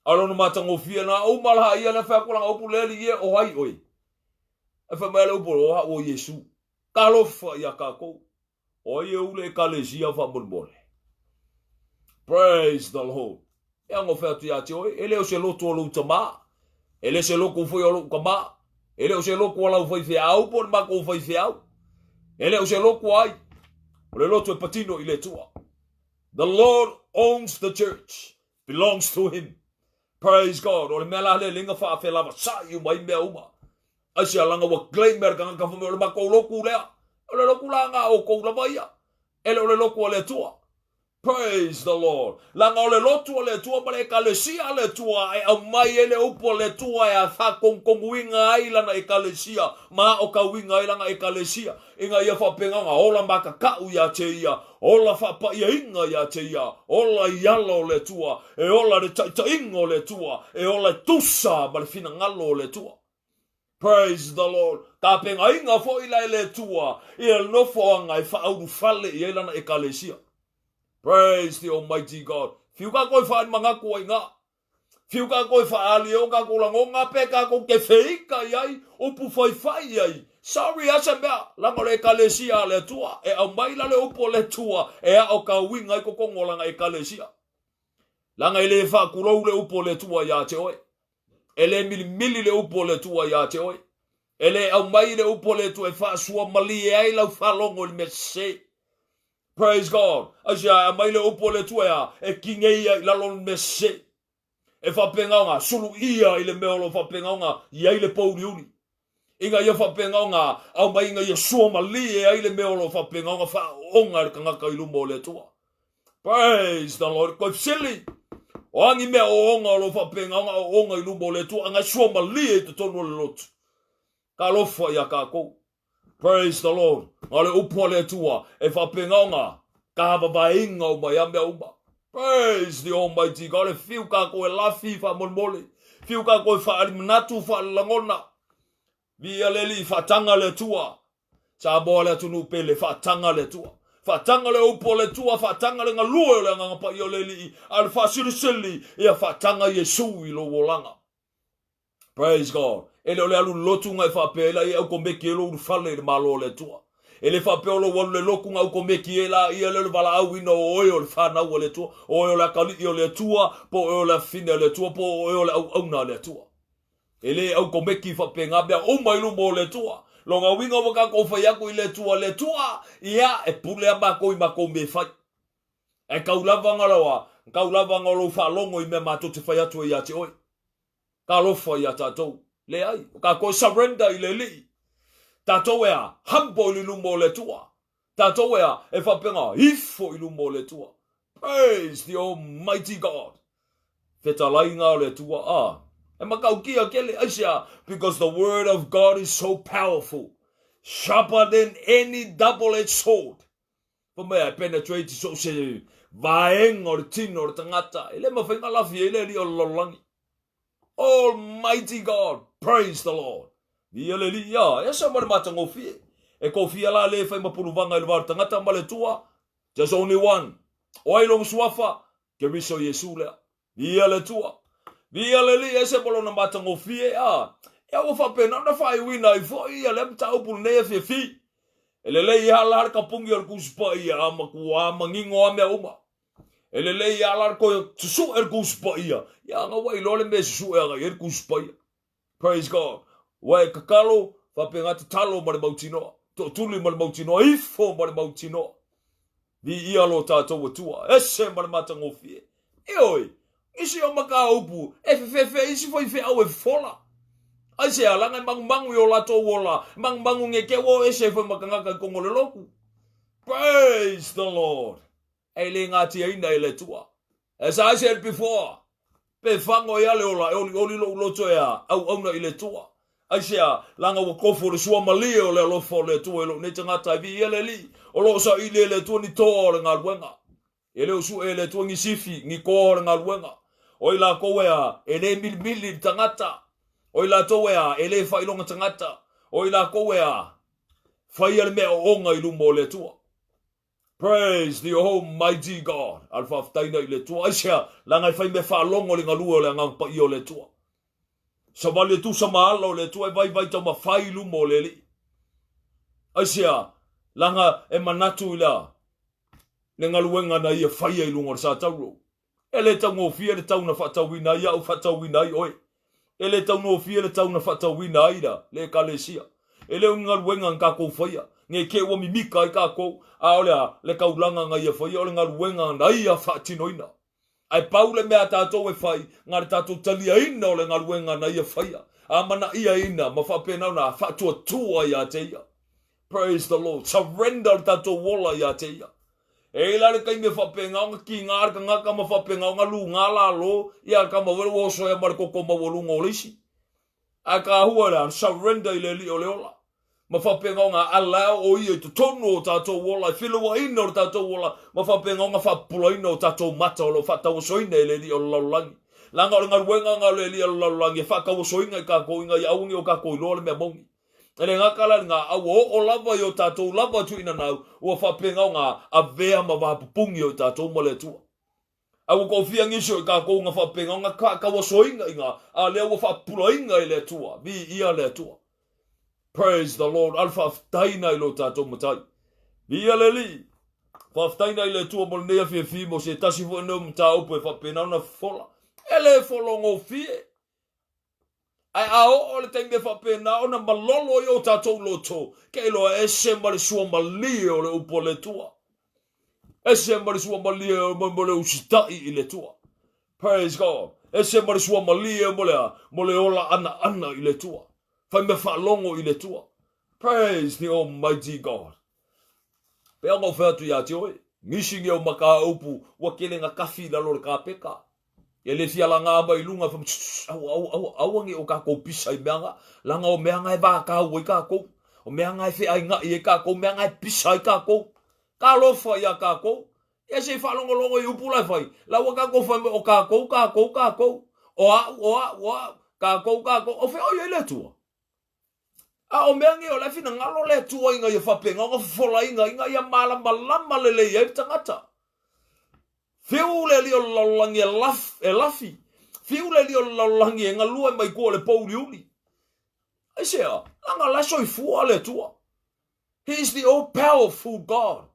a o lona matagofie na, uma laha ia lea fai atu lana upu le Alii e, o ai oe? Ae fai mai a le upu, o au o Iesu. Talofa iā kākou. O ai e ou le Ekalesia faamolemole? Praise the Lord. E ano fai atu ia te oe, e le o se loto o lou tamā, e le se loko foi o lou tamā, e le o se loko a lau faifeau po o le matou faifeau, e le o se loko a ai, o le loto e patino i le Atua. The Lord owns the church, belongs to him. Praise God. O le mea la lea lenga faafelavasa'i uma ai mea uma. Aisea laga ua claim mea le tagata fai mai o le matou lotu lea. O le lotu la na outou lava ia. E le o le lotu a le Atua. Praise the Lord. Laga o le lotu a le Atua ma le Ekalesia a le Atua e aumai ai le upu a le Atua e faakonukonuina ai lana Ekalesia ma aokauina ai lana Ekalesia ina ia faapena ona ola makaka'u ia te ia, ola faapaiaina ia te ia, ola i ala o le Atua, e ola i le taitaiga o le Atua, e ola e tusa ma le finagalo o le Atua. Praise the Lord. Tapenaina foi la e le Atua ia le nofoaga e faaulufale i ai lana Ekalesia. Praise the Almighty God. Fiu kākou e faaali manatu ai i ina. Fiu kākou e faaali e o kākou lagona pe kākou te feika i ai, upu faifai i ai. Sorry a se mea, laga o le Ekalesia a le Atua, e aumai la le upu a le Atua e aokauina ai totonu o lana Ekalesia. Laga e le faakulou le upu a le Atua iā te oe. E le milimili le upu a le Atua iā te oe. E le aumai le upu a le Atua e faasua malie ai lau faalogo i le mea sese. Praise God. Aisea, e aumai le upu a le Atua e a? E kigei ai i lalo o le mea sese. E faapena ona suluia i le mea o lo o faapena ona i ai le pouliuli. Ina ia faapena ona aumai ina ia suamalie ai le mea o lo o faapena ona faaooga e le tagata i luma o le Atua. Praise the Lord. Koe fesili, o a ni mea ooga o lo o faapena ona ooga i luma o le Atua, ana e suamalie i totonu o le lotu. Talofa iā kākou. Praise the Lord. Na o le upu a le Atua e faapena ona tāvavaeina uma ia mea uma. Praise the Almighty God. E fiu kākou e lafi faamolemole. Fiu kākou e faaali manatu, faaali lagona. Viia le Alii, faataga le Atua. Samoa le atunuu pele, faataga le Atua. Faataga le upu a le Atua, faataga le galue o le Agaga Paia o le Alii, a o le faasilisili, ia faataga Iesu i lou olaga. Praise God. E le o le alu lotu na e faapea ai la ia au komeki e lou ulufale i le Malo o le Atua. E le faapea o lou alu le lotu na au komeki e la ia le o le valaauina o oe o le fanau a le Atua, o oe o le akalii o le Atua, po o oe o le afafine a le Atua, po o oe o le auauna a le Atua. E le au komeki faapena mea uma i luma o le Atua. Lona uiga ua tatou fai atu i le Atua, le Atua, ia, e pule a matou i matou mea e fai. Ae tau lava na loa, tau lava na o lou faalogo i mea matou te fai atu ai ia te oe. Talofa iā tatou. Leai, o tatou e surrender i le Alii. Tatou e a? Humble i luma o le Atua. Tatou e a? E faapena, ifo i luma o le Atua. Praise the Almighty God. Fetalaiga o le Atua, a. E matautia tele, aisea? Because the word of God is so powerful, sharper than any double-edged sword. Fai mai e penetrate i so o se vaega o le tino o le tagata, e le mafai ona lafi ai le Alii o le lalolagi. Almighty God, praise the Lord. Viia le Alii, ia, e ese ma le matagofie. E kofia la le fai ma puluvaga i le va o le tagata ma le Atua. Just only one. O ai lona suafa? Keriso Iesu lea. Viia le Atua. Viia le Alii, ese ma lona matagofie, a. Ia ua faapena ona faaiuina ai foi ia lea mataupu lenei afiafi. E lelei lava la le kapugi o le Tusi Paia, a matua manino lava mea uma. E lelei lava la le toe susue le Tusi Paia, ia ana ua iloa le mea e susue agai i ai le Tusi Paia. Praise God. Ua e tatalo, faapena tatalo ma le mautinoa. Tootuli ma le mautinoa, ifo ma le mautinoa. Viia lo tātou Atua, ese ma le matagofie. Ioe, isi o mataupu, e fefefe isi faifeau e fofola. Aisea, laga e magumagu i o latou ola, magumagu nge ke ua o ese foi ma tagata i kogo le lotu. Praise the Lord. E le gatiaina e le Atua. As I said before, pe fago ia le ola e olioli lou loto e a auauna i le Atua. Aisea? Leaga ua tofu le suamalie o le alofa o le Atua i lou nei tagata e viia le Alii, o lo o saili e le Atua ni toa o le galuega. E le o sue e le Atua ni sifi, ni toa o le galuega. O i latou e a, e le milimili le tagata. O i latou e a, e le faailoga tagata. O i latou e a, faia le mea oona i luma o le Atua. Praise the Almighty God. A le faafetaina i le Atua. Aisea? Leaga e fai mea faalogo le galue o le Agaga Paia o le Atua. Savali e tusa ma ala o le Atua e vaivai taumafai i luma o le Alii. Aisea? Leaga e manatu i le le galuega na ia faia i luga o le satauro. E le taugofie le tau na faatauina ai au, faatauina ai oe. E le taugofie le tau na faatauina ai la, le Ekalesia. E le o ni galuega na tatou faia, ne i te i ua mimika ai tatou, a o le a? Le taulaga na ia faia, o le galuega na ia faatinoina. Ae pau le mea a tatou e fai, na le tatou taliaina o le galuega na ia faia, amanaiaina ma faapena ona faatuatua ia te ia. Praise the Lord. Surrender le tatou ola ia te ia. E i ai la le taimi e faapena ona kiga le tagata ma faapena ona luga lalo ia le tama foi lea ua oso ai ma le toto maualuga o le isi. Ae tahua le a? Surrender i le Alii o le ola. Ma faapena ona allow o ia i totonu o tatou ola, e felauaiina o le tatou ola, ma faapena ona faapupulaina o tatou mata o lo o faatauasoina e le Alii o le lalolagi. Leaga o le galuega lena o le Alii o le lalolagi e faatauasoina i tatou ina ia aua ne i o tatou iloa le mea moni. E le gata la i lena, a ua oo lava i o tatou lava tuuinanau, ua faapena ona avea ma vapupungi o i tatou ma le Atua. A ua toafia nisi o i tatou na faapena ona tauasoina i ina, a lea ua faapupulaina e le Atua. Viia le Atua. Praise the Lord. A le faafetaina i lo tatou Matai. Viia le Alii. Faafetaina i le Atua mo lenei afiafi mo se tasi foi nei o mataupu e faapena ona fofola. E le fologofie. Ae a oo le taimi e faapena ona malolo ai o tatou loto, ke iloa ese ma le suamalie o le upu a le Atua. Ese ma le suamalie mo le usitai i le Atua. Praise God. Ese ma le suamalie mo le, mo le ola anaana i le Atua. Fai mea faalogo i le Atua. Praise the Almighty God. Pea ona ou fai atu ia te oe, nisi nei o mataupu ua tele na kafi i lalo o le kapeta. E le fia lagā mai i luga, fai mai, Shh, aua, aua, aua, aua nei o tatou pisa i mea na, leaga o mea na e vatau ai tatou, o mea na e feaina'i ai tatou, o mea na e pisa ai tatou. Talofa iā tatou. Ia se i faalogologo i upu la e fai, la ua tatou fai mai o tatou, tatou, tatou, o a'u, o a'u, o a'u, tatou, tatou, o fea o i ai le Atua? A o mea nei o la e finagalo le Atua ina ia faapena ona fofolaina ina ia malamalama lelei ai le tagata. Fiu le alii o le lalolagi e laf, e lafi. Fiu le alii o le lalolagi e galue mai tua o le pouliuli. Aisea? Leaga la e soifua le Atua. He is the all powerful God.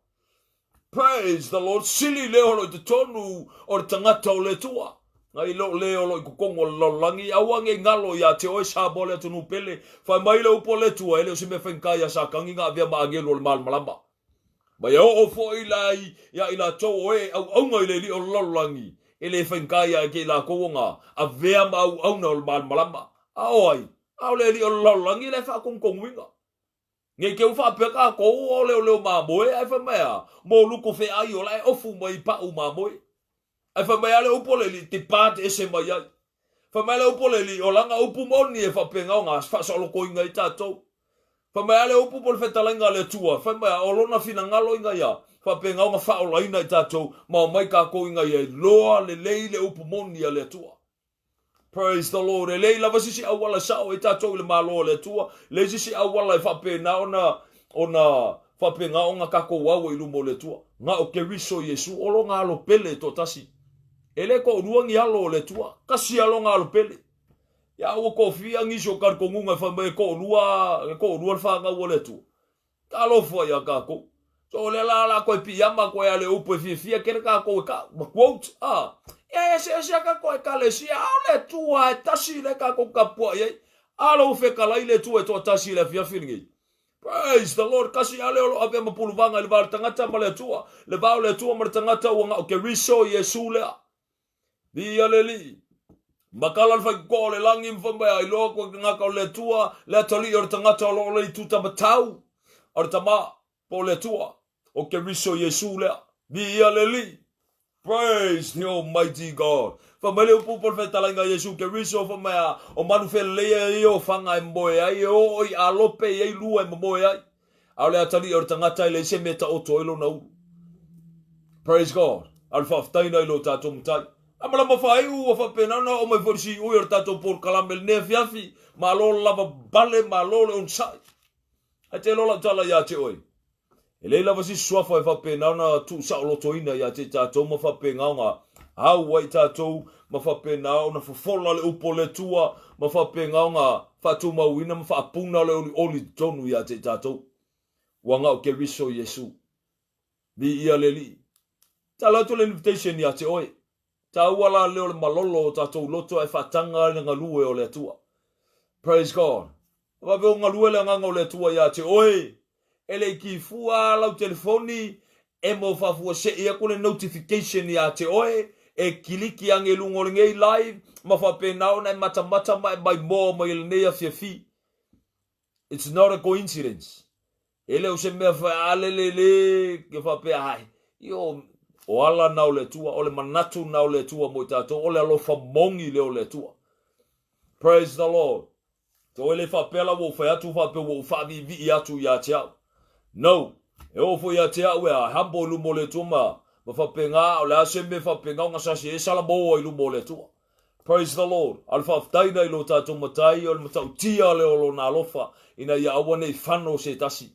Praise the Lord. Sili le o lo i totonu o le tagata o le Atua. Ngai lo le o lo i totonu o le lalolagi. Aua nei galo ia te oe Samoa le atunuu pele. Fai mai le upu a le Atua, e le o se mea faigata ia Satani na avea ma agelu o le malamalama. Ma ia oo foi la ia i latou o e auauna i le alii o le lalolagi, e le faigata ia te i latou ona avea ma auauna o le malamalama. A o ai? A o le alii o le lalolagi la e faatonutonuina. Nei te ua faapea tatou o leoleo mamoe ae fai mai a, mo luku feai o la e ofu mai i pau mamoe. Ae fai mai a le upu o le alii, depart ese mai ai. Fai mai le upu o le Alii, o lana upu moni e faapena ona faasaolotoina ai tatou. Fai mai a le upu po o le fetalaiga a le Atua, fai mai a, o lona finagalo ina ia faapena ona faaolaina i tatou, ma omai tatou ina ia iloa lelei le upu moni a le Atua. Praise the Lord. E leai lava se isi auala e sao ai tatou i le Malo o le Atua, leai se isi auala e faapena ona, ona faapena ona tatou au ai i luma o le Atua. Na o Keriso Iesu, o lona alo pele e toatasi. E le toalua ni alo o le Atua, tasi lava lona alo pele. Ia ua toafia nisi o talitonuga e fai mai e toalua, e toalua le fanau a le Atua. Talofa ia tatou. So o lea la la koe piiama koe a le upu e fiafia kele tatou e kau, ma quote, ah. Ia eseese a tatou ekalesia, a o le Atua e tasi lea tatou tapuai ai. A lo ua fetalai le Atua e toatasi i le afiafi lenei. Praise the Lord, kasi ale o lo avea ma puluvaga i le va o le tagata ma le Atua. Le va o le Atua ma le tagata ua na o Keriso Iesu lea. Viia le Alii. Makala le faikokoa o le lagi ma fai mai, a iloa koe tagata o le Atua, le atalii o le tagata o lo o le itu tamatau o le Tama, po o le Atua, o Keriso Iesu lea. Viia le Alii. Praise the Almighty God. Fai mai le upu po le fetalaiga a Iesu Keriso, fai mai a, o manu feleleia ia o faga e moe ai, e oo i alope i ai lua e momoe ai. A o le atalii o le tagata e leai se mea e taoto ai lona ulu. Praise God. A o le faafetai na i lo tatou Matai. A malama faaiu ua faapena ona oo mai foi le siui o le tatou polokalame i lenei afiafi. Malo le lava bale, malo le onosai. Ae te iloa lau tala ia te oe. E leai lava se isi suafa e faapena ona tuusaolotoina ia te i tatou ma faapena ona au ai tatou ma faapena ona fofola le upu o le Atua ma faapena ona faatumauina ma faapuna le olioli i totonu ia te i tatou. Ua na o Keriso Iesu. Viia le Alii. Tala atu le invitation ia te oe. Taua la lea o le malolo o tatou loto ae faataga i le galue o le Atua. Praise God. Vave o galue le agaga o le Atua ia te oe. E le i kifua lau telefoni e mo faafuasei aku le notification ia te oe e kiliki age i luga o lenei live ma faapena ona e matamata ma e maimoa mai i lenei afiafi. It's not a coincidence. E le o se mea faalele le ke faapea ai. Io, o ala na o le Atua, o le manatu na o le Atua mo i tatou, o le alofa moni lea o le Atua. Praise the Lord. So e le faapea la ua ou fai atu faapea ua ou faaviivii atu ia te au. No. E oo foi ia te au e a humble i luma o le Atua ma, ma faapena, o le a se mea faapena o gasasi e salamoa i luma o le Atua. Praise the Lord. A o le faafetai na i lo tatou Matai o le matautia lea o Lona alofa ina ia aua ne i fano se tasi.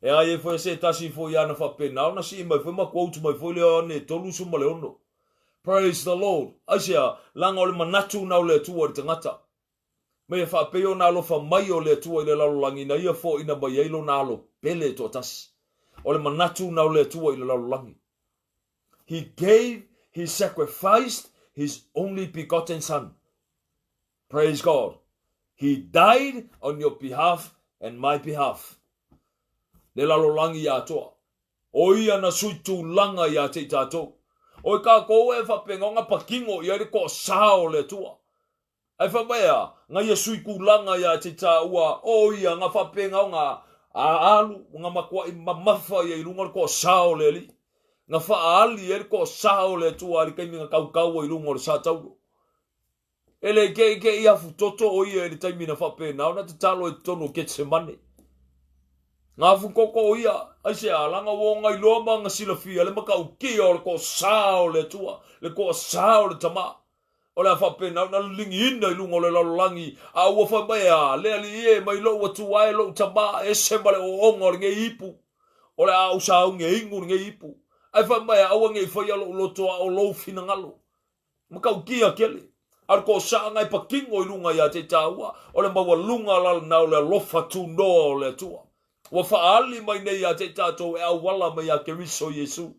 E ai ai foi se tasi foi ana faapena ona sii mai foi ma quote mai foi le Ioane 36. Praise the Lord. Aisea, leaga o le manatu na o le Atua i le tagata. Ma ia faapei ona alofa mai o le Atua i le lalolagi ina ia foaina mai ai Lona Alo pele e toatasi. O le manatu na o le Atua i le lalolagi. He gave, he sacrificed his only begotten son. Praise God. He died on your behalf and my behalf. Le lalolagi atoa. O ia na sui tulaga ia te i tatou. O i kākou e faapena ona pakingo i ai le toasā o le Atua. Ae fai mai a, nga ia sui tulaga ia te tāua, o ia nga faapena o nga alu, nga matuai mamafa ia i luga o le toasā o le Alii. Nga faaali ai le toasā o le Atua i le taimi nga tautaua i luga o le sa taulo. E le keikei afutoto o ia i le taimi na faapena ona tatalo ai totonu o Ketsemane. Nga afutoto o ia, aisea, leaga ua ona iloa ma ona silafia le matautia o le toasā o le Atua, le toasā o le Tama. O le a faapena ona liligiina i luga o le lalolagi, a ua fai mai a le Alii e, mai lou Atua e, lou Tama, e ese ma le ooga o lenei ipu. O le a ou sauni e inu lenei ipu. Ae fai mai a, aua ne i faia lou loto a o lou finagalo. Matautia tele. A o le toasaaga e patino i luga ia te tāua, o le maualuga la lena o le alofa tunoa o le Atua. Ua faaali mai nei ia te tatou e auala mai ia Keriso Iesu.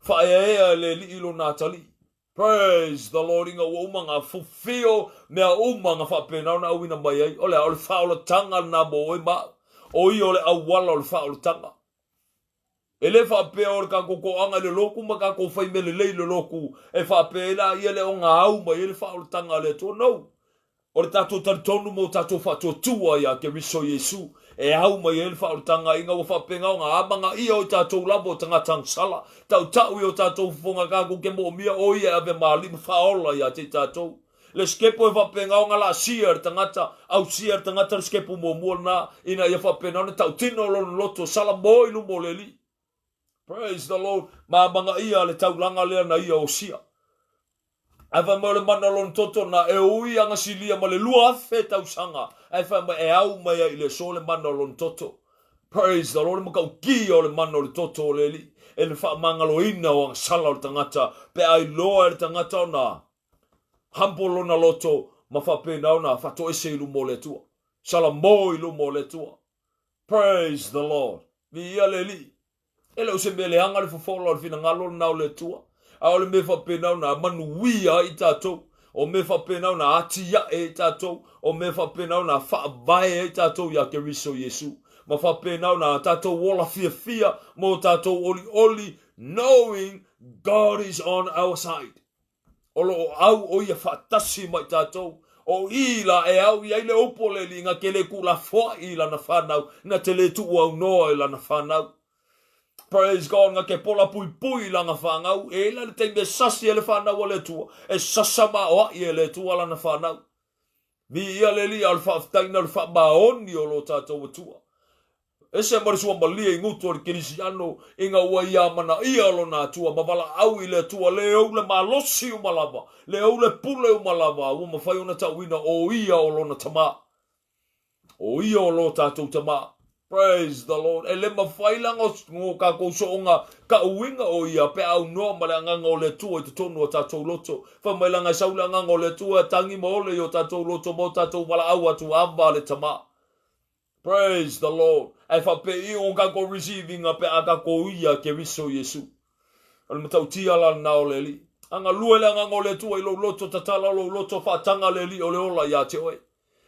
Faaeaea e le Alii lona atalii. Praise the Lord ina ua uma ona fulfill mea uma na faapena ona auina mai ai. O le a? O le faaolataga lena mo oe ma au. O ia o le auala o le faaolataga. E le faapea o le tatou toaga i le lotu ma tatou fai mea lelei i le lotu e faapea ai la ia lea ona au mai ai le faaolataga a le Atua. No. O le tatou talitonu ma o tatou faatuatua ia Keriso Iesu e au mai ai le faaolataga ina ua faapena ona amanaia o i tatou lava o tagata agasala, tautau i o tatou fofoga tatou te moomia o ia e ave ma alii ma faaola ia te i tatou. Le sikepo e faapena ona laasia e le tagata, ausia e le tagata le sikepo muamua lena ina ia faapena ona tautino lona loto sala mo i luma o le Alii. Praise the Lord. Ma amanaia le taulaga lea na ia osia. Ae fai mai o le mana o lona toto na e ui ana silia ma le 2000 tausaga. Ae fai mai e au mai ai i le aso le mana o lona toto. Praise the Lord, le matautia o le mana o le toto o le Alii, e le faamagaloina o ana sala o le tagata, pe a iloa e le tagata ona humble lona loto ma faapena ona faatoese i luma o le Atua. Salamo i luma o le Atua. Praise the Lord. Viia le Alii. E le o se mea leaga le fofola o le finagalo lena o le Atua, a o le mea faapena ona manuia ai tatou, o mea faapena ona atiae ai tatou, o mea faapena ona faavae ai tatou ia Keriso Iesu, ma faapena ona tatou ola fiafia ma o tatou olioli, knowing God is on our side. O lo o au o ia faatasi ma i tatou. O i la e au i ai le upu o le Alii, na te le tuulafoai i lana fanau, na te le tuuaunoa i lana fanau. Praise God, nga ke pola puipui lana fanau, e la le taimi e sasi e le fanau a le Atua, e sasa maoaʻi e le Atua lana fanau. Viia le Alii, a o le faafetaina o le faamaoni o lo tatou Atua. Ese ma le suamalie i gutu o le Kerisiano ina ua ia amanaia lona Atua ma valaau i le Atua le ou le malosi uma lava, le ou le pule uma lava ua mafai ona tauina o ia o lona Tama. O ia o lo tatou Tama. Praise the Lord. E le mafai la ngo kakou soonga kauiga o ia pe a aunoa ma le agaga o le Atua i totonu o tatou loto. Fai mai laga e sau le agaga o le Atua e tagi ma ole i o tatou loto ma o tatou valaau atu Ava le Tama. Praise the Lord. Ae faapei o kakou receiving-a pe a kakou ia Keriso Iesu. O le matautia la lena o le Alii. A galue le agaga o le Atua i lou loto, tatala lou loto, faataga le Alii o le ola ia te oe.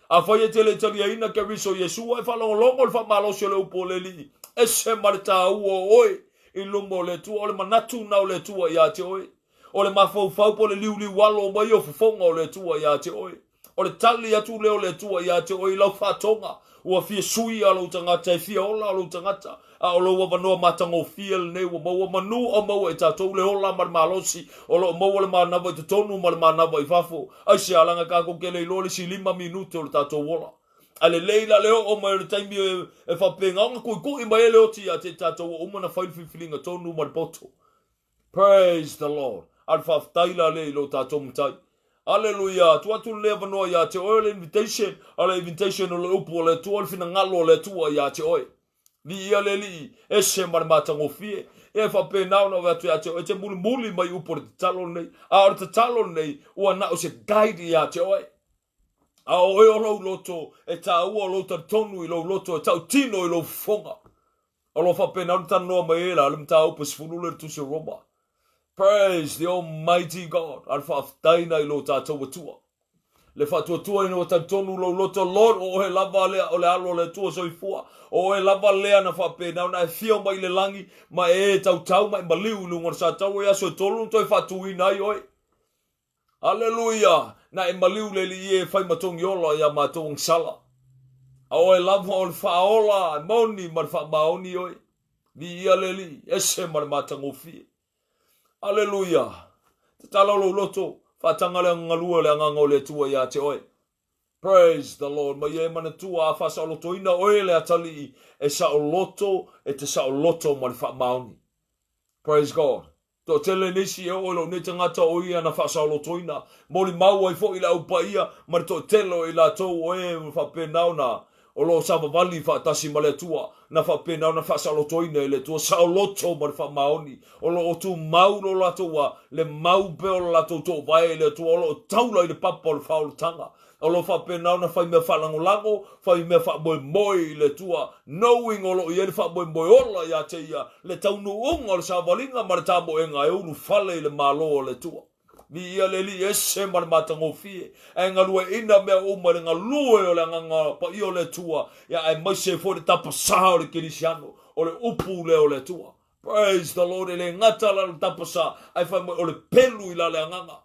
Afai e te le taliaina Keriso Iesu, e faalogologo le faamalosi o le upu o le Alii, ese ma le taua o oe i luma o le Atua, o le manatu na o le Atua ia te oe. O le mafaufau po o le liuliu alo mai o fofoga o le Atua ia te oe. O le tali atu lea o le Atua ia te oe i lau faatoga, ua fia suia lou tagata, e fia ola lou tagata, a o lou avanoa matagofie lenei ua maua manu o maua e tatou le ola ma le malosi, o lo o maua le manava i totonu ma le manava i fafo. Aisea laga tatou te le iloa le isi lima minute o le tatou ola. Ae lelei la le oo mai o le taimi e faapena ona tuitui mai ai le oti ia te tatou ua uma ona fai le filifiliga tonu ma le poto. Praise the Lord. A le faafetai la lea i lo tatou Matai. Aleluia. Tuu atu lenei avanoa ia te oe o le invitation, o le invitation o le upu o le Atua, o le finagalo o le Atua ia te oe. Viia le Alii, ese ma le matagofie. Ia e faapena ona ave atu ia te oe, e te mulimuli mai upu o le tatalo lenei. A o le tatalo lenei, ua na o se guide ia te oe. A o oe o lou loto, e taua o lou talitonu i lou loto, e tautino i lou fofoga. O lo o faapena ona talanoa mai ai la le mataupu e 10 lea i le Tusi o Roma. Praise the Almighty God. A le faafetaina i lo tatou Atua. Le faatuatuaina ua talitonu lou loto, Lord, o oe lava lea o le alo o le Atua soifua. O oe lava lea na faapena ona e fia mai i le lagi ma e tautau ma e maliu i luga o le sataua i aso e tolu na toe faatuina ai oe. Aleluia! Na e maliu le Alii e fai ma togiola iā matou agasala. A oe lava o le faaola e moni ma le faamaoni oe. Viia le Alii, ese ma le matagofie. Aleluia! Tatala lou loto, faataga le agagalue o le Agaga o le Atua iā te oe. Praise the Lord. Ma ia e manatua a faasaolotoina oe le atalii e saoloto, e te saoloto ma le faamaoni. Praise God. Toatele nisi e oo i lou nei tagata o ia na faasaolotoina, molimau ai foi le Au Paia ma le toatele o i latou o e faapena ona o lo o savavali faatasi ma le Atua, na faapena ona faasaolotoina e le Atua, saoloto ma le faamaoni, o lo o tumau lo latou a le mau pea o le latou toovae i le Atua, o lo o taula i le papa o le faaolataga. O lo o faapena ona fai mea faalagolago, fai mea faamoemoe i le Atua, knowing o lo o i ai le faamoemoe ola ia te Ia, le taunuuga o le savaliga ma le tamoega e ulufale i le Malo o le Atua. Viia le Alii, ese ma le matagofie, ae galueaiina mea uma i le galue o le Agaga Paia o le Atua, ia aemaise ai foi le tapasā o le Kerisiano, o le upu lea o le Atua. Praise the Lord, e le gata la le tapasā, ae fai mai o le pelu i la le Agaga.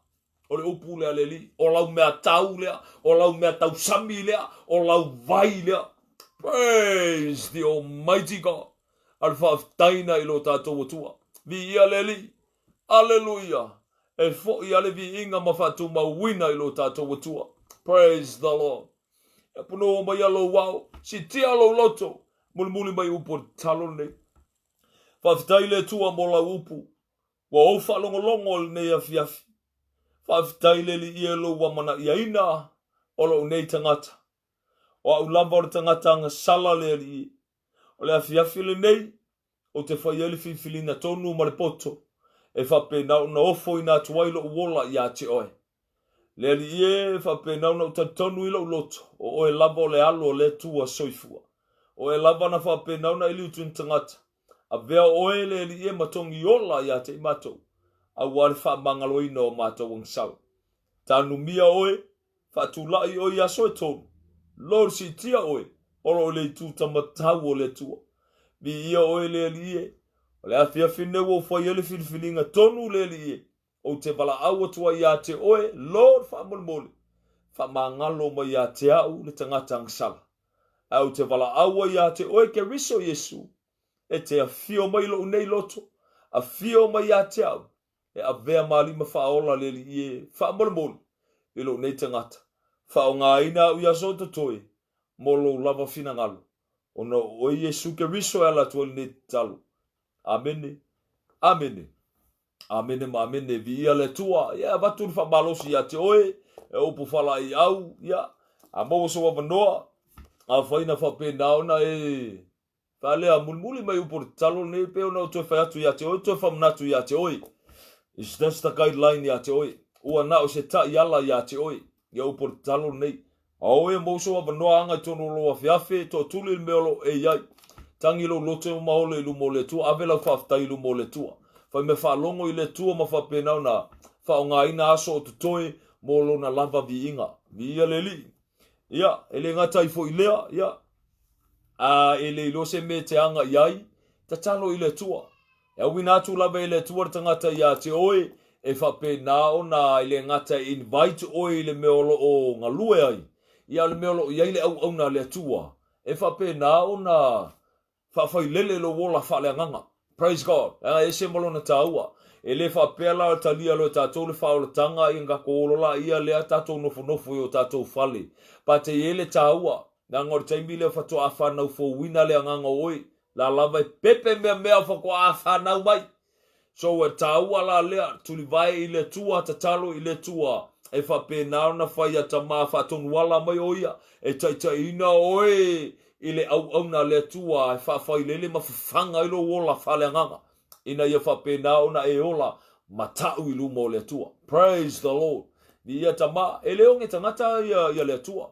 O le upu lea a le Alii, o lau mea tau lea, o lau mea tausami lea, o lau vai lea. Praise the Almighty God. A le faafetaina i lo tatou Atua. Viia le Alii. Aleluia. E foi a le viiga ma faatumauina i lo tatou Atua. Praise the Lord. E punouo mai a lou ao, sitia lou loto, mulimuli mai upu o le tatalo lenei. Faafetai le Atua mo lau upu. Ua ou faalogologo i lenei afiafi. Faafetai le Alii e lou amanaiaina o lou nei tagata. O au lava o le tagata agasala le Alii. O le afiafi lenei, ou te fai ai le filifiliga tonu ma le poto, e faapena ona ofoina atu ai lou ola ia te oe. Le Alii e, e faapena ona ou talitonu i lou loto, o oe lava o le alo o le Atua soifua. O oe lava na faapena ona e liutu tagata. Avea oe le Alii e ma togi ola ia te i matou, aua le faamagaloina o matou agasala. Tanumia oe, faatulai oe i aso e tolu. Lord siitia oe, o lo o le itu tamatau o le Atua. Viia oe le Alii e, o le afiafi nei ua ou fai ai le filifiliga tonu le Alii e, Ou te valaau atu ai ia te oe, Lord, faamolemole, faamagalo mai ia te au le tagata agasala. Ae ou te valaau ai ia te oe Keriso Iesu, E te afio mai i lou nei loto, afio mai ia te au, e avea ma alii ma faaola le Alii e, faamolemole i lou nei tagata. Faaaogaina au i aso o totoe mo lou lava finagalo, ona o oe Iesu Keriso e ala atu ai lenei tatalo. Amene. Amene. Amene ma amene. Viia le Atua. Ia, avatu le faamalosi ia te oe, e upu faalaeiau, ia, a maua sou avanoa, afai na faapena ona e faalea mulimuli mai upu o le tatalo lenei, pei ona ou toe fai atu ia te oe, toe faamanatu ia te oe. It's just a guideline ia te oe. Ua na o se taiala ia te oe, ia upu o le tatalo lenei. A oe e maua sou avanoa aga i totonu o lou afeafe, toatuli le mea o lo o e i ai. Tagi lou loto e maole i luma o le Atua, ave lau faafetai i luma o le Atua. Fai mea faalogo i le Atua ma faapena ona faaaogaina aso o totoe mo lona lava viiga. Viia le Alii. Ia, e le gata ai foi i lea, ia, a e le iloa se mea e te aga i ai, tatalo i le Atua. E auina atu lava e le Atua le tagata ia te oe, e faapena ona e le gata e invite oe i le mea o lo o galue ai, ia o le mea o lo o i ai le auauna a le Atua, e faapena ona faafailele lou ola faaleagaga. Praise God. Leaga e ese ma lona taua. E le faapea la o talia loa e tatou le faaolataga ia ona tatou ola laia lea tatou nofonofo i o tatou fale. But e i ai le taua, leaga o le taimi lea faatoa fanau fouina le agaga o oe, La lava e pepe meamea faatoa fanau mai. So e taua la lea, tulivae i le Atua, tatalo i le Atua, e faapena ona fai a tama faatonuala mai o ia, e taitaiina oe i le auauna a le Atua e faafailele ma fafaga ai lou ola faaleagaga, ina ia faapena ona e ola matau i luma o le Atua. Praise the Lord. Viia tama, e le oge tagata ia le Atua.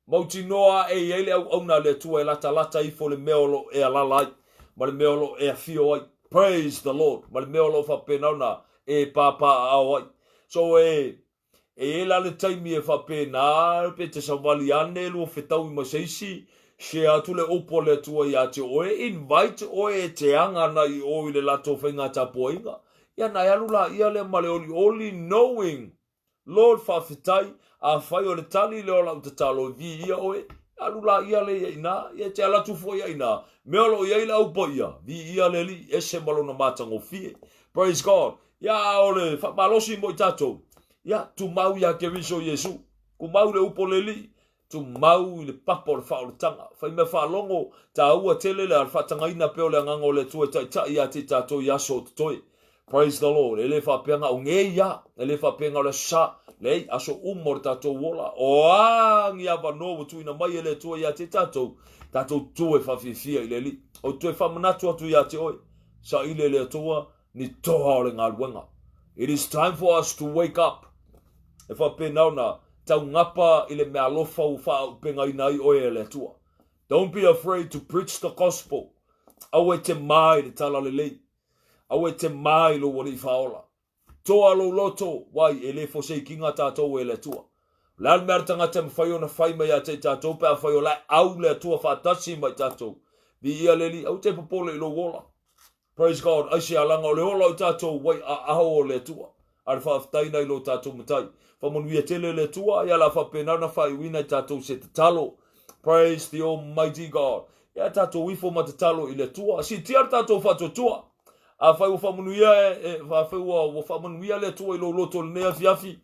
Mautinoa e i ai le auauna a le Atua e latalata ifo le mea o lo o e alala ai, ma le mea o lo o e afio ai. Praise the Lord! Ma le mea o lo o faapena ona e pāpāaao ai. So e, e i ai la le taimi e faapena, pe te savali ane, lua fetaui ma se isi, share atu le upu a le Atua ia te oe, invite oe e te aga ana i o i le latou faiga tapuaiga. Ia na e alu laia lea ma le olioli, knowing Lord faafetai, afai o le tali lea o lau tatalo e viia oe, alu laia lea ia ina, ia e te ala atu foi ia ina, mea o lo o i ai le au paia, viia le Alii, ese ma lona matagofie. Praise God. Ia a o le faamalosi mo i tatou, ia tumau ia Keriso Iesu, tumau le upu o le Alii, Tumau i le papa o le faaolataga. Fai mea faalogo, taua tele le faatagaina pea o le Agaga o le Atua e taitai ia te i tatou i aso o totoe. Praise the Lord. E le faapea na o nei ia, e le faapea na o le aso sa. Leai, aso uma o le tatou ola. O a ni avanoa ua tuuina mai e le Atua ia te i tatou, tatou tu e faafiafia i le Alii. Ou te toe faamanatu atu ia te oe, saili e le Atua ni toa o le galuega. It is time for us to wake up. E faapena ona taugapa i le meaalofa ua faaaupegaina ai oe e le Atua. Don't be afraid to preach the gospel. Aua e te mā i le talalelei. Aua e te mā i lou alii faaola. Toa lou loto, wai, e le forsaking'a tātou e le Atua. O le a le mea a le tagata e mafai ona fai mai ia te i tātou pe afai o la e au le Atua faatasi ma i tātou. Viia le Alii, aua te popole i lou ola. Praise God, aisea leaga o le ola o tatou wai aaho o le Atua. A le faafetai na i lo tatou Matai. Faamanuia tele le Atua, ia la faapena ona faaiuina i tatou se tatalo. Praise the Almighty God. Ia tatou ifo ma tatalo i le Atua. Siitia le tatou faatuatua. Afai ua faamanuia e, afai ua, ua faamanuia le Atua i lou loto i lenei afiafi,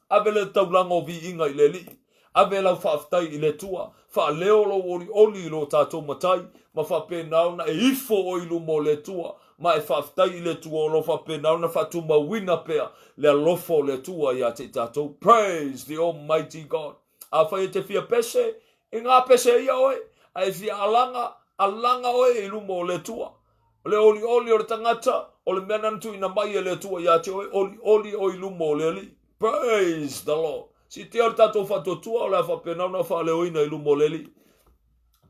Ave le taulaga o viiga i le Alii. Ave lau faafetai i le Atua. Faaleo lou olioli i lo tatou Matai, ma faapena ona e ifo oe i luma o le Atua, ma e faafetai i le Atua o lo o faapena ona faatumauina pea le alofa o le Atua ia te i tatou. Praise the Almighty God. Afai e te fia pese, i ngā pese ia oe, a e fia alaga, alaga oe i luma o le Atua. O le olioli o le tagata, o le mea nana tuuina mai e le Atua ia te oe, olioli oe i luma o le Alii. Praise the Lord. Siitia le tatou faatuatua, o le a faapena ona faaleoina i luma o le Alii.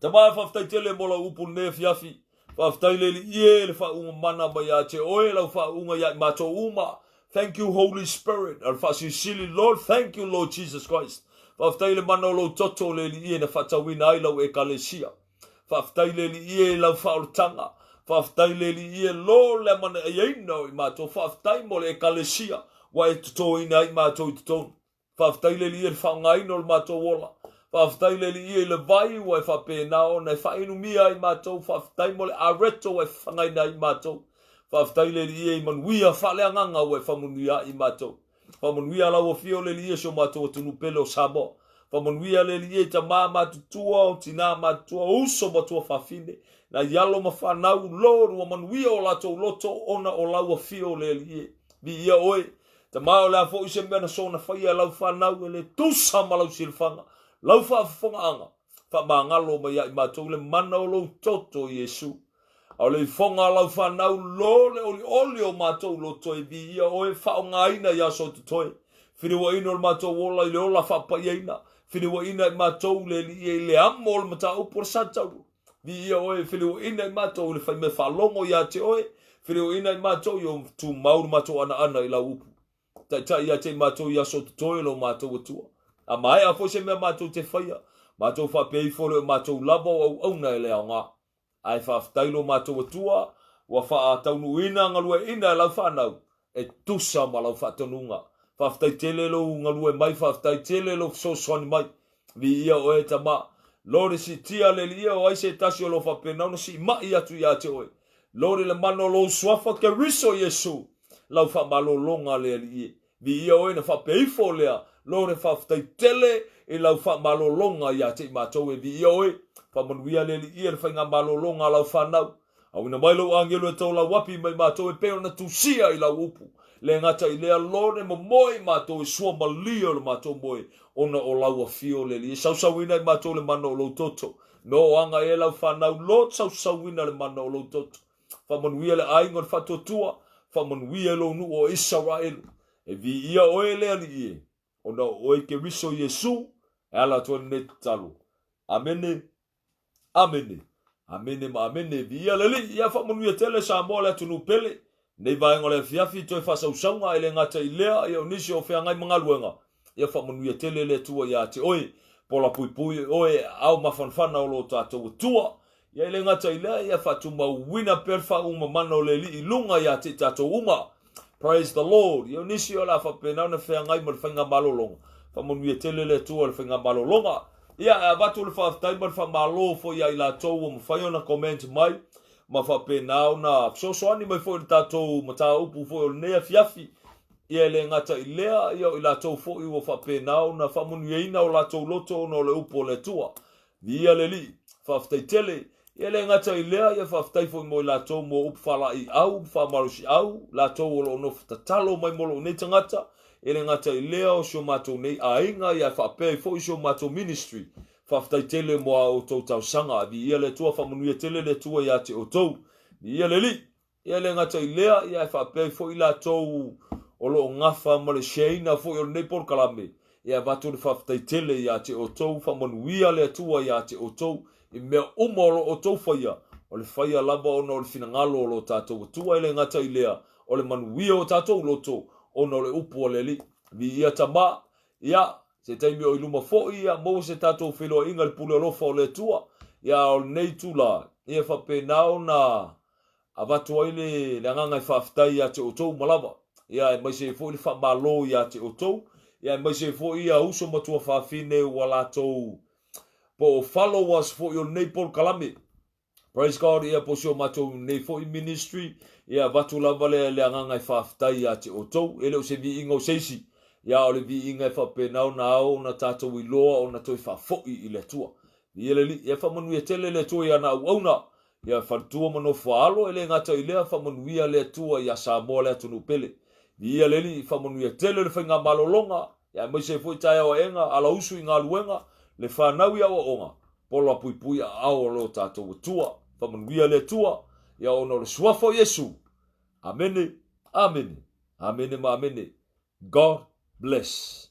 Tama, faafetai tele mo lau upu lenei afiafi. Faafetai le Alii e le faauuga mana mai ia te oe, lau faauuga ia i matou uma. Thank you Holy Spirit. O le faasilisili Lord, thank you Lord Jesus Christ. Faafetai le mana o lou toto le Alii e na faatauina ai lau Ekalesia. Faafetai le Alii e i lau faaolataga. Faafetai le Alii e lo le amana'iaina o i matou. Faafetai mo le Ekalesia ua e totoina ai matou i totonu. Faafetai le Alii e le faaaogaina o le matou ola. Faafetai le Alii e i le vai ua e faapena ona e faainumia ai matou. Faafetai mo le areto ua e fafagaina ai matou. Faafetai le Alii e i manuia faaleagaga ua e faamanuia ai matou. Faamanuia lau Afio le Alii e si o matou atunuu pele o Samoa. Faamanuia le Alii e i tamā matutua, o tinā matutua, o uso ma tuafafine, nai alo ma fanau, Lord, ua manuia o latou loto ona o lau Afio le Alii e. Viia oe, Tamā, o le a foi se mea na soona faia e lau fanau e le tusa ma lau silafaga, lau faafofogaaga, faamagalo mai ia i matou le mana o lou toto, Iesu. A o le ifoga a lau fanau, lo le olioli o matou loto e viia oe, faaaogaina i aso totoe. Filiuaina o le matou ola i le ola faapaiaina, filiuaina i matou le Alii e i le amo o le mataupu o le satauro. Viia oe, filiuaina i matou i le faimea faalogo ia te oe, filiuaina i matou i o tumau le matou anaana i lau upu. Taitai ia te i matou i aso totoe lo matou Atua. A maea foi se mea matou te faia, matou faapea ifo lea o matou lava o auauna e le aoga. Ae faafetai lo matou Atua ua faataunuuina galueaiina e lau fanau e tusa ma lau faatonuga. Faafetai tele lou galue mai, faafetai tele lou fesoasoani mai. Viia oe Tama. Lord e siitia le Alii o ai se tasi o lo o faapena ona siimai atu ia te oe. Lord i le mana o lou Suafa Keriso Iesu, lau faamalologa le Alii e. Viia oe na faapea ifo lea, Lord e faafetai tele i lau faamalologa ia te i matou e viia oe. Faamanuia le Alii e le faigamalologa a lau fanau. Auina mai lou agelu e tolauapi mai matou e pei ona tusia i lau upu. Le gata i lea, Lord e momoe i matou e sua malie o le matou moe ona o lau afio le Alii e sausauina i matou le mana o lou toto. No aga e lau fanau, Lord sausauina le mana o lou toto. Faamanuia le aiga o le faatuatua, faamanuia i lou nuu o Isaraelu. E viia oe le Alii e, ona o oe Keriso Iesu, e ala atu ai lenei tatalo. Amene, Amene, amene ma amene. Viia le Alii, ia faamanuia tele Samoa le atunuu pele. Nei vaega o le afiafi toe faasausauga e le gata i lea, ia o nisi o feagai ma galuega. Ia faamanuia tele le Atua ia te oe. Pola puipui oe ao mafanafana o lo tatou Atua. Ia e le gata i lea, ia faatumauina pea le faaumamana o le Alii i luga ia te i tatou uma. Praise the Lord. Ia o nisi o le a faapena ona feagai ma le faigamalologa. Faamanuia tele le Atua i le faigamalologa. Ia, e avatu le faafetai ma le faamalo foi ia i latou ua mafai ona comment mai ma faapena ona fesoasoani mai foi i le tatou mataupu foi o lenei afiafi. Ia e le gata i lea, ia o i latou foi ua faapena ona faamanuiaina o latou loto ona o le upu o le Atua. Viia le Alii. Faafetai tele. Ia le gata i lea, ia faafetai foi mo i latou mo upu faalaeiau, upu faamalosiau, latou o lo o nofo tatalo mai mo lou nei tagata. E le gata i lea, o si o matou nei aiga, ia faapea ai foi si o matou ministry. Faafetai tele mo a outou talosaga. Viia le Atua, faamanuia tele le Atua ia te outou. Viia le Alii. Ia le gata i lea, ia e faapea ai foi latou o lo o gafa ma le share-ina foi o lenei polokalame, ia avatu le faafetai tele ia te outou, faamanuia le Atua ia te outou i mea uma o lo o outou faia, o le faia lava ona o le finagalo o lo tatou Atua, e le gata i lea, o le manuia o tatou loto ona o le upu a le Alii. Viia Tama, ia, se taimi o i luma foi, ia maua se tatou feiloaiga i le pule alofa o le Atua, ia a o lenei itula, ia faapena ona Avatu ai le le agaga e faafetai ia te outou uma lava, ia aemaise ai foi le faamalo ia te outou, ia aemaise ai foi ia uso ma tuafafine ua latou po o followers foi o lenei polokalame. Praise God, ia po o si o matou nei foi ministry, ia avatu lava le le agaga e faafetai ia te outou. E le o se viiga o se isi, ia a o le viiga e faapena ona ao ona tatou iloa ona toe faafoi i le Atua. Ia le Alii, ia faamanuia tele le Atua i ana auauna, Ia faletua ma nofo alo, e le gata i lea, faamanuia le Atua ia Samoa le atunuu pele. Viia le Alii, faamanuia tele le faigamalologa, ia aemaise ai foi taeao aega, alausu i galuega, le fanau i aoaoga, pola puipui aao o lo tatou Atua. Faamanuia le Atua, ia ona o le Suafa o Iesu. Amene, amene, amene ma amene. God bless.